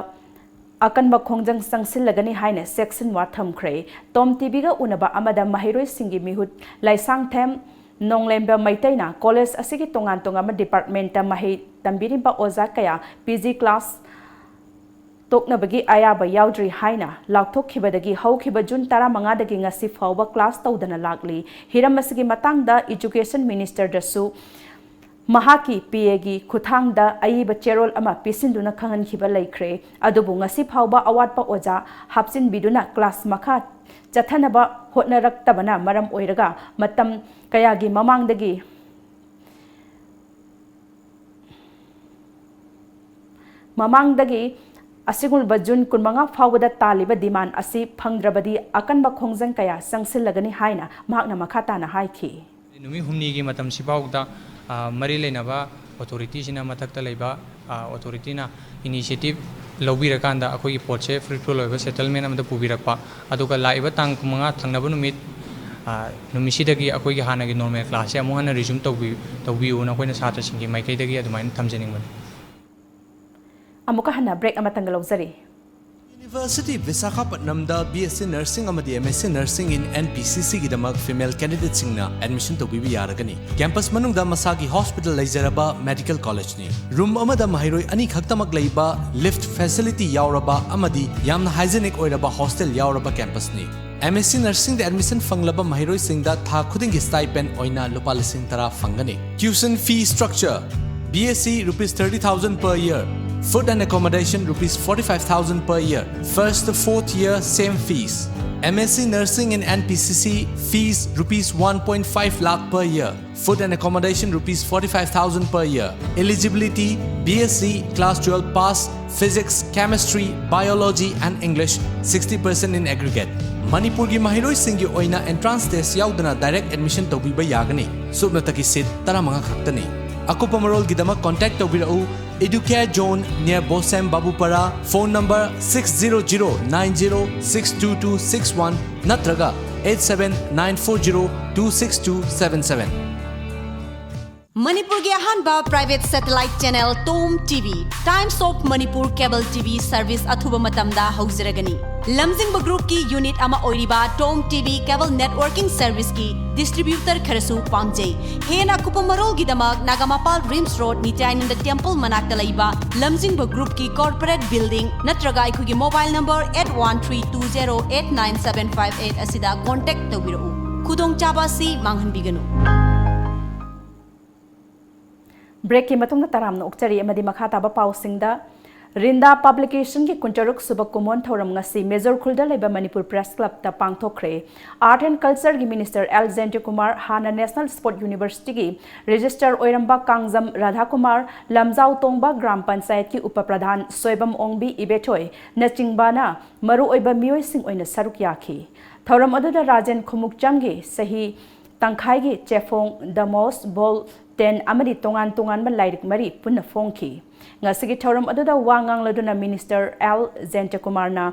ꯑꯀꯟꯕ ꯈꯣꯡꯖꯪ ꯆꯪꯁꯤꯜꯂꯒꯅꯤ ꯍꯥꯏꯅ ꯆꯦꯛꯁꯤꯟꯋꯥ ꯊꯝꯈ꯭ꯔꯦ꯫ TOM TVꯒ ꯎꯅꯕ ꯑꯃꯗ ꯃꯍꯩꯔꯣꯏꯁꯤꯡꯒꯤ ꯃꯤꯍꯨꯠ ꯂꯥꯏꯁꯥꯡꯊꯦꯝ ꯅꯣꯡꯂꯦꯝꯕ ꯃꯩꯇꯩꯅ college ꯑꯁꯤꯒꯤ ꯇꯣꯉꯥꯟ ꯇꯣꯉꯥꯟꯕ departmentꯇ ꯃꯍꯩ ꯇꯝꯕꯤꯔꯤꯕ ꯑꯣꯖꯥ ꯀꯌꯥ PG class ꯇꯣꯛꯅꯕꯒꯤ ꯑꯌꯥꯕ ꯌꯥꯎꯗ꯭ꯔꯤ ꯍꯥꯏꯅ ꯂꯥꯎꯊꯣꯛꯈꯤꯕꯗꯒꯤ ꯍꯧꯈꯤꯕ June ꯇꯔꯥꯃꯉꯥꯗꯒꯤ ꯉꯁꯤ ꯐꯥꯎꯕ class ꯇꯧꯗꯅ ꯂꯥꯛꯂꯤ꯫ ꯍꯤꯔꯝ ꯑꯁꯤꯒꯤ ꯃꯇꯥꯡꯗ Education Ministerꯗꯁꯨ ꯃꯍꯥꯛꯀꯤ ꯄꯤ ꯑꯦꯒꯤ ꯈꯨꯠꯊꯥꯡꯗ ꯑꯏꯕ ꯆꯦꯔꯣꯜ ꯑꯃ ꯄꯤꯁꯤꯟꯗꯨꯅ ꯈꯪꯍꯟꯈꯤꯕ ꯂꯩꯈ꯭ꯔꯦ꯫ ꯑꯗꯨꯕꯨ ꯉꯁꯤ ꯐꯥꯎꯕ ꯑꯋꯥꯠꯄ ꯑꯣꯖꯥ ꯍꯥꯞꯆꯤꯟꯕꯤꯗꯨꯅ ꯀ꯭ꯂꯥꯁ ꯃꯈꯥ ꯆꯠꯊꯅꯕ ꯍꯣꯠꯅꯔꯛꯇꯕꯅ ꯃꯔꯝ ꯑꯣꯏꯔꯒ ꯃꯇꯝ ꯀꯌꯥꯒꯤ ꯃꯃꯥꯡꯗꯒꯤ ꯃꯃꯥꯡꯗꯒꯤ ꯑꯁꯤꯒꯨꯝꯕ ꯖꯨꯟ ꯀꯨꯟꯃꯉꯥ ꯐꯥꯎꯕꯗ ꯇꯥꯜꯂꯤꯕ ꯗꯤꯃꯥꯟ ꯑꯁꯤ ꯐꯪꯗ꯭ꯔꯕꯗꯤ ꯑꯀꯟꯕ ꯈꯣꯡꯖꯪ ꯀꯌꯥ ꯆꯪꯁꯤꯜꯂꯒꯅꯤ ꯍꯥꯏꯅ ꯃꯍꯥꯛꯅ ꯃꯈꯥ ꯇꯥꯅ ꯍꯥꯏꯈꯤ꯫ ꯅꯨꯃꯤꯠ ꯍꯨꯝꯅꯤꯒꯤ ꯃꯇꯝꯁꯤꯐꯥꯎꯗ, ꯑ, ꯃꯔꯤ ꯂꯩꯅꯕ ꯑꯣꯊꯣꯔꯤꯇꯤꯁꯤꯅ, ꯃꯊꯛꯇ ꯂꯩꯕ, ꯑ, ꯑꯣꯊꯣꯔꯤꯇꯤꯅ ꯏꯅꯤꯁꯤꯌꯦꯇꯤꯚ ꯂꯧꯕꯤꯔꯀꯥꯟꯗ ꯑꯩꯈꯣꯏꯒꯤ ꯄꯣꯠꯁꯦ ꯐ꯭ꯔꯨꯠꯐꯨꯜ ꯑꯣꯏꯕ ꯁꯦꯇꯜꯃꯦꯟ ꯑꯃꯗ ꯄꯨꯕꯤꯔꯛꯄ, ꯑꯗꯨꯒ ꯂꯥꯛꯏꯕ ꯇꯥꯡ ꯀꯨꯟꯃꯉꯥ ꯊꯪꯅꯕ ꯅꯨꯃꯤꯠ, ꯑ, ꯅꯨꯃꯤꯠꯁꯤꯗꯒꯤ ꯑꯩꯈꯣꯏꯒꯤ ꯍꯥꯟꯅꯒꯤ ꯅꯣꯔꯃꯦꯜ ꯀ꯭ꯂꯥꯁꯁꯦ ꯑꯃꯨꯛ ꯍꯟꯅ ꯔꯤꯖꯨꯝ ꯇꯧꯕꯤ-, ꯇꯧꯕꯤꯌꯨꯅ ꯑꯩꯈꯣꯏꯅ ꯁꯥꯇ꯭ꯔꯁꯤꯡꯒꯤ ꯃꯥꯏꯀꯩꯗꯒꯤ ꯑꯗꯨꯃꯥꯏꯅ ꯊꯝꯖꯅꯤꯡꯕꯅꯤ꯫ ꯑꯃꯨꯛꯀ ꯍꯟꯅ ꯕ꯭ꯔꯦꯛ ꯑꯃꯇꯪꯒ ꯂꯧꯖꯔꯤ꯫ University ꯕꯤꯁꯥꯈꯥꯄꯠꯅꯝꯗ B S C Nursing ꯑꯃꯗꯤ M S C Nursing in N P C C ꯒꯤꯗꯃꯛ ꯐꯤꯃꯦꯜ ꯀꯦꯟꯗꯤꯗꯦꯠꯁꯤꯡꯅ ꯑꯦꯗꯃꯤꯁꯟ ꯇꯧꯕꯤꯕ ꯌꯥꯔꯒꯅꯤ꯫ ꯀꯦꯝꯄꯁ ꯃꯅꯨꯡꯗ ꯃꯁꯥꯒꯤ ꯍꯣꯁꯄꯤꯇꯥꯜ ꯂꯩꯖꯔꯕ ꯃꯦꯗꯤꯀꯦꯜ ꯀꯣꯂꯦꯖꯅꯤ꯫ ꯔꯨꯝ ꯑꯃꯗ ꯃꯍꯩꯔꯣꯏ ꯑꯅꯤꯈꯛꯇꯃꯛ ꯂꯩꯕ, ꯂꯤꯐꯠ ꯐꯦꯁꯤꯂꯤꯇꯤ ꯌꯥꯎꯔꯕ ꯑꯃꯗꯤ ꯌꯥꯝꯅ ꯍꯥꯏꯖꯤꯅꯤꯛ ꯑꯣꯏꯔꯕ ꯍꯣꯁꯇꯦꯜ ꯌꯥꯎꯔꯕ ꯀꯦꯝꯄꯁꯅꯤ꯫ M S C Nursingꯗ ꯑꯦꯗꯃꯤꯁꯟ ꯐꯪꯂꯕ ꯃꯍꯩꯔꯣꯏꯁꯤꯡꯗ ꯊꯥ ꯈꯨꯗꯤꯡꯒꯤ ꯁ꯭ꯇꯥꯏꯄꯦꯟ ꯑꯣꯏꯅ ꯂꯨꯄꯥ ꯂꯤꯁꯤꯡ ꯇꯔꯥ ꯐꯪꯒꯅꯤ꯫ Tuition fee structure: B S C rupees thirty thousand per year, food and accommodation rupees forty-five thousand per year, first to fourth year same fees. M S C Nursing in N P C C fees rupees one point five lakh per year, food and accommodation rupees forty-five thousand per year. Eligibility: B S C class twelve pass, Physics, Chemistry, Biology and English sixty percent in aggregate. ꯃꯅꯤꯄꯨꯔꯒꯤ ꯃꯍꯩꯔꯣꯏꯁꯤꯡꯒꯤ ꯑꯣꯏꯅ entrance test ꯌꯥꯎꯗꯅ direct admission ꯇꯧꯕꯤꯕ ꯌꯥꯒꯅꯤ꯫ ꯁꯨꯞꯅꯇꯒꯤ seat ꯇꯔꯥꯃꯉꯥ ꯈꯛꯇꯅꯤ꯫ ꯑꯀꯨꯞꯄ ꯃꯔꯣꯜꯒꯤꯗꯃꯛ contact ꯇꯧꯕꯤꯔꯛꯎ, Educare Zone near Bosem Babupara, phone number six zero zero nine zero six two two six one ꯅꯠꯇ꯭ꯔꯒ eight seven nine four zero two six two seven seven꯫ ꯃꯅꯤꯄꯨꯔꯒꯤ ꯑꯍꯥꯟꯕ private satellite channel Tom T V, Times of Manipur Cable T V service ꯑꯊꯨꯕ ꯃꯇꯝꯗ ꯍꯧꯖꯔꯒꯅꯤ꯫ ꯂꯝꯖꯤꯡꯕ groupꯀꯤ unit ꯑꯃ ꯑꯣꯏꯔꯤꯕ Tom T V cable networking serviceꯀꯤ distributor ꯈꯔꯁꯨ ꯄꯥꯝꯖꯩ꯫ ꯍꯦꯟꯅ ꯑꯀꯨꯞꯄ ꯃꯔꯣꯜꯒꯤꯗꯃꯛ ꯅꯥꯒꯥꯃꯄꯥꯜ RIMS Road, ꯅꯤꯇ꯭ꯌꯥꯅꯟꯗ temple ꯃꯅꯥꯛꯇ ꯂꯩꯕ ꯂꯝꯖꯤꯡꯕ groupꯀꯤ corporate building ꯅꯠꯇ꯭ꯔꯒ ꯑꯩꯈꯣꯏꯒꯤ mobile number eight one three two zero eight nine seven five eight ꯑꯁꯤꯗ contact ꯇꯧꯕꯤꯔꯛꯎ꯫ ꯈꯨꯗꯣꯡꯆꯥꯕ ꯑꯁꯤ ꯃꯥꯡꯍꯟꯕꯤꯒꯅꯨ꯫ ꯕ꯭ꯔꯦꯛꯀꯤ ꯃꯇꯨꯡꯗ ꯇꯔꯥꯝꯅ ꯑꯣꯛꯆꯔꯤ ꯑꯃꯗꯤ ꯃꯈꯥ ꯇꯥꯕ ꯄꯥꯎꯁꯤꯡꯗ꯫ ꯔꯤꯟꯗꯥ ꯄꯕ꯭ꯂꯤꯀꯦꯁꯟꯒꯤ ꯀꯨꯟꯇꯔꯨꯛ ꯁꯨꯕ ꯀꯨꯝꯑꯣꯟ ꯊꯧꯔꯝ ꯉꯁꯤ ꯃꯦꯖꯣꯔ ꯈꯨꯜꯗ ꯂꯩꯕ ꯃꯅꯤꯄꯨꯔ ꯄ꯭ꯔꯦꯁ ꯀ꯭ꯂꯕꯇ ꯄꯥꯡꯊꯣꯛꯈ꯭ꯔꯦ꯫ ꯑꯥꯔꯠ ꯑꯦꯟ ꯀꯜꯆꯔꯒꯤ ꯃꯤꯅꯤꯁꯇꯔ ꯑꯦꯜ ꯖꯌꯟꯇꯀꯨꯃꯥꯔ, ꯍꯥꯟꯅ ꯅꯦꯁꯅꯦꯜ ꯁ꯭ꯄꯣꯔꯠ ꯌꯨꯅꯤꯚꯔꯁꯤꯇꯤꯒꯤ ꯔꯦꯖꯤꯁꯇꯔ ꯑꯣꯏꯔꯝꯕ ꯀꯥꯡꯖꯝ ꯔꯥꯙꯥꯀꯨꯃꯥꯔ, ꯂꯝꯖꯥꯎ ꯇꯣꯡꯕ ꯒ꯭ꯔꯥꯝ ꯄꯟꯆꯥꯌꯠꯀꯤ ꯎꯄ ꯄ꯭ꯔꯙꯥꯟ ꯁꯣꯏꯕꯝ ꯑꯣꯡꯕꯤ ꯏꯕꯦꯊꯣꯏꯅꯆꯤꯡꯕꯅ ꯃꯔꯨꯑꯣꯏꯕ ꯃꯤꯑꯣꯏꯁꯤꯡ ꯑꯣꯏꯅ ꯁꯔꯨꯛ ꯌꯥꯈꯤ꯫ ꯊꯧꯔꯝ ꯑꯗꯨꯗ ꯔꯥꯖꯦꯟ ꯈꯨꯃꯨꯛꯆꯝꯒꯤ ꯆꯍꯤ ꯇꯪꯈꯥꯏꯒꯤ ꯆꯦꯐꯣꯡ, ꯗꯃꯣꯁ, ꯕꯣꯜ, ꯇꯦꯟ ꯑꯃꯗꯤ ꯇꯣꯉꯥꯟ ꯇꯣꯉꯥꯟꯕ ꯂꯥꯏꯔꯤꯛ ꯃꯔꯤ ꯄꯨꯟꯅ ꯐꯣꯡꯈꯤ꯫ ꯉꯁꯤꯒꯤ ꯊꯧꯔꯝ ꯑꯗꯨꯗ ꯋꯥ ꯉꯥꯡꯂꯗꯨꯅ ꯃꯤꯅꯤꯁꯇꯔ ꯑꯦꯜ ꯖꯌꯟꯇꯀꯨꯃꯥꯔꯅ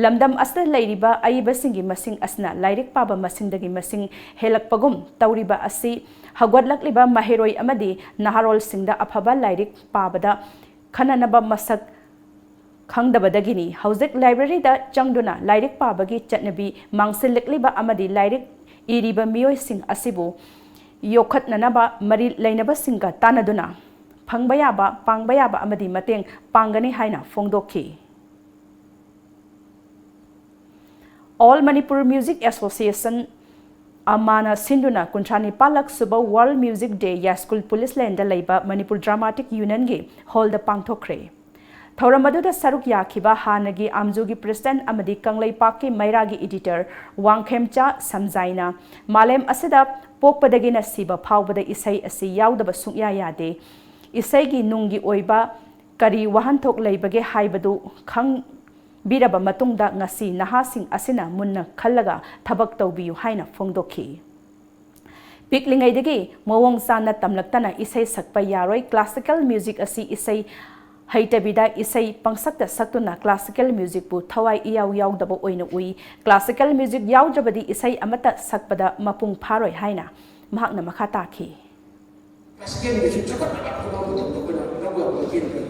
ꯂꯝꯗꯝ ꯑꯁꯤꯗ ꯂꯩꯔꯤꯕ ꯑꯏꯕꯁꯤꯡꯒꯤ ꯃꯁꯤꯡ ꯑꯁꯤꯅ ꯂꯥꯏꯔꯤꯛ ꯄꯥꯕ ꯃꯁꯤꯡꯗꯒꯤ ꯃꯁꯤꯡ ꯍꯦꯜꯂꯛꯄꯒꯨꯝ ꯇꯧꯔꯤꯕ ꯑꯁꯤ ꯍꯧꯒꯠꯂꯛꯂꯤꯕ ꯃꯍꯩꯔꯣꯏ ꯑꯃꯗꯤ ꯅꯍꯥꯔꯣꯜꯁꯤꯡꯗ ꯑꯐꯕ ꯂꯥꯏꯔꯤꯛ ꯄꯥꯕꯗ ꯈꯟꯅꯅꯕ ꯃꯁꯛ ꯈꯪꯗꯕꯗꯒꯤꯅꯤ꯫ ꯍꯧꯖꯤꯛ ꯂꯥꯏꯕ꯭ꯔꯦꯔꯤꯗ ꯆꯪꯗꯨꯅ ꯂꯥꯏꯔꯤꯛ ꯄꯥꯕꯒꯤ ꯆꯠꯅꯕꯤ ꯃꯥꯡꯁꯤꯜꯂꯛꯂꯤꯕ ꯑꯃꯗꯤ ꯂꯥꯏꯔꯤꯛ ꯏꯔꯤꯕ ꯃꯤꯑꯣꯏꯁꯤꯡ ꯑꯁꯤꯕꯨ ꯌꯣꯛꯈꯠꯅꯅꯕ ꯃꯔꯤ ꯂꯩꯅꯕꯁꯤꯡꯒ ꯇꯥꯟꯅꯗꯨꯅ ꯐꯪꯕ ꯌꯥꯕ, ꯄꯥꯡꯕ ꯌꯥꯕ ꯑꯃꯗꯤ ꯃꯇꯦꯡ ꯄꯥꯡꯒꯅꯤ ꯍꯥꯏꯅ ꯐꯣꯡꯗꯣꯛꯈꯤ꯫ All Manipur Music Association, ꯑꯃꯥꯅ ꯁꯤꯟꯗꯨꯅ ꯀꯨꯟꯊ꯭ꯔꯥ ꯅꯤꯄꯥꯜꯂꯛ ꯁꯨꯕ World Music Day ꯌꯥꯏꯁ꯭ꯀꯨꯜ ꯄꯨꯂꯤꯁ ꯂꯦꯟꯗ ꯂꯩꯕ ꯃꯅꯤꯄꯨꯔ ꯗ꯭ꯔꯃꯥꯇꯤꯛ ꯌꯨꯅꯤꯌꯟꯒꯤ ꯍꯣꯜꯗ ꯄꯥꯡꯊꯣꯛꯈ꯭ꯔꯦ꯫ ꯊꯧꯔꯝ ꯑꯗꯨꯗ ꯁꯔꯨꯛ ꯌꯥꯈꯤꯕ ꯍꯥꯟꯅꯒꯤ ꯑꯥꯝꯖꯨꯒꯤ ꯄ꯭ꯔꯦꯁꯤꯗꯦꯟꯠ ꯑꯃꯗꯤ ꯀꯪꯂꯩꯄꯥꯛꯀꯤ ꯃꯩꯔꯥꯒꯤ ꯏꯗꯤꯇꯔ ꯋꯥꯡꯈꯦꯝꯆꯥ ꯁꯝꯖꯥꯏꯅ ꯃꯥꯂꯦꯝ ꯑꯁꯤꯗ ꯄꯣꯛꯄꯗꯒꯤꯅ ꯁꯤꯕ ꯐꯥꯎꯕꯗ ꯏꯁꯩ ꯑꯁꯤ ꯌꯥꯎꯗꯕ ꯁꯨꯡꯌꯥ ꯌꯥꯗꯦ꯫ ꯏꯁꯩꯒꯤ ꯅꯨꯡꯒꯤ ꯑꯣꯏꯕ ꯀꯔꯤ ꯋꯥꯍꯟꯊꯣꯛ ꯂꯩꯕꯒꯦ ꯍꯥꯏꯕꯗꯨ ꯈꯪꯕꯤꯔꯕ ꯃꯇꯨꯡꯗ ꯉꯁꯤ ꯅꯍꯥꯁꯤꯡ ꯑꯁꯤꯅ ꯃꯨꯟꯅ ꯈꯜꯂꯒ ꯊꯕꯛ ꯇꯧꯕꯤꯌꯨ ꯍꯥꯏꯅ ꯐꯣꯡꯗꯣꯛꯈꯤ꯫ ꯄꯤꯛꯂꯤꯉꯩꯗꯒꯤ ꯃꯑꯣꯡ ꯆꯥꯅ ꯇꯝꯂꯛꯇꯅ ꯏꯁꯩ ꯁꯛꯄ ꯌꯥꯔꯣꯏ꯫ ꯀ꯭ꯂꯥꯁꯤꯀꯦꯜ ꯃ꯭ꯌꯨꯖꯤꯛ ꯑꯁꯤ ꯏꯁꯩ ꯍꯩꯇꯕꯤꯗ ꯏꯁꯩ ꯄꯪꯁꯛꯇ ꯁꯛꯇꯨꯅ ꯀ꯭ꯂꯥꯁꯤꯀꯦꯜ ꯃ꯭ꯌꯨꯖꯤꯛꯄꯨ ꯊꯋꯥꯏ ꯏꯌꯥꯎ ꯌꯥꯎꯗꯕ ꯑꯣꯏꯅ ꯎꯏ꯫ ꯀ꯭ꯂꯥꯁꯤꯀꯦꯜ ꯃ꯭ꯌꯨꯖꯤꯛ ꯌꯥꯎꯗ꯭ꯔꯕꯗꯤ ꯏꯁꯩ ꯑꯃꯠꯇ ꯁꯛꯄꯗ ꯃꯄꯨꯡ ꯐꯥꯔꯣꯏ ꯍꯥꯏꯅ ꯃꯍꯥꯛꯅ ꯃꯈꯥ ꯇꯥꯈꯤ꯫ ꯀ꯭ꯂꯥꯁꯤꯀꯦꯜ ꯃ꯭ꯌꯨꯖꯤꯛ ꯆꯥꯎꯈꯠꯅꯕ ꯑꯩꯈꯣꯏ ꯃꯇꯝꯗ ꯑꯩꯈꯣꯏꯅ ꯂꯧꯕ ꯌꯥꯕ ꯄꯦꯟꯕ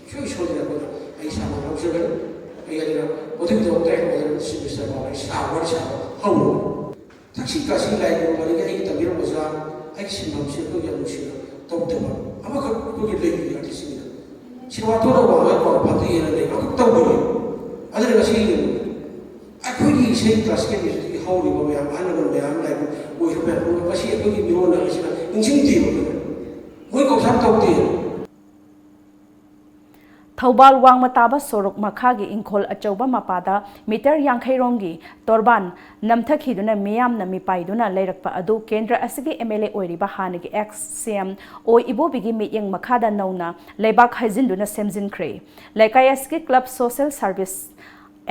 ꯁꯣꯏ ꯁꯣꯏꯗꯅ ꯑꯩꯈꯣꯏꯅ ꯑꯩ ꯏꯁꯥꯃꯛ ꯂꯧꯖꯒꯅꯤ꯫ ꯑꯩ ꯑꯗꯨꯅ ꯃꯗꯨꯒꯤꯗꯃꯛꯇ ꯑꯩ ꯃꯣꯗꯔꯟ ꯁꯤꯃꯤꯁꯇꯔ ꯐꯥꯎ ꯑꯩ ꯁꯥꯕ ꯋꯥꯔꯤ ꯁꯥꯕ ꯍꯧꯔꯣ꯫ ꯊꯛꯁꯤ ꯈꯥꯁꯤ ꯂꯥꯏ ꯅꯣꯡꯃꯗꯒꯤ ꯑꯩꯒꯤ ꯇꯝꯕꯤꯔꯝꯕ ꯑꯣꯖꯥ, ꯑꯩꯒꯤ ꯁꯤꯟꯐꯝꯁꯤ ꯑꯩꯈꯣꯏ ꯌꯥꯝ ꯅꯨꯡꯁꯤꯅ ꯇꯧꯗꯕ ꯑꯃꯈꯛ ꯑꯩꯈꯣꯏꯒꯤ ꯂꯩꯔꯤꯕ ꯑꯥꯔꯇꯤꯁꯁꯤꯡꯗ ꯁꯦꯕꯥ ꯇꯧꯔꯒ ꯋꯥꯡꯉꯒ ꯀꯣꯟꯅ ꯐꯝꯗ ꯌꯦꯡꯉ ꯂꯩꯕ ꯑꯃꯈꯛ ꯇꯧꯕꯅꯤ꯫ ꯑꯗꯨꯅ ꯉꯁꯤ ꯑꯩꯈꯣꯏꯒꯤ ꯏꯁꯩ ꯀ꯭ꯂꯥꯁꯤꯀꯦꯜ ꯃ꯭ꯌꯨꯖꯤꯛꯇꯒꯤ ꯍꯧꯔꯤꯕ ꯃꯌꯥꯝ, ꯑꯍꯜ ꯂꯃꯟ ꯃꯌꯥꯝ, ꯂꯥꯏꯕꯨ ꯑꯣꯏꯔꯤꯕ ꯃꯌꯥꯝ ꯄꯨꯝꯅꯃꯛ ꯃꯁꯤ ꯑꯩꯈꯣꯏꯒꯤ ꯃꯤꯔꯣꯟ ꯑꯁꯤꯅ ꯅꯤꯡꯁꯤꯡꯗꯦꯕ꯫ ꯑꯩꯈꯣꯏꯅ ꯃꯣꯏ ꯀꯧꯁꯥ ꯊꯧꯕꯥꯜ ꯋꯥꯡꯃ ꯇꯥꯕ ꯁꯣꯔꯣꯛ ꯃꯈꯥꯒꯤ ꯏꯪꯈꯣꯜ ꯑꯆꯧꯕ ꯃꯄꯥꯗ ꯃꯤꯇꯔ ꯌꯥꯡꯈꯩ ꯔꯣꯝꯒꯤ ꯇꯣꯔꯕꯥꯟ ꯅꯝꯊꯈꯤꯗꯨꯅ ꯃꯤꯌꯥꯝꯅ ꯃꯤꯄꯥꯏꯗꯨꯅ ꯂꯩꯔꯛꯄ ꯑꯗꯨ ꯀꯦꯟꯗ꯭ꯔ ꯑꯁꯤꯒꯤ M L A ꯑꯣꯏꯔꯤꯕ ꯍꯥꯟꯅꯒꯤ ex C M ꯑꯣ ꯏꯕꯣꯕꯤꯒꯤ ꯃꯤꯠꯌꯦꯡ ꯃꯈꯥꯗ ꯅꯧꯅ ꯂꯩꯕꯥꯛ ꯍꯩꯖꯤꯟꯗꯨꯅ ꯁꯦꯝꯖꯤꯟꯈ꯭ꯔꯦ꯫ ꯂꯩꯀꯥꯏ ꯑꯁꯤꯒꯤ club social service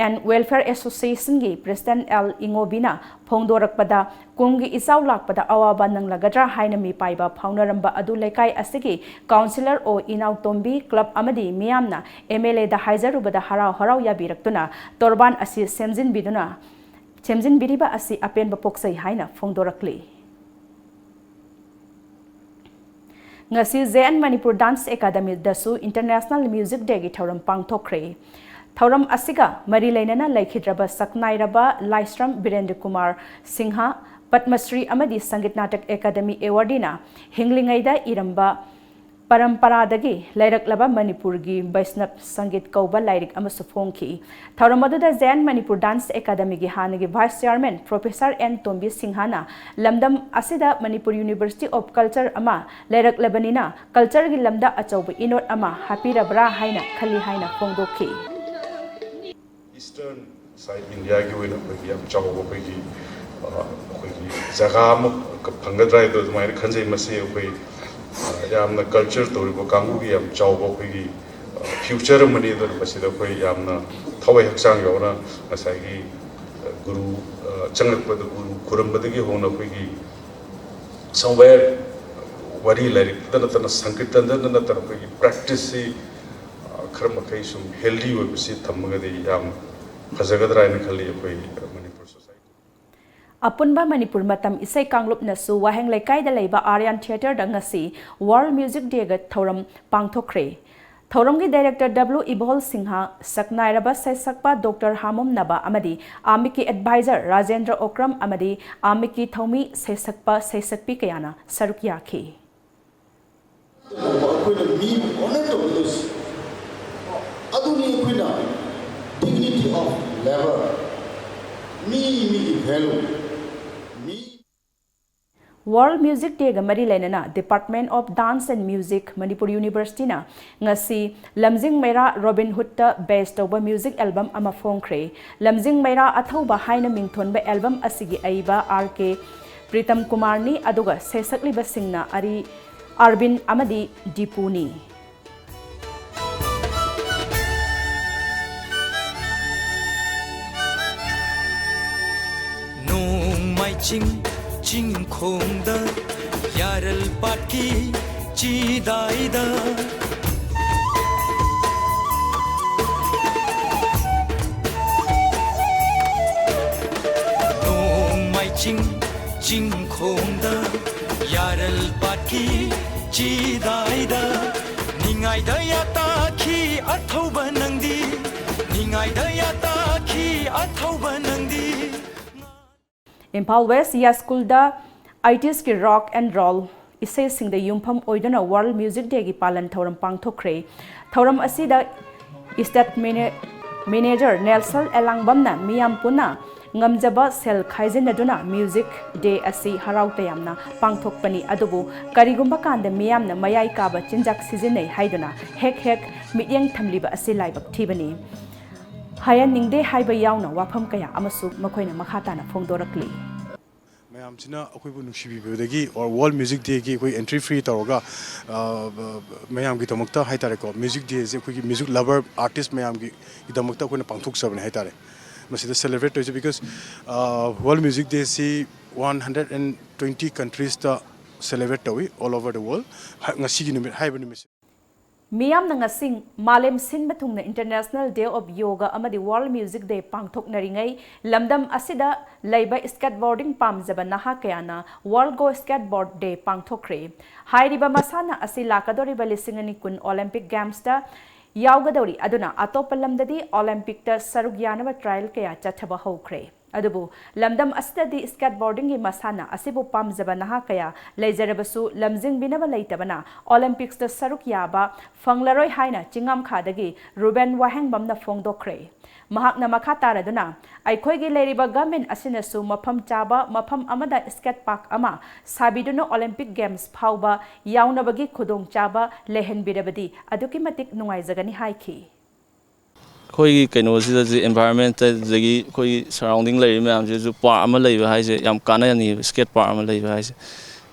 and welfare associationꯒꯤ president L ꯏꯉꯣꯕꯤꯅ ꯐꯣꯡꯗꯣꯔꯛꯄꯗ, ꯀꯨꯝꯒꯤ ꯏꯆꯥꯎ ꯂꯥꯛꯄꯗ ꯑꯋꯥꯕ ꯅꯪꯂꯒꯗ꯭ꯔꯥ ꯍꯥꯏꯅ ꯃꯤꯄꯥꯏꯕ ꯐꯥꯎꯅꯔꯝꯕ ꯑꯗꯨ ꯂꯩꯀꯥꯏ ꯑꯁꯤꯒꯤ councillor ꯑꯣ ꯏꯅꯥꯎꯇꯣꯝꯕꯤ, club ꯑꯃꯗꯤ ꯃꯤꯌꯥꯝꯅ M L Aꯗ ꯍꯥꯏꯖꯔꯨꯕꯗ ꯍꯔꯥꯎ ꯍꯔꯥꯎ ꯌꯥꯕꯤꯔꯛꯇꯨꯅ ꯇꯣꯔꯕꯥꯟ ꯑꯁꯤ ꯁꯦꯝꯖꯤꯟꯕꯤꯗꯨꯅ, ꯁꯦꯝꯖꯤꯟꯕꯤꯔꯤꯕ ꯑꯁꯤ ꯑꯄꯦꯟꯕ ꯄꯣꯛꯆꯩ ꯍꯥꯏꯅ ꯐꯣꯡꯗꯣꯔꯛꯂꯤ꯫ ꯉꯁꯤ J N Manipur Dance Academyꯗꯁꯨ International Music Dayꯒꯤ ꯊꯧꯔꯝ ꯄꯥꯡꯊꯣꯛꯈ꯭ꯔꯦ꯫ ꯊꯧꯔꯝ ꯑꯁꯤꯒ ꯃꯔꯤ ꯂꯩꯅꯅ ꯂꯩꯈꯤꯗ꯭ꯔꯕ ꯁꯛꯅꯥꯏꯔꯕ ꯂꯥꯏꯁ꯭ꯔꯝ ꯕꯤꯔꯦꯟꯗ꯭ꯔ ꯀꯨꯃꯥꯔ ꯁꯤꯡꯍ, ꯄꯗꯃꯁ꯭ꯔꯤ ꯑꯃꯗꯤ ꯁꯪꯒꯤꯠ ꯅꯥꯇꯛ ꯑꯦꯀꯥꯗꯃꯤ awardeeꯅ ꯍꯤꯡꯂꯤꯉꯩꯗ ꯏꯔꯝꯕ ꯄꯔꯝꯄꯔꯥꯗꯒꯤ ꯂꯩꯔꯛꯂꯕ ꯃꯅꯤꯄꯨꯔꯒꯤ ꯕꯩꯁꯅꯕ ꯁꯪꯒꯤꯠ ꯀꯧꯕ ꯂꯥꯏꯔꯤꯛ ꯑꯃꯁꯨ ꯐꯣꯡꯈꯤ꯫ ꯊꯧꯔꯝ ꯑꯗꯨꯗ J N Manipur Dance Academyꯒꯤ ꯍꯥꯟꯅꯒꯤ vice chairman professor N ꯇꯣꯝꯕꯤ ꯁꯤꯡꯍꯅ ꯂꯝꯗꯝ ꯑꯁꯤꯗ Manipur University of Culture ꯑꯃ ꯂꯩꯔꯛꯂꯕꯅꯤꯅ cultureꯒꯤ ꯂꯝꯗ ꯑꯆꯧꯕ ꯏꯅꯣꯠ ꯑꯃ ꯍꯥꯞꯄꯤꯔꯕ꯭ꯔꯥ ꯍꯥꯏꯅ ꯈꯜꯂꯤ ꯍꯥꯏꯅ ꯐꯣꯡꯗꯣꯛꯈꯤ꯫ Eastern side Indiaꯒꯤ ꯑꯣꯏꯅ ꯑꯩꯈꯣꯏꯒꯤ ꯌꯥꯝ ꯆꯥꯎꯕ ꯑꯩꯈꯣꯏꯒꯤ, ꯑ, ꯑꯩꯈꯣꯏꯒꯤ ꯖꯒꯥ ꯑꯃ ꯐꯪꯒꯗ꯭ꯔꯥ ꯍꯥꯏꯗꯣ ꯑꯗꯨꯃꯥꯏꯅ ꯈꯟꯖꯩ꯫ ꯃꯁꯤ ꯑꯩꯈꯣꯏ, ꯑ, ꯌꯥꯝꯅ culture ꯇꯧꯔꯤꯕ ꯀꯥꯡꯕꯨꯒꯤ ꯌꯥꯝ ꯆꯥꯎꯕ ꯑꯩꯈꯣꯏꯒꯤ, ꯑ, future ꯑꯃꯅꯤ꯫ ꯑꯗꯨꯅ ꯃꯁꯤꯗ ꯑꯩꯈꯣꯏ ꯌꯥꯝꯅ ꯊꯋꯥꯏ ꯍꯛꯆꯥꯡ ꯌꯥꯎꯅ ꯉꯁꯥꯏꯒꯤ, ꯑ, ꯒꯨꯔꯨ, ꯑ, ꯆꯪꯂꯛꯄꯗ ꯒꯨꯔꯨ ꯈꯨꯔꯝꯕꯗꯒꯤ ꯍꯧꯅ ꯑꯩꯈꯣꯏꯒꯤ somewhere ꯋꯥꯔꯤ ꯂꯥꯏꯔꯤꯛꯇ ꯅꯠꯇꯅ ꯁꯪꯀꯤꯔꯇꯟꯗ ꯅꯠꯇꯅ ꯑꯩꯈꯣꯏꯒꯤ practiceꯁꯤ, ꯑ, ꯈꯔ ꯃꯈꯩ ꯁꯨꯝ healthy ꯑꯣꯏꯕꯁꯤ ꯊꯝꯃꯒꯗꯤ ꯌꯥꯝ ꯐꯖꯒꯗ꯭ꯔꯥ ꯍꯥꯏꯅ ꯈꯜꯂꯤ ꯑꯩꯈꯣꯏ ꯃꯅꯤꯄꯨꯔ society꯫ ꯑꯄꯨꯟꯕ ꯃꯅꯤꯄꯨꯔ ꯃꯇꯝ ꯏꯁꯩ ꯀꯥꯡꯂꯨꯞꯅꯁꯨ ꯋꯥꯍꯦꯡ ꯂꯩꯀꯥꯏꯗ ꯂꯩꯕ Aryan Theatreꯗ ꯉꯁꯤ World Music Dayꯒ ꯊꯧꯔꯝ ꯄꯥꯡꯊꯣꯛꯈ꯭ꯔꯦ꯫ ꯊꯧꯔꯝꯒꯤ director W ꯏꯕꯣꯜ ꯁꯤꯡꯍ, ꯁꯛꯅꯥꯏꯔꯕ ꯁꯩꯁꯛꯄ Doctor ꯍꯥꯃꯣꯝ ꯅꯕ ꯑꯃꯗꯤ ꯑꯥꯃꯤꯛꯀꯤ advisor ꯔꯥꯖꯦꯟꯗ꯭ꯔ ꯑꯣꯀ꯭ꯔꯝ ꯑꯃꯗꯤ ꯑꯥꯃꯤꯛꯀꯤ ꯊꯧꯃꯤ ꯁꯩꯁꯛꯄ ꯁꯩꯁꯛꯄꯤ ꯀꯌꯥꯅ ꯁꯔꯨꯛ ꯌꯥꯈꯤ꯫ ꯑꯩꯈꯣꯏꯅ ꯃꯤꯕꯨ honor ꯇꯧꯒꯗꯧꯁꯤ꯫ ꯑꯗꯨꯅꯤ ꯑꯩꯈꯣꯏꯅ dignity of labour, ꯃꯤ, ꯃꯤꯒꯤ value, ꯃꯤ World Music Day ꯒ ꯃꯔꯤ ꯂꯩꯅꯅ Department of Dance and Music, Manipur University ꯅ ꯉꯁꯤ ꯂꯝꯖꯤꯡ ꯃꯩꯔꯥ Robin Hood ꯇ base ꯇꯧꯕ music album ꯑꯃ ꯐꯣꯡꯈ꯭ꯔꯦ꯫ ꯂꯝꯖꯤꯡ ꯃꯩꯔꯥ ꯑꯊꯧꯕ ꯍꯥꯏꯅ ꯃꯤꯡꯊꯣꯟꯕ album ꯑꯁꯤꯒꯤ ꯑꯏꯕ R K ꯄ꯭ꯔꯤꯇꯝ ꯀꯨꯃꯥꯔꯅꯤ, ꯑꯗꯨꯒ ꯁꯩꯁꯛꯂꯤꯕꯁꯤꯡꯅ ꯑꯔꯤ ꯑꯥꯔꯕꯤꯟ ꯑꯃꯗꯤ ꯗꯤꯄꯨꯅꯤ꯫ ꯅꯣꯡꯃꯥꯏ ꯆꯤꯡ ꯆꯤꯡꯈꯣꯡꯗ, ꯌꯥꯔꯜ ꯄꯥꯠꯀꯤ ꯆꯤꯗꯥꯏꯗ, ꯅꯣꯡꯃꯥꯏ ꯆꯤꯡ ꯆꯤꯡꯈꯣꯡꯗ, ꯌꯥꯔꯜ ꯄꯥꯠꯀꯤ ꯆꯤꯗꯥꯏꯗ, ꯅꯤꯡꯉꯥꯏꯗ ꯌꯥꯇꯥꯈꯤ ꯑꯊꯧꯕ ꯅꯪꯗꯤ, ꯅꯤꯡꯉꯥꯏꯗ ꯌꯥꯇꯥꯈꯤ ꯑꯊꯧꯕ ꯅꯪꯗꯤ꯫ ꯏꯝꯐꯥꯜ ꯋꯦꯁ ꯌꯥꯏꯁ꯭ꯀꯨꯜꯗ ꯑꯥꯏꯇꯤꯁꯀꯤ rock and roll ꯏꯁꯩꯁꯤꯡꯗ ꯌꯨꯝꯐꯝ ꯑꯣꯏꯗꯨꯅ World Music Day ꯒꯤ ꯄꯥꯂꯟ ꯊꯧꯔꯝ ꯄꯥꯡꯊꯣꯛꯈ꯭ꯔꯦ꯫ ꯊꯧꯔꯝ ꯑꯁꯤꯗ State Mana-, Manager ꯅꯦꯜꯁꯟ ꯑꯦꯂꯥꯡꯕꯝꯅ ꯃꯤꯌꯥꯝ ꯄꯨꯟꯅ ꯉꯝꯖꯕ ꯁꯦꯜ ꯈꯥꯏꯖꯤꯟꯅꯗꯨꯅ Music Day ꯑꯁꯤ ꯍꯔꯥꯎ ꯇꯌꯥꯝꯅ ꯄꯥꯡꯊꯣꯛꯄꯅꯤ, ꯑꯗꯨꯕꯨ ꯀꯔꯤꯒꯨꯝꯕ ꯀꯥꯟꯗ ꯃꯤꯌꯥꯝꯅ ꯃꯌꯥꯏ ꯀꯥꯕ ꯆꯤꯟꯖꯥꯛ ꯁꯤꯖꯤꯟꯅꯩ ꯍꯥꯏꯗꯨꯅ ꯍꯦꯛ ꯍꯦꯛ ꯃꯤꯠꯌꯦꯡ ꯊꯝꯂꯤꯕ ꯑꯁꯤ ꯂꯥꯏꯕꯛ ꯊꯤꯕꯅꯤ꯫ ꯍꯥꯏꯍꯟꯅꯤꯡꯗꯦ ꯍꯥꯏꯕ ꯌꯥꯎꯅ ꯋꯥꯐꯝ ꯀꯌꯥ ꯑꯃꯁꯨ ꯃꯈꯣꯏꯅ ꯃꯈꯥ ꯇꯥꯅ ꯐꯣꯡꯗꯣꯔꯛꯂꯤ꯫ ꯃꯌꯥꯝꯁꯤꯅ ꯑꯩꯈꯣꯏꯕꯨ ꯅꯨꯡꯁꯤꯕꯤꯕꯗꯒꯤ or World Music Day ꯒꯤ ꯑꯩꯈꯣꯏ entry fee ꯇꯧꯔꯒ, ꯑ, ꯃꯌꯥꯝꯒꯤꯗꯃꯛꯇ ꯍꯥꯏꯇꯥꯔꯦꯀꯣ, Music Day ꯁꯦ ꯑꯩꯈꯣꯏꯒꯤ music lover artist ꯃꯌꯥꯝꯒꯤꯗꯃꯛꯇ ꯑꯩꯈꯣꯏꯅ ꯄꯥꯡꯊꯣꯛꯆꯕꯅꯦ ꯍꯥꯏꯇꯥꯔꯦ꯫ ꯃꯁꯤꯗ celebrate ꯇꯧꯔꯤꯁꯦ because, ꯑ, World Music Day ꯁꯤ one hundred and twenty countries ꯇ celebrate ꯇꯧꯏ, all over the world꯫ ꯍ-, ꯉꯁꯤꯒꯤ ꯅꯨꯃꯤꯠ, ꯍꯥꯏꯔꯤꯕ ꯅꯨꯃꯤꯠꯁꯦ꯫ ꯃꯤꯌꯥꯝꯅ ꯉꯁꯤ ꯃꯥꯂꯦꯝ ꯁꯤꯟꯕ ꯊꯨꯡꯅ International Day of Yoga ꯑꯃꯗꯤ World Music Day ꯄꯥꯡꯊꯣꯛꯅꯔꯤꯉꯩ, ꯂꯝꯗꯝ ꯑꯁꯤꯗ ꯂꯩꯕ skateboarding ꯄꯥꯝꯖꯕ ꯅꯍꯥ ꯀꯌꯥꯅ World Go Skateboard Day ꯄꯥꯡꯊꯣꯛꯈ꯭ꯔꯦ꯫ ꯍꯥꯏꯔꯤꯕ ꯃꯁꯥꯟꯅ ꯑꯁꯤ ꯂꯥꯛꯀꯗꯧꯔꯤꯕ ꯂꯤꯁꯤꯡ ꯑꯅꯤ ꯀꯨꯟ Olympic Games ꯇ ꯌꯥꯎꯒꯗꯧꯔꯤ, ꯑꯗꯨꯅ ꯑꯇꯣꯞꯄ ꯂꯝꯗꯗꯤ Olympic ꯇ ꯁꯔꯨꯛ ꯌꯥꯅꯕ trial ꯀꯌꯥ ꯆꯠꯊꯕ ꯍꯧꯈ꯭ꯔꯦ꯫ ꯑꯗꯨꯕꯨ ꯂꯝꯗꯝ ꯑꯁꯤꯗꯗꯤ skateboardingꯒꯤ ꯃꯁꯥꯟꯅ ꯑꯁꯤꯕꯨ ꯄꯥꯝꯖꯕ ꯅꯍꯥ ꯀꯌꯥ ꯂꯩꯖꯔꯕꯁꯨ ꯂꯝꯖꯤꯡꯕꯤꯅꯕ ꯂꯩꯇꯕꯅ Olympicsꯇ ꯁꯔꯨꯛ ꯌꯥꯕ ꯐꯪꯂꯔꯣꯏ ꯍꯥꯏꯅ ꯆꯤꯡꯉꯝꯈꯥꯗꯒꯤ ꯔꯨꯕꯦꯟ ꯋꯥꯍꯦꯡꯕꯝꯅ ꯐꯣꯡꯗꯣꯛꯈ꯭ꯔꯦ꯫ ꯃꯍꯥꯛꯅ ꯃꯈꯥ ꯇꯥꯔꯗꯨꯅ, ꯑꯩꯈꯣꯏꯒꯤ ꯂꯩꯔꯤꯕ government ꯑꯁꯤꯅꯁꯨ ꯃꯐꯝ ꯆꯥꯕ ꯃꯐꯝ ꯑꯃꯗ skate park ꯑꯃ ꯁꯥꯕꯤꯗꯨꯅ Olympic Games ꯐꯥꯎꯕ ꯌꯥꯎꯅꯕꯒꯤ ꯈꯨꯗꯣꯡꯆꯥꯕ ꯂꯩꯍꯟꯕꯤꯔꯕꯗꯤ ꯑꯗꯨꯛꯀꯤ ꯃꯇꯤꯛ ꯅꯨꯡꯉꯥꯏꯖꯒꯅꯤ ꯍꯥꯏꯈꯤ꯫ ꯑꯩꯈꯣꯏꯒꯤ ꯀꯩꯅꯣꯁꯤꯗꯗꯤ, environmentꯇꯗꯤ, ꯑꯩꯈꯣꯏꯒꯤ surrounding ꯂꯩꯔꯤꯕ ꯃꯌꯥꯝꯁꯤꯁꯨ park ꯑꯃ ꯂꯩꯕ ꯍꯥꯏꯁꯦ ꯌꯥꯝ ꯀꯥꯟꯅꯅꯤꯕ, skate park ꯑꯃ ꯂꯩꯕ ꯍꯥꯏꯁꯦ꯫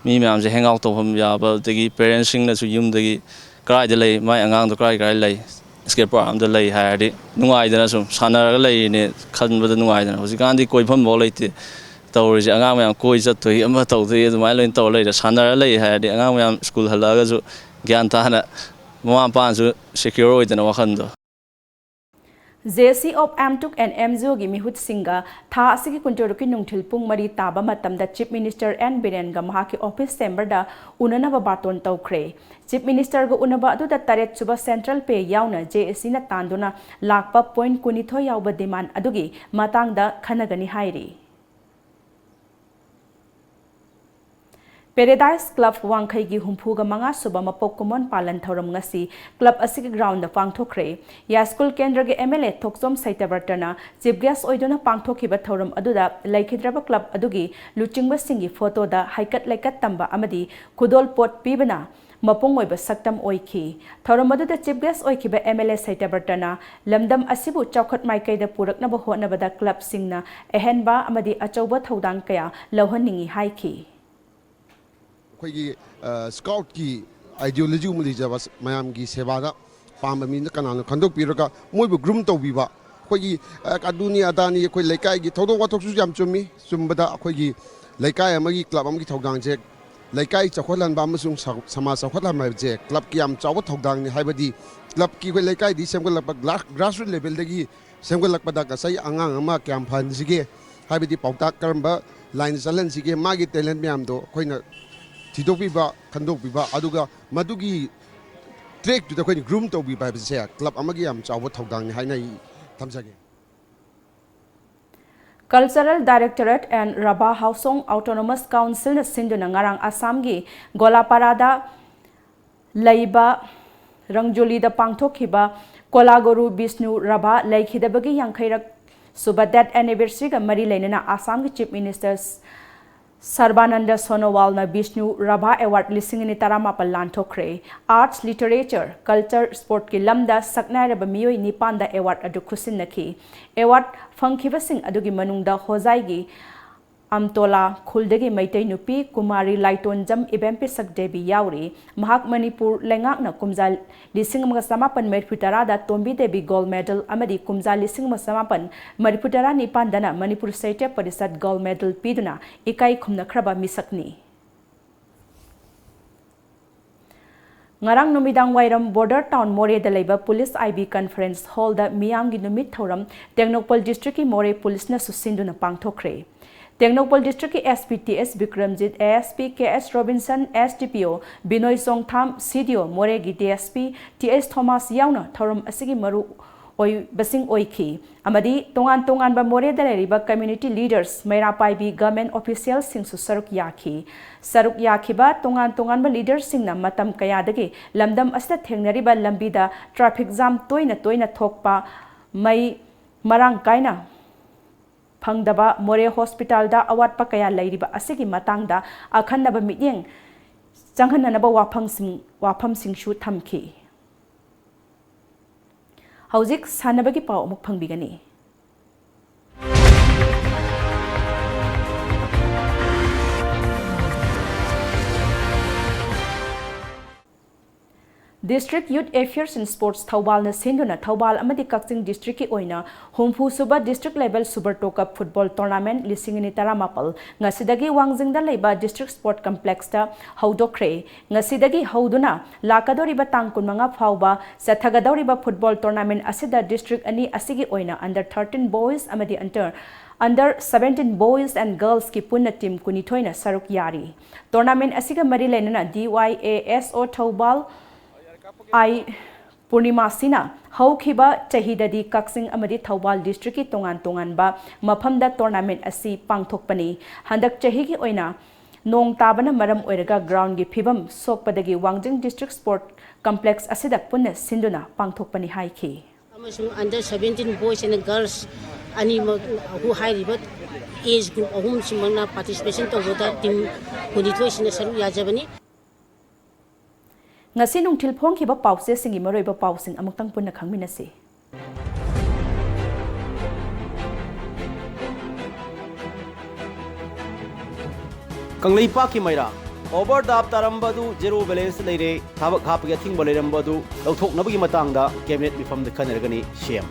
ꯃꯤ ꯃꯌꯥꯝꯁꯦ hang out ꯇꯧꯐꯝ ꯌꯥꯕ, ꯑꯗꯒꯤ parentsꯁꯤꯡꯅꯁꯨ ꯌꯨꯝꯗꯒꯤ ꯀꯗꯥꯏꯗ ꯂꯩ, ꯃꯥꯏ ꯑꯉꯥꯡꯗꯣ ꯀꯗꯥꯏ ꯀꯗꯥꯏ ꯂꯩ, skate park ꯑꯝꯗ ꯂꯩ ꯍꯥꯏꯔꯗꯤ ꯅꯨꯡꯉꯥꯏꯗꯅ, ꯁꯨꯝ ꯁꯥꯟꯅꯔꯒ ꯂꯩꯔꯤꯅꯦ ꯈꯟꯕꯗ ꯅꯨꯡꯉꯥꯏꯗꯅ꯫ ꯍꯧꯖꯤꯛꯀꯥꯟꯗꯤ ꯀꯣꯏꯐꯝꯐꯥꯎ ꯂꯩꯇꯦ ꯇꯧꯔꯤꯁꯦ꯫ ꯑꯉꯥꯡ ꯃꯌꯥꯝ ꯀꯣꯏ ꯆꯠꯇꯣꯏ, ꯑꯃ ꯇꯧꯗꯣꯏ, ꯑꯗꯨꯃꯥꯏꯅ ꯂꯣꯏꯅ ꯇꯧꯔ ꯂꯩꯔꯦ꯫ ꯁꯥꯟꯅꯔ ꯂꯩ ꯍꯥꯏꯔꯗꯤ ꯑꯉꯥꯡ ꯃꯌꯥꯝ school ꯍꯜꯂꯛꯑꯒꯁꯨ ꯒ꯭ꯌꯥꯟ ꯇꯥꯅ, ꯃꯃꯥ ꯃꯄꯥꯅꯁꯨ secure ꯑꯣꯏꯗꯅ ꯋꯥꯈꯜꯗꯣ꯫ JAC of AMTUC and MGOꯒꯤ ꯃꯤꯍꯨꯠꯁꯤꯡꯒ ꯊꯥ ꯑꯁꯤꯒꯤ ꯀꯨꯟꯇꯔꯨꯛꯀꯤ ꯅꯨꯡꯊꯤꯜ ꯄꯨꯡ ꯃꯔꯤ ꯇꯥꯕ ꯃꯇꯝꯗ Chief Minister N ꯕꯤꯔꯦꯟꯒ ꯃꯍꯥꯛꯀꯤ office chamberꯗ ꯎꯅꯅꯕ ꯕꯥꯇꯣꯟ ꯇꯧꯈ꯭ꯔꯦ꯫ Chief Ministerꯒ ꯎꯅꯕ ꯑꯗꯨꯗ ꯇꯔꯦꯠ ꯁꯨꯕ central pay ꯌꯥꯎꯅ JACꯅ ꯇꯥꯟꯗꯨꯅ ꯂꯥꯛꯄ point ꯀꯨꯟꯅꯤꯊꯣꯏ ꯌꯥꯎꯕ demand ꯑꯗꯨꯒꯤ ꯃꯇꯥꯡꯗ ꯈꯟꯅꯒꯅꯤ ꯍꯥꯏꯔꯤ꯫ Paradise Club ꯋꯥꯡꯈꯩꯒꯤ ꯍꯨꯝꯐꯨꯒ ꯃꯉꯥ ꯁꯨꯕ ꯃꯄꯣꯛ ꯀꯨꯝꯑꯣꯟ ꯄꯥꯂꯟ ꯊꯧꯔꯝ ꯉꯁꯤ club ꯑꯁꯤꯒꯤ groundꯗ ꯄꯥꯡꯊꯣꯛꯈ꯭ꯔꯦ꯫ ꯌꯥꯏꯁ꯭ꯀꯨꯜ ꯀꯦꯟꯗ꯭ꯔꯒꯤ MLA ꯊꯣꯛꯆꯣꯝ ꯁꯩꯇꯕ꯭ꯔꯇꯅ chief guest ꯑꯣꯏꯗꯨꯅ ꯄꯥꯡꯊꯣꯛꯈꯤꯕ ꯊꯧꯔꯝ ꯑꯗꯨꯗ ꯂꯩꯈꯤꯗ꯭ꯔꯕ club ꯑꯗꯨꯒꯤ ꯂꯨꯆꯤꯡꯕꯁꯤꯡꯒꯤ photoꯗ ꯍꯩꯀꯠ ꯂꯩꯀꯠ ꯇꯝꯕ ꯑꯃꯗꯤ ꯈꯨꯗꯣꯜ ꯄꯣꯠ ꯄꯤꯕꯅ ꯃꯄꯨꯡ ꯑꯣꯏꯕ ꯁꯛꯇꯝ ꯑꯣꯏꯈꯤ꯫ ꯊꯧꯔꯝ ꯑꯗꯨꯗ chief guest ꯑꯣꯏꯈꯤꯕ MLA ꯁꯩꯇꯕ꯭ꯔꯇꯅ ꯂꯝꯗꯝ ꯑꯁꯤꯕꯨ ꯆꯥꯎꯈꯠ ꯃꯥꯏꯀꯩꯗ ꯄꯨꯔꯛꯅꯕ ꯍꯣꯠꯅꯕꯗ clubꯁꯤꯡꯅ ꯑꯍꯦꯟꯕ ꯑꯃꯗꯤ ꯑꯆꯧꯕ ꯊꯧꯗꯥꯡ ꯀꯌꯥ ꯂꯧꯍꯟꯅꯤꯡꯏ ꯍꯥꯏꯈꯤ꯫ ꯑꯩꯈꯣꯏꯒꯤ scoutꯀꯤ ideologyꯒꯨꯝꯕ ꯂꯩꯖꯕ, ꯃꯌꯥꯝꯒꯤ ꯁꯦꯕꯥꯗ ꯄꯥꯝꯕ ꯃꯤꯅ ꯀꯅꯥꯅꯣ ꯈꯟꯗꯣꯛꯄꯤꯔꯒ ꯃꯣꯏꯕꯨ groom ꯇꯧꯕꯤꯕ꯫ ꯑꯩꯈꯣꯏꯒꯤ ꯑꯗꯨꯅꯤ ꯑꯗꯥꯅꯤ, ꯑꯩꯈꯣꯏ ꯂꯩꯀꯥꯏꯒꯤ ꯊꯧꯗꯣꯛ ꯋꯥꯊꯣꯛꯁꯨ ꯌꯥꯝ ꯆꯨꯝꯃꯤ꯫ ꯆꯨꯝꯕꯗ ꯑꯩꯈꯣꯏꯒꯤ ꯂꯩꯀꯥꯏ ꯑꯃꯒꯤ club ꯑꯃꯒꯤ ꯊꯧꯗꯥꯡꯁꯦ, ꯂꯩꯀꯥꯏ ꯆꯥꯎꯈꯠꯍꯟꯕ ꯑꯃꯁꯨꯡ ꯁꯃꯥꯖ ꯆꯥꯎꯈꯠꯍꯟꯕ ꯍꯥꯏꯕꯁꯦ clubꯀꯤ ꯌꯥꯝ ꯆꯥꯎꯕ ꯊꯧꯗꯥꯡꯅꯤ꯫ ꯍꯥꯏꯕꯗꯤ clubꯀꯤ, ꯑꯩꯈꯣꯏ ꯂꯩꯀꯥꯏꯗꯒꯤ ꯁꯦꯝꯒꯠꯂꯛꯄ grassroot levelꯗꯒꯤ ꯁꯦꯝꯒꯠꯂꯛꯄꯗ ꯉꯁꯥꯏ ꯑꯉꯥꯡ ꯑꯃ ꯀꯌꯥꯝ ꯐꯍꯟꯁꯤꯒꯦ, ꯍꯥꯏꯕꯗꯤ ꯄꯥꯎꯇꯥꯛ ꯀꯔꯝꯕ lineꯗ ꯆꯠꯍꯟꯁꯤꯒꯦ, ꯃꯥꯒꯤ talent ꯃꯌꯥꯝꯗꯣ ꯑꯩꯈꯣꯏꯅ ꯊꯤꯗꯣꯛꯄꯤꯕ, ꯈꯟꯗꯣꯛꯄꯤꯕ, ꯑꯗꯨꯒ ꯃꯗꯨꯒꯤ trackꯇꯨꯗ ꯑꯩꯈꯣꯏꯅ groom ꯇꯧꯕꯤꯕ ꯍꯥꯏꯕꯁꯦ club ꯑꯃꯒꯤ ꯌꯥꯝ ꯆꯥꯎꯕ ꯊꯧꯗꯥꯡꯅꯤ ꯍꯥꯏꯅ ꯑꯩ ꯊꯝꯖꯒꯦ꯫ Cultural Directorate and Rabha Hawsong Autonomous Councilꯅ ꯁꯤꯟꯗꯨꯅ ꯉꯔꯥꯡ ꯑꯁꯥꯝꯒꯤ ꯒꯣꯂꯥꯄꯥꯔꯥꯗ ꯂꯩꯕ ꯔꯪꯖꯣꯂꯤꯗ ꯄꯥꯡꯊꯣꯛꯈꯤꯕ ꯀꯣꯂꯥꯒꯨꯔꯨ ꯕꯤꯁꯅꯨ ꯔꯥꯚꯥ ꯂꯩꯈꯤꯗꯕꯒꯤ ꯌꯥꯡꯈꯩꯔꯛ ꯁꯨꯕ death anniversaryꯒ ꯃꯔꯤ ꯂꯩꯅꯅ ꯑꯁꯥꯝꯒꯤ Chief Minister ꯁꯔꯕꯥꯅꯟꯗ ꯁꯣꯅꯣꯋꯥꯜꯅ ꯕꯤꯁꯅꯨ ꯔꯥꯚꯥ Award ꯂꯤꯁꯤꯡ ꯑꯅꯤ ꯇꯔꯥꯃꯥꯄꯜ ꯂꯥꯟꯊꯣꯛꯈ꯭ꯔꯦ꯫ Arts, Literature, Culture, Sportꯀꯤ ꯂꯝꯗ ꯁꯛꯅꯥꯏꯔꯕ ꯃꯤꯑꯣꯏ ꯅꯤꯄꯥꯟꯗ award ꯑꯗꯨ ꯈꯨꯠꯁꯤꯟꯅꯈꯤ꯫ Award ꯐꯪꯈꯤꯕꯁꯤꯡ ꯑꯗꯨꯒꯤ ꯃꯅꯨꯡꯗ ꯍꯣꯖꯥꯏꯒꯤ ꯑꯝꯇꯣꯂꯥ ꯈꯨꯜꯗꯒꯤ ꯃꯩꯇꯩ ꯅꯨꯄꯤ ꯀꯨꯃꯥꯔꯤ ꯂꯥꯏꯇꯣꯟꯖꯝ ꯏꯕꯦꯝꯄꯤꯁꯛ ꯗꯦꯕꯤ ꯌꯥꯎꯔꯤ꯫ ꯃꯍꯥꯛ ꯃꯅꯤꯄꯨꯔ ꯂꯩꯉꯥꯛꯅ ꯀꯨꯝꯖꯥ ꯂꯤꯁꯤꯡ ꯑꯃꯒ ꯆꯃꯥꯄꯟ ꯃꯔꯤꯐꯨ ꯇꯔꯥꯗ ꯇꯣꯝꯕꯤ ꯗꯦꯕꯤ gold medal ꯑꯃꯗꯤ ꯀꯨꯝꯖꯥ ꯂꯤꯁꯤꯡ ꯑꯃ ꯆꯃꯥꯄꯟ ꯃꯔꯤꯐꯨ ꯇꯔꯥ ꯅꯤꯄꯥꯟꯗꯅ ꯃꯅꯤꯄꯨꯔ ꯁꯥꯍꯤꯇ꯭ꯌ ꯄꯔꯤꯁꯠ gold medal ꯄꯤꯗꯨꯅ ꯏꯀꯥꯏ ꯈꯨꯝꯅꯈ꯭ꯔꯕ ꯃꯤꯁꯛꯅꯤ꯫ ꯉꯔꯥꯡ ꯅꯨꯃꯤꯗꯥꯡ ꯋꯥꯏꯔꯝ ꯕꯣꯔꯗꯔ ꯇꯥꯎꯟ ꯃꯣꯔꯦꯗ ꯂꯩꯕ ꯄꯨꯂꯤꯁ ꯑꯥꯏ ꯕꯤ ꯀꯟꯐꯔꯦꯟꯁ ꯍꯣꯜꯗ ꯃꯤꯌꯥꯝꯒꯤ ꯅꯨꯃꯤꯠ ꯊꯧꯔꯝ ꯇꯦꯡꯅꯧꯄꯜ ꯗꯤꯁꯇ꯭ꯔꯤꯛꯀꯤ ꯃꯣꯔꯦ ꯄꯨꯂꯤꯁꯅꯁꯨ ꯁꯤꯟꯗꯨꯅ ꯄꯥꯡꯊꯣꯛꯈ꯭ꯔꯦ꯫ ꯇꯦꯡꯅꯧꯄꯜ ꯗꯤꯁꯇ꯭ꯔꯤꯛꯀꯤ S P T S Bikramjit, A S P K S Robinson, S D ꯄꯤ ꯑꯣ ꯕꯤꯅꯣꯏ ꯆꯣꯡꯊꯥꯝ, ꯁꯤ ꯗꯤ ꯑꯣ ꯃꯣꯔꯦꯒꯤ ꯗꯤ ꯑꯦꯁ ꯄꯤ ꯇꯤ ꯑꯦꯁ ꯊꯣꯃꯥꯁ ꯌꯥꯎꯅ ꯊꯧꯔꯝ ꯑꯁꯤꯒꯤ ꯃꯔꯨ ꯑꯣꯏꯕꯁꯤꯡ ꯑꯣꯏꯈꯤ ꯑꯃꯗꯤ ꯇꯣꯉꯥꯟ ꯇꯣꯉꯥꯟꯕ ꯃꯣꯔꯦꯗ ꯂꯩꯔꯤꯕ community leaders, ꯃꯩꯔꯥ ꯄꯥꯏꯕꯤ, government officialꯁꯤꯡꯁꯨ ꯁꯔꯨꯛ ꯌꯥꯈꯤ꯫ ꯁꯔꯨꯛ ꯌꯥꯈꯤꯕ ꯇꯣꯉꯥꯟ ꯇꯣꯉꯥꯟꯕ leaderꯁꯤꯡꯅ ꯃꯇꯝ ꯀꯌꯥꯗꯒꯤ ꯂꯝꯗꯝ ꯑꯁꯤꯗ ꯊꯦꯡꯅꯔꯤꯕ ꯂꯝꯕꯤꯗ traffic jam ꯇꯣꯏꯅ ꯇꯣꯏꯅ ꯊꯣꯛꯄ, ꯃꯩ ꯃꯔꯥꯡ ꯀꯥꯏꯅ ꯐꯪꯗꯕ, ꯃꯣꯔꯦ ꯍꯣꯁꯄꯤꯇꯥꯜꯗ ꯑꯋꯥꯠꯄ ꯀꯌꯥ ꯂꯩꯔꯤꯕ ꯑꯁꯤꯒꯤ ꯃꯇꯥꯡꯗ ꯑꯈꯟꯅꯕ ꯃꯤꯠꯌꯦꯡ ꯆꯪꯍꯟꯅꯅꯕ ꯋꯥꯐꯝꯁꯤꯡ, ꯋꯥꯐꯝꯁꯤꯡꯁꯨ ꯊꯝꯈꯤ꯫ ꯍꯧꯖꯤꯛ ꯁꯥꯟꯅꯕꯒꯤ ꯄꯥꯎ ꯑꯃꯨꯛ ꯐꯪꯕꯤꯒꯅꯤ꯫ District Youth Affairs and Sports ꯊꯧꯕꯥꯜꯅ ꯁꯤꯟꯗꯨꯅ ꯊꯧꯕꯥꯜ ꯑꯃꯗꯤ ꯀꯛꯆꯤꯡ ꯗꯤꯁꯇ꯭ꯔꯤꯛꯀꯤ ꯑꯣꯏꯅ ꯍꯨꯝꯐꯨ ꯁꯨꯕ District Level Super Toe Cup Football Tournament ꯂꯤꯁꯤꯡ ꯑꯅꯤ ꯇꯔꯥꯃꯥꯄꯜ ꯉꯁꯤꯗꯒꯤ ꯋꯥꯡꯖꯤꯡꯗ ꯂꯩꯕ District Sport Complexꯇ ꯍꯧꯗꯣꯛꯈ꯭ꯔꯦ꯫ ꯉꯁꯤꯗꯒꯤ ꯍꯧꯗꯨꯅ ꯂꯥꯛꯀꯗꯧꯔꯤꯕ ꯇꯥꯡ ꯀꯨꯟꯃꯉꯥ ꯐꯥꯎꯕ ꯆꯠꯊꯒꯗꯧꯔꯤꯕ football tournament ꯑꯁꯤꯗ district ꯑꯅꯤ ꯑꯁꯤꯒꯤ ꯑꯣꯏꯅ under thirteen boys ꯑꯃꯗꯤ under, under seventeen boys and girlsꯀꯤ ꯄꯨꯟꯅ team ꯀꯨꯟꯅꯤꯊꯣꯏꯅ ꯁꯔꯨꯛ ꯌꯥꯔꯤ꯫ Tournament ꯑꯁꯤꯒ ꯃꯔꯤ ꯂꯩꯅꯅ D Y A S O Thoubal, I ꯄꯨꯔꯅꯤꯃꯥꯁꯤꯅ ꯍꯧꯈꯤꯕ ꯆꯍꯤꯗꯗꯤ ꯀꯛꯆꯤꯡ ꯑꯃꯗꯤ ꯊꯧꯕꯥꯜ districtꯀꯤ ꯇꯣꯉꯥꯟ ꯇꯣꯉꯥꯟꯕ ꯃꯐꯝꯗ tournament ꯑꯁꯤ ꯄꯥꯡꯊꯣꯛꯄꯅꯤ꯫ ꯍꯟꯗꯛ ꯆꯍꯤꯒꯤ ꯑꯣꯏꯅ ꯅꯣꯡ ꯇꯥꯕꯅ ꯃꯔꯝ ꯑꯣꯏꯔꯒ groundꯒꯤ ꯐꯤꯕꯝ ꯁꯣꯛꯄꯗꯒꯤ ꯋꯥꯡꯖꯤꯡ District Sport Complex ꯑꯁꯤꯗ ꯄꯨꯟꯅ ꯁꯤꯟꯗꯨꯅ ꯄꯥꯡꯊꯣꯛꯄꯅꯤ ꯍꯥꯏꯈꯤ꯫ ꯑꯃꯁꯨꯡ under seventeen boys and girls ꯑꯅꯤꯃꯛ, ꯍꯥꯏꯔꯤꯕ age group ꯑꯍꯨꯝꯁꯤꯃꯛꯅ participation ꯇꯧꯕꯗ team ꯀꯨꯟꯅꯤꯊꯣꯏꯁꯤꯅ ꯁꯔꯨꯛ ꯌꯥꯖꯕꯅꯤ꯫ ꯉꯁꯤ ꯅꯨꯡꯊꯤꯜ ꯐꯣꯡꯈꯤꯕ ꯄꯥꯎꯆꯦꯁꯤꯡꯒꯤ ꯃꯔꯨꯑꯣꯏꯕ ꯄꯥꯎꯁꯤꯡ ꯑꯃꯨꯛꯇꯪ ꯄꯨꯟꯅ ꯈꯪꯃꯤꯟꯅꯁꯤ꯫ ꯀꯪꯂꯩꯄꯥꯛꯀꯤ ꯃꯩꯔꯥ, overdraft ꯇꯥꯔꯝꯕ ꯑꯗꯨ zero balance ꯂꯩꯔꯦ, ꯊꯕꯛ ꯍꯥꯞꯄꯒꯤ ꯑꯊꯤꯡꯕ ꯂꯩꯔꯝꯕ ꯑꯗꯨ ꯂꯧꯊꯣꯛꯅꯕꯒꯤ ꯃꯇꯥꯡꯗ cabinet ꯃꯤꯐꯝꯗ ꯈꯟꯅꯔꯒꯅꯤ CM꯫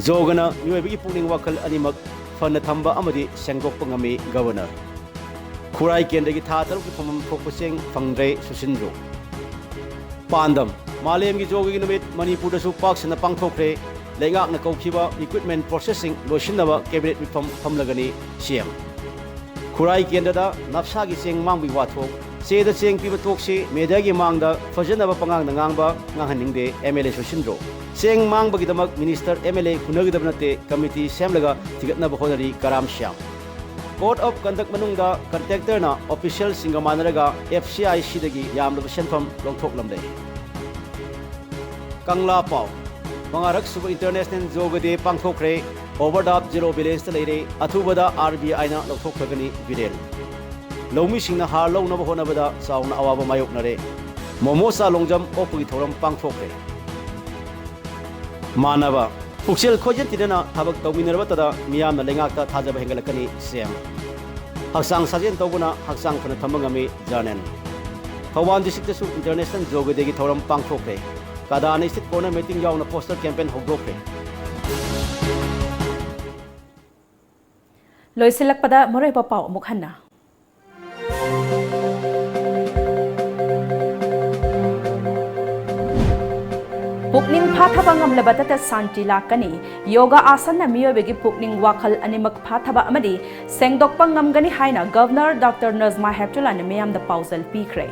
ꯌꯣꯒꯅ ꯃꯤꯑꯣꯏꯕꯒꯤ ꯄꯨꯛꯅꯤꯡ ꯋꯥꯈꯜ ꯑꯅꯤꯃꯛ ꯐꯅ ꯊꯝꯕ ꯑꯃꯗꯤ ꯁꯦꯡꯗꯣꯛꯄ ꯉꯝꯃꯤ, Governor꯫ ꯈꯨꯔꯥꯏ ꯀꯦꯟꯗ꯭ꯔꯒꯤ ꯊꯥ ꯇꯔꯨꯛꯀꯤ ꯐꯝꯐꯝ ꯊꯣꯛꯄ ꯆꯦꯡ ꯐꯪꯗ꯭ꯔꯦ, ꯁꯨꯁꯤꯟꯗ꯭ꯔꯣ꯫ ꯄꯥꯟꯗꯝ: ꯃꯥꯂꯦꯝꯒꯤ ꯌꯣꯒꯒꯤ ꯅꯨꯃꯤꯠ ꯃꯅꯤꯄꯨꯔꯗꯁꯨ ꯄꯥꯛ ꯁꯟꯅ ꯄꯥꯡꯊꯣꯛꯈ꯭ꯔꯦ꯫ ꯂꯩꯉꯥꯛꯅ ꯀꯧꯈꯤꯕ equipment processing ꯂꯣꯏꯁꯤꯟꯅꯕ cabinet ꯃꯤꯐꯝ ꯐꯝꯂꯒꯅꯤ CM꯫ ꯈꯨꯔꯥꯏ ꯀꯦꯟꯗ꯭ꯔꯗ ꯅꯞꯁꯥꯒꯤ ꯆꯦꯡ ꯃꯥꯡꯕꯒꯤ ꯋꯥꯊꯣꯛ, ꯆꯦꯗ ꯆꯦꯡ ꯄꯤꯕ ꯇꯣꯛꯁꯤ, mediaꯒꯤ ꯃꯥꯡꯗ ꯐꯖꯅꯕ ꯄꯉꯥꯡꯗ ꯉꯥꯡꯕ ꯉꯥꯡꯍꯟꯅꯤꯡꯗꯦ, MLA ꯁꯨꯁꯤꯟꯗ꯭ꯔꯣ꯫ ꯆꯦꯡ ꯃꯥꯡꯕꯒꯤꯗꯃꯛ minister, MLA ꯍꯨꯟꯅꯒꯗꯕ ꯅꯠꯇꯦ, committee ꯁꯦꯝꯂꯒ ꯊꯤꯒꯠꯅꯕ ꯍꯣꯠꯅꯔꯤ, ꯀꯔꯥꯝ ꯁ꯭ꯌꯥꯝ꯫ Code of Conduct ꯃꯅꯨꯡꯗ contractorꯅ officialꯁꯤꯡꯒ ꯃꯥꯟꯅꯔꯒ FCICꯗꯒꯤ ꯌꯥꯝꯂꯕ ꯁꯦꯟꯐꯝ ꯂꯧꯊꯣꯛꯂꯝꯂꯦ꯫ ꯀꯪꯂꯥ ꯄꯥꯎ: ꯃꯉꯥꯔꯛ ꯁꯨꯕ International Yoga Day ꯄꯥꯡꯊꯣꯛꯈ꯭ꯔꯦ꯫ Overdraft zero balanceꯇ ꯂꯩꯔꯦ꯫ ꯑꯊꯨꯕꯗ RBIꯅ ꯂꯧꯊꯣꯛꯈ꯭ꯔꯒꯅꯤ, ꯕꯤꯔꯦꯟ꯫ ꯂꯧꯃꯤꯁꯤꯡꯅ ꯍꯥꯔ ꯂꯧꯅꯕ ꯍꯣꯠꯅꯕꯗ ꯆꯥꯎꯅ ꯑꯋꯥꯕ ꯃꯥꯌꯣꯛꯅꯔꯦ꯫ ꯃꯣꯃꯣ ꯆꯥ ꯂꯣꯡꯖꯝ ꯑꯣꯛꯄꯒꯤ ꯊꯧꯔꯝ ꯄꯥꯡꯊꯣꯛꯈ꯭ꯔꯦ꯫ ꯃꯥꯟꯅꯕ: ꯄꯨꯛꯆꯦꯜ ꯈꯣꯏꯖꯤꯟ ꯇꯤꯟꯅꯅ ꯊꯕꯛ ꯇꯧꯃꯤꯟꯅꯔꯕꯇꯗ ꯃꯤꯌꯥꯝꯅ ꯂꯩꯉꯥꯛꯇ ꯊꯥꯖꯕ ꯍꯦꯟꯒꯠꯂꯛꯀꯅꯤ, CM꯫ ꯍꯛꯆꯥꯡ ꯁꯥꯖꯦꯜ ꯇꯧꯕꯅ ꯍꯛꯆꯥꯡ ꯐꯅ ꯊꯝꯕ ꯉꯝꯃꯤ, ꯖꯔꯅꯦꯜ꯫ ꯊꯧꯕꯥꯜ districtꯇꯁꯨ International Yoga Dayꯒꯤ ꯊꯧꯔꯝ ꯄꯥꯡꯊꯣꯛꯈ꯭ꯔꯦ꯫ ꯀꯗꯥꯅ street corner meeting ꯌꯥꯎꯅ poster campaign ꯍꯧꯗꯣꯛꯈ꯭ꯔꯦ꯫ ꯂꯣꯏꯁꯤꯜꯂꯛꯄꯗ ꯃꯔꯨꯑꯣꯏꯕ ꯄꯥꯎ ꯑꯃꯨꯛ ꯍꯟꯅ꯫ ꯄꯨꯛꯅꯤꯡ ꯐꯥꯊꯕ ꯉꯝꯂꯕꯗꯇ ꯁꯥꯟꯇꯤ ꯂꯥꯛꯀꯅꯤ꯫ ꯌꯣꯒꯥ ꯑꯥꯁꯟꯅ ꯃꯤꯑꯣꯏꯕꯒꯤ ꯄꯨꯛꯅꯤꯡ ꯋꯥꯈꯜ ꯑꯅꯤꯃꯛ ꯐꯥꯊꯕ ꯑꯃꯗꯤ ꯁꯦꯡꯗꯣꯛꯄ ꯉꯝꯒꯅꯤ ꯍꯥꯏꯅ Governor Doctor Najma Heptullahꯅ ꯃꯤꯌꯥꯝꯗ ꯄꯥꯎꯖꯦꯜ ꯄꯤꯈ꯭ꯔꯦ꯫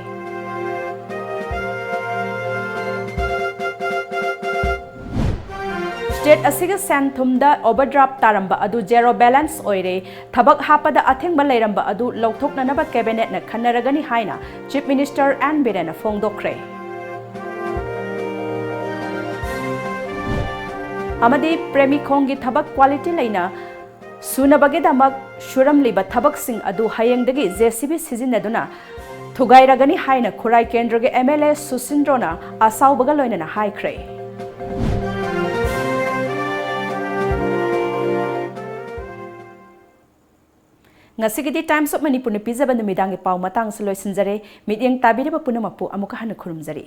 ꯁ꯭ꯇꯦꯠ ꯑꯁꯤꯒꯤ ꯁꯦꯟ ꯊꯨꯝꯗ ꯑꯣꯚꯔꯗ꯭ꯔꯥꯐ ꯇꯥꯔꯝꯕ ꯑꯗꯨ ꯖꯦꯔꯣ ꯕꯦꯂꯦꯟꯁ ꯑꯣꯏꯔꯦ, ꯊꯕꯛ ꯍꯥꯞꯄꯗ ꯑꯊꯤꯡꯕ ꯂꯩꯔꯝꯕ ꯑꯗꯨ ꯂꯧꯊꯣꯛꯅꯅꯕ ꯀꯦꯕꯤꯅꯦꯠꯅ ꯈꯟꯅꯔꯒꯅꯤ ꯍꯥꯏꯅ ꯆꯤꯐ ꯃꯤꯅꯤꯁꯇꯔ ꯑꯦꯟ ꯕꯤꯔꯦꯟꯅ ꯐꯣꯡꯗꯣꯛꯈ꯭ꯔꯦ꯫ ꯑꯃꯗꯤ ꯄ꯭ꯔꯦꯃꯤꯈꯣꯡꯒꯤ ꯊꯕꯛ ꯀ꯭ꯋꯥꯂꯤꯇꯤ ꯂꯩꯅ ꯁꯨꯅꯕꯒꯤꯗꯃꯛ ꯁꯨꯔꯝꯂꯤꯕ ꯊꯕꯛꯁꯤꯡ ꯑꯗꯨ ꯍꯌꯦꯡꯗꯒꯤ ꯖꯦ ꯁꯤ ꯕꯤ ꯁꯤꯖꯤꯟꯅꯗꯨꯅ ꯊꯨꯒꯥꯏꯔꯒꯅꯤ ꯍꯥꯏꯅ ꯈꯨꯔꯥꯏ ꯀꯦꯟꯗ꯭ꯔꯒꯤ ꯑꯦꯝ ꯑꯦꯜ ꯑꯦ ꯁꯨꯁꯤꯟꯗ꯭ꯔꯣꯅ ꯑꯁꯥꯎꯕꯒ ꯂꯣꯏꯅꯅ ꯍꯥꯏꯈ꯭ꯔꯦ꯫ ꯉꯁꯤꯒꯤꯗꯤ Times of ꯃꯅꯤꯄꯨꯔꯅ ꯄꯤꯖꯕ ꯅꯨꯃꯤꯗꯥꯡꯒꯤ ꯄꯥꯎ ꯃꯇꯥꯡꯁꯨ ꯂꯣꯏꯁꯤꯟꯖꯔꯦ꯫ ꯃꯤꯠꯌꯦꯡ ꯇꯥꯕꯤꯔꯤꯕ ꯄꯨꯝꯅꯃꯛꯄꯨ ꯑꯃꯨꯛꯀ ꯍꯟꯅ ꯈꯨꯔꯨꯝꯖꯔꯤ꯫